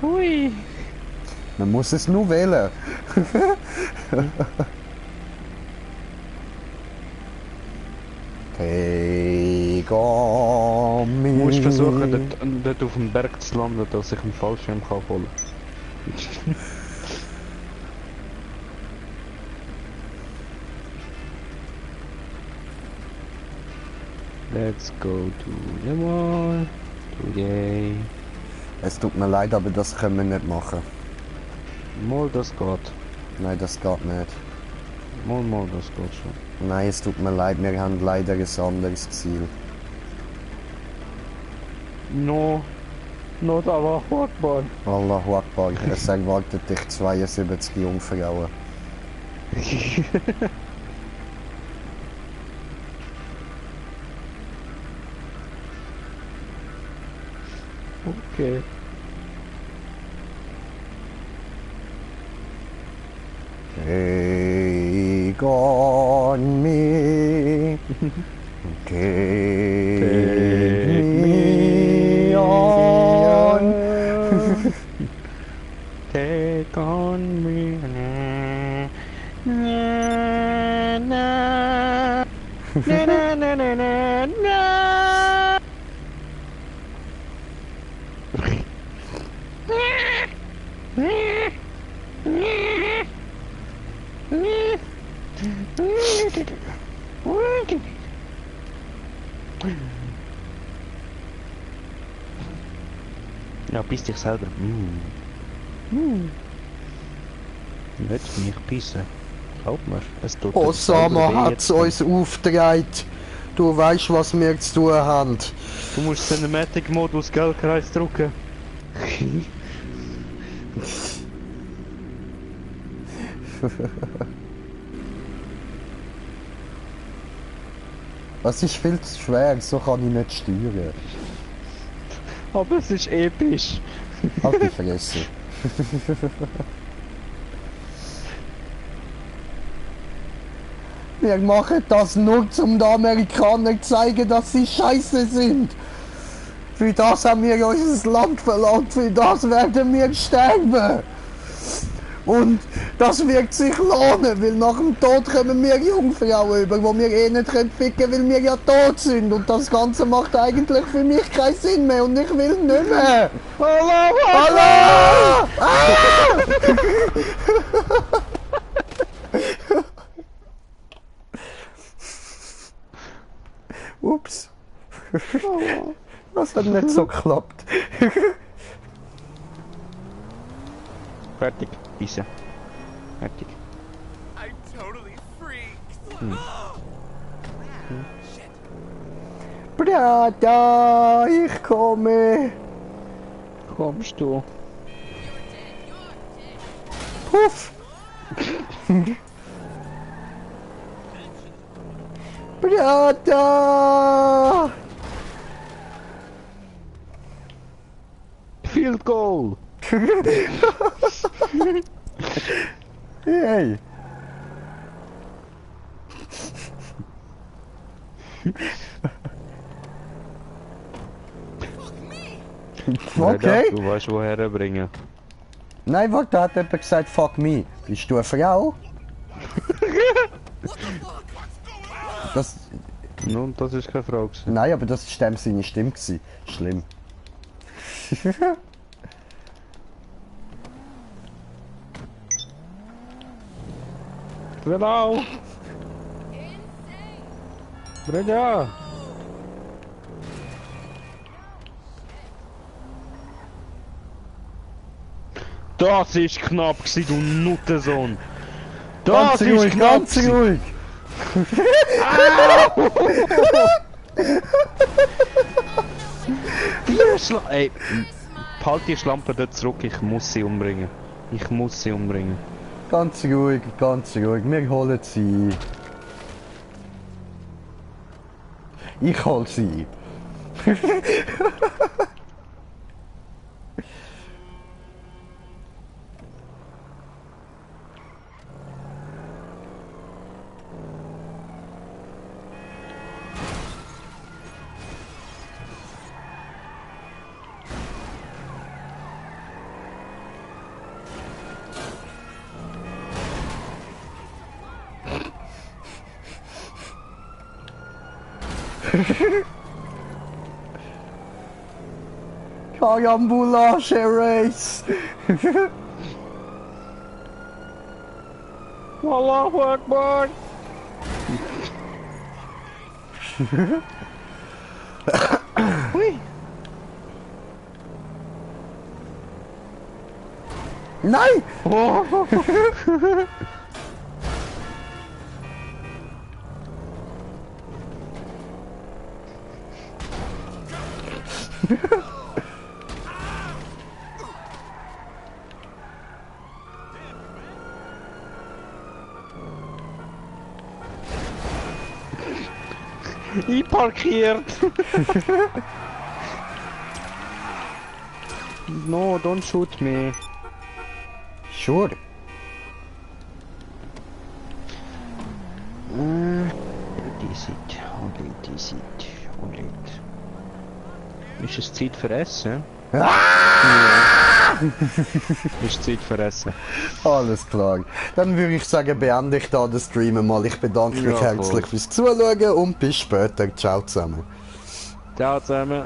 Hui! Man muss es nur wählen. Take on me. Du musst versuchen, dort auf dem Berg zu landen, dass ich einen Fallschirm kann holen. Let's go to the mall today. Es tut mir leid, aber das können wir nicht machen. Mal, das geht. Nein, das geht nicht. Mal, das geht schon. Nein, es tut mir leid, wir haben leider ein anderes Ziel. No, not Allah Akbar. Allahu Akbar, es erwartet dich 72 Jungfrauen. Okay. Take on me. Take me on. Take on me. Na, na, na, na, na, na, na, na. Ja, bist dich selber. Nicht mich pissen. Glaub mir, es tut dir Osama selber weh hat's jetzt. uns aufgetragen. Du weißt, was wir zu tun haben. Du musst Cinematic-Modus, gell, Kreis drücken. Es ist viel zu schwer, so kann ich nicht steuern. Aber es ist episch. Halt die Fresse. Wir machen das nur, um den Amerikanern zu zeigen, dass sie scheiße sind. Für das haben wir unser Land verloren, für das werden wir sterben. Und das wird sich lohnen, weil nach dem Tod kommen wir Jungfrauen über, wo wir eh nicht ficken können, weil wir ja tot sind. Und das Ganze macht eigentlich für mich keinen Sinn mehr und ich will nicht mehr. Allah! Allah! Ah! Ups. Das hat nicht so geklappt. Fertig, Pisse. Fertig. I'm totally freaked. Brada, ich komme. Kommst du? Puff. Brada. Field Goal! Hey. Okay. Du weißt woher bringen. Nein, warte, da hat jemand gesagt, fuck me. Bist du eine Frau? Das, Nun, das ist keine Frage. nein, aber das war dem seine Stimme gewesen. Schlimm. Genau! Breda! Das ist knapp gewesen, du Nuttensohn! Das Ganz ruhig, ist knapp ganz gewesen. ruhig. Ey, halt die Schlampe dort zurück, ich muss sie umbringen. Ich muss sie umbringen. Ganz ruhig, ganz ruhig. Wir holen sie. Ich hol sie. Karambolage Race. Allahu Akbar! Hui! Nein! Einparkiert! No, don't shoot me. Sure. What is it? How late is it? How late? Ist es Zeit für Essen? Ist Zeit für Essen. Alles klar. Dann würde ich sagen, beende ich da den Stream mal. Ich bedanke mich Ja, herzlich voll. fürs Zuschauen und bis später. Ciao zusammen. Ciao zusammen.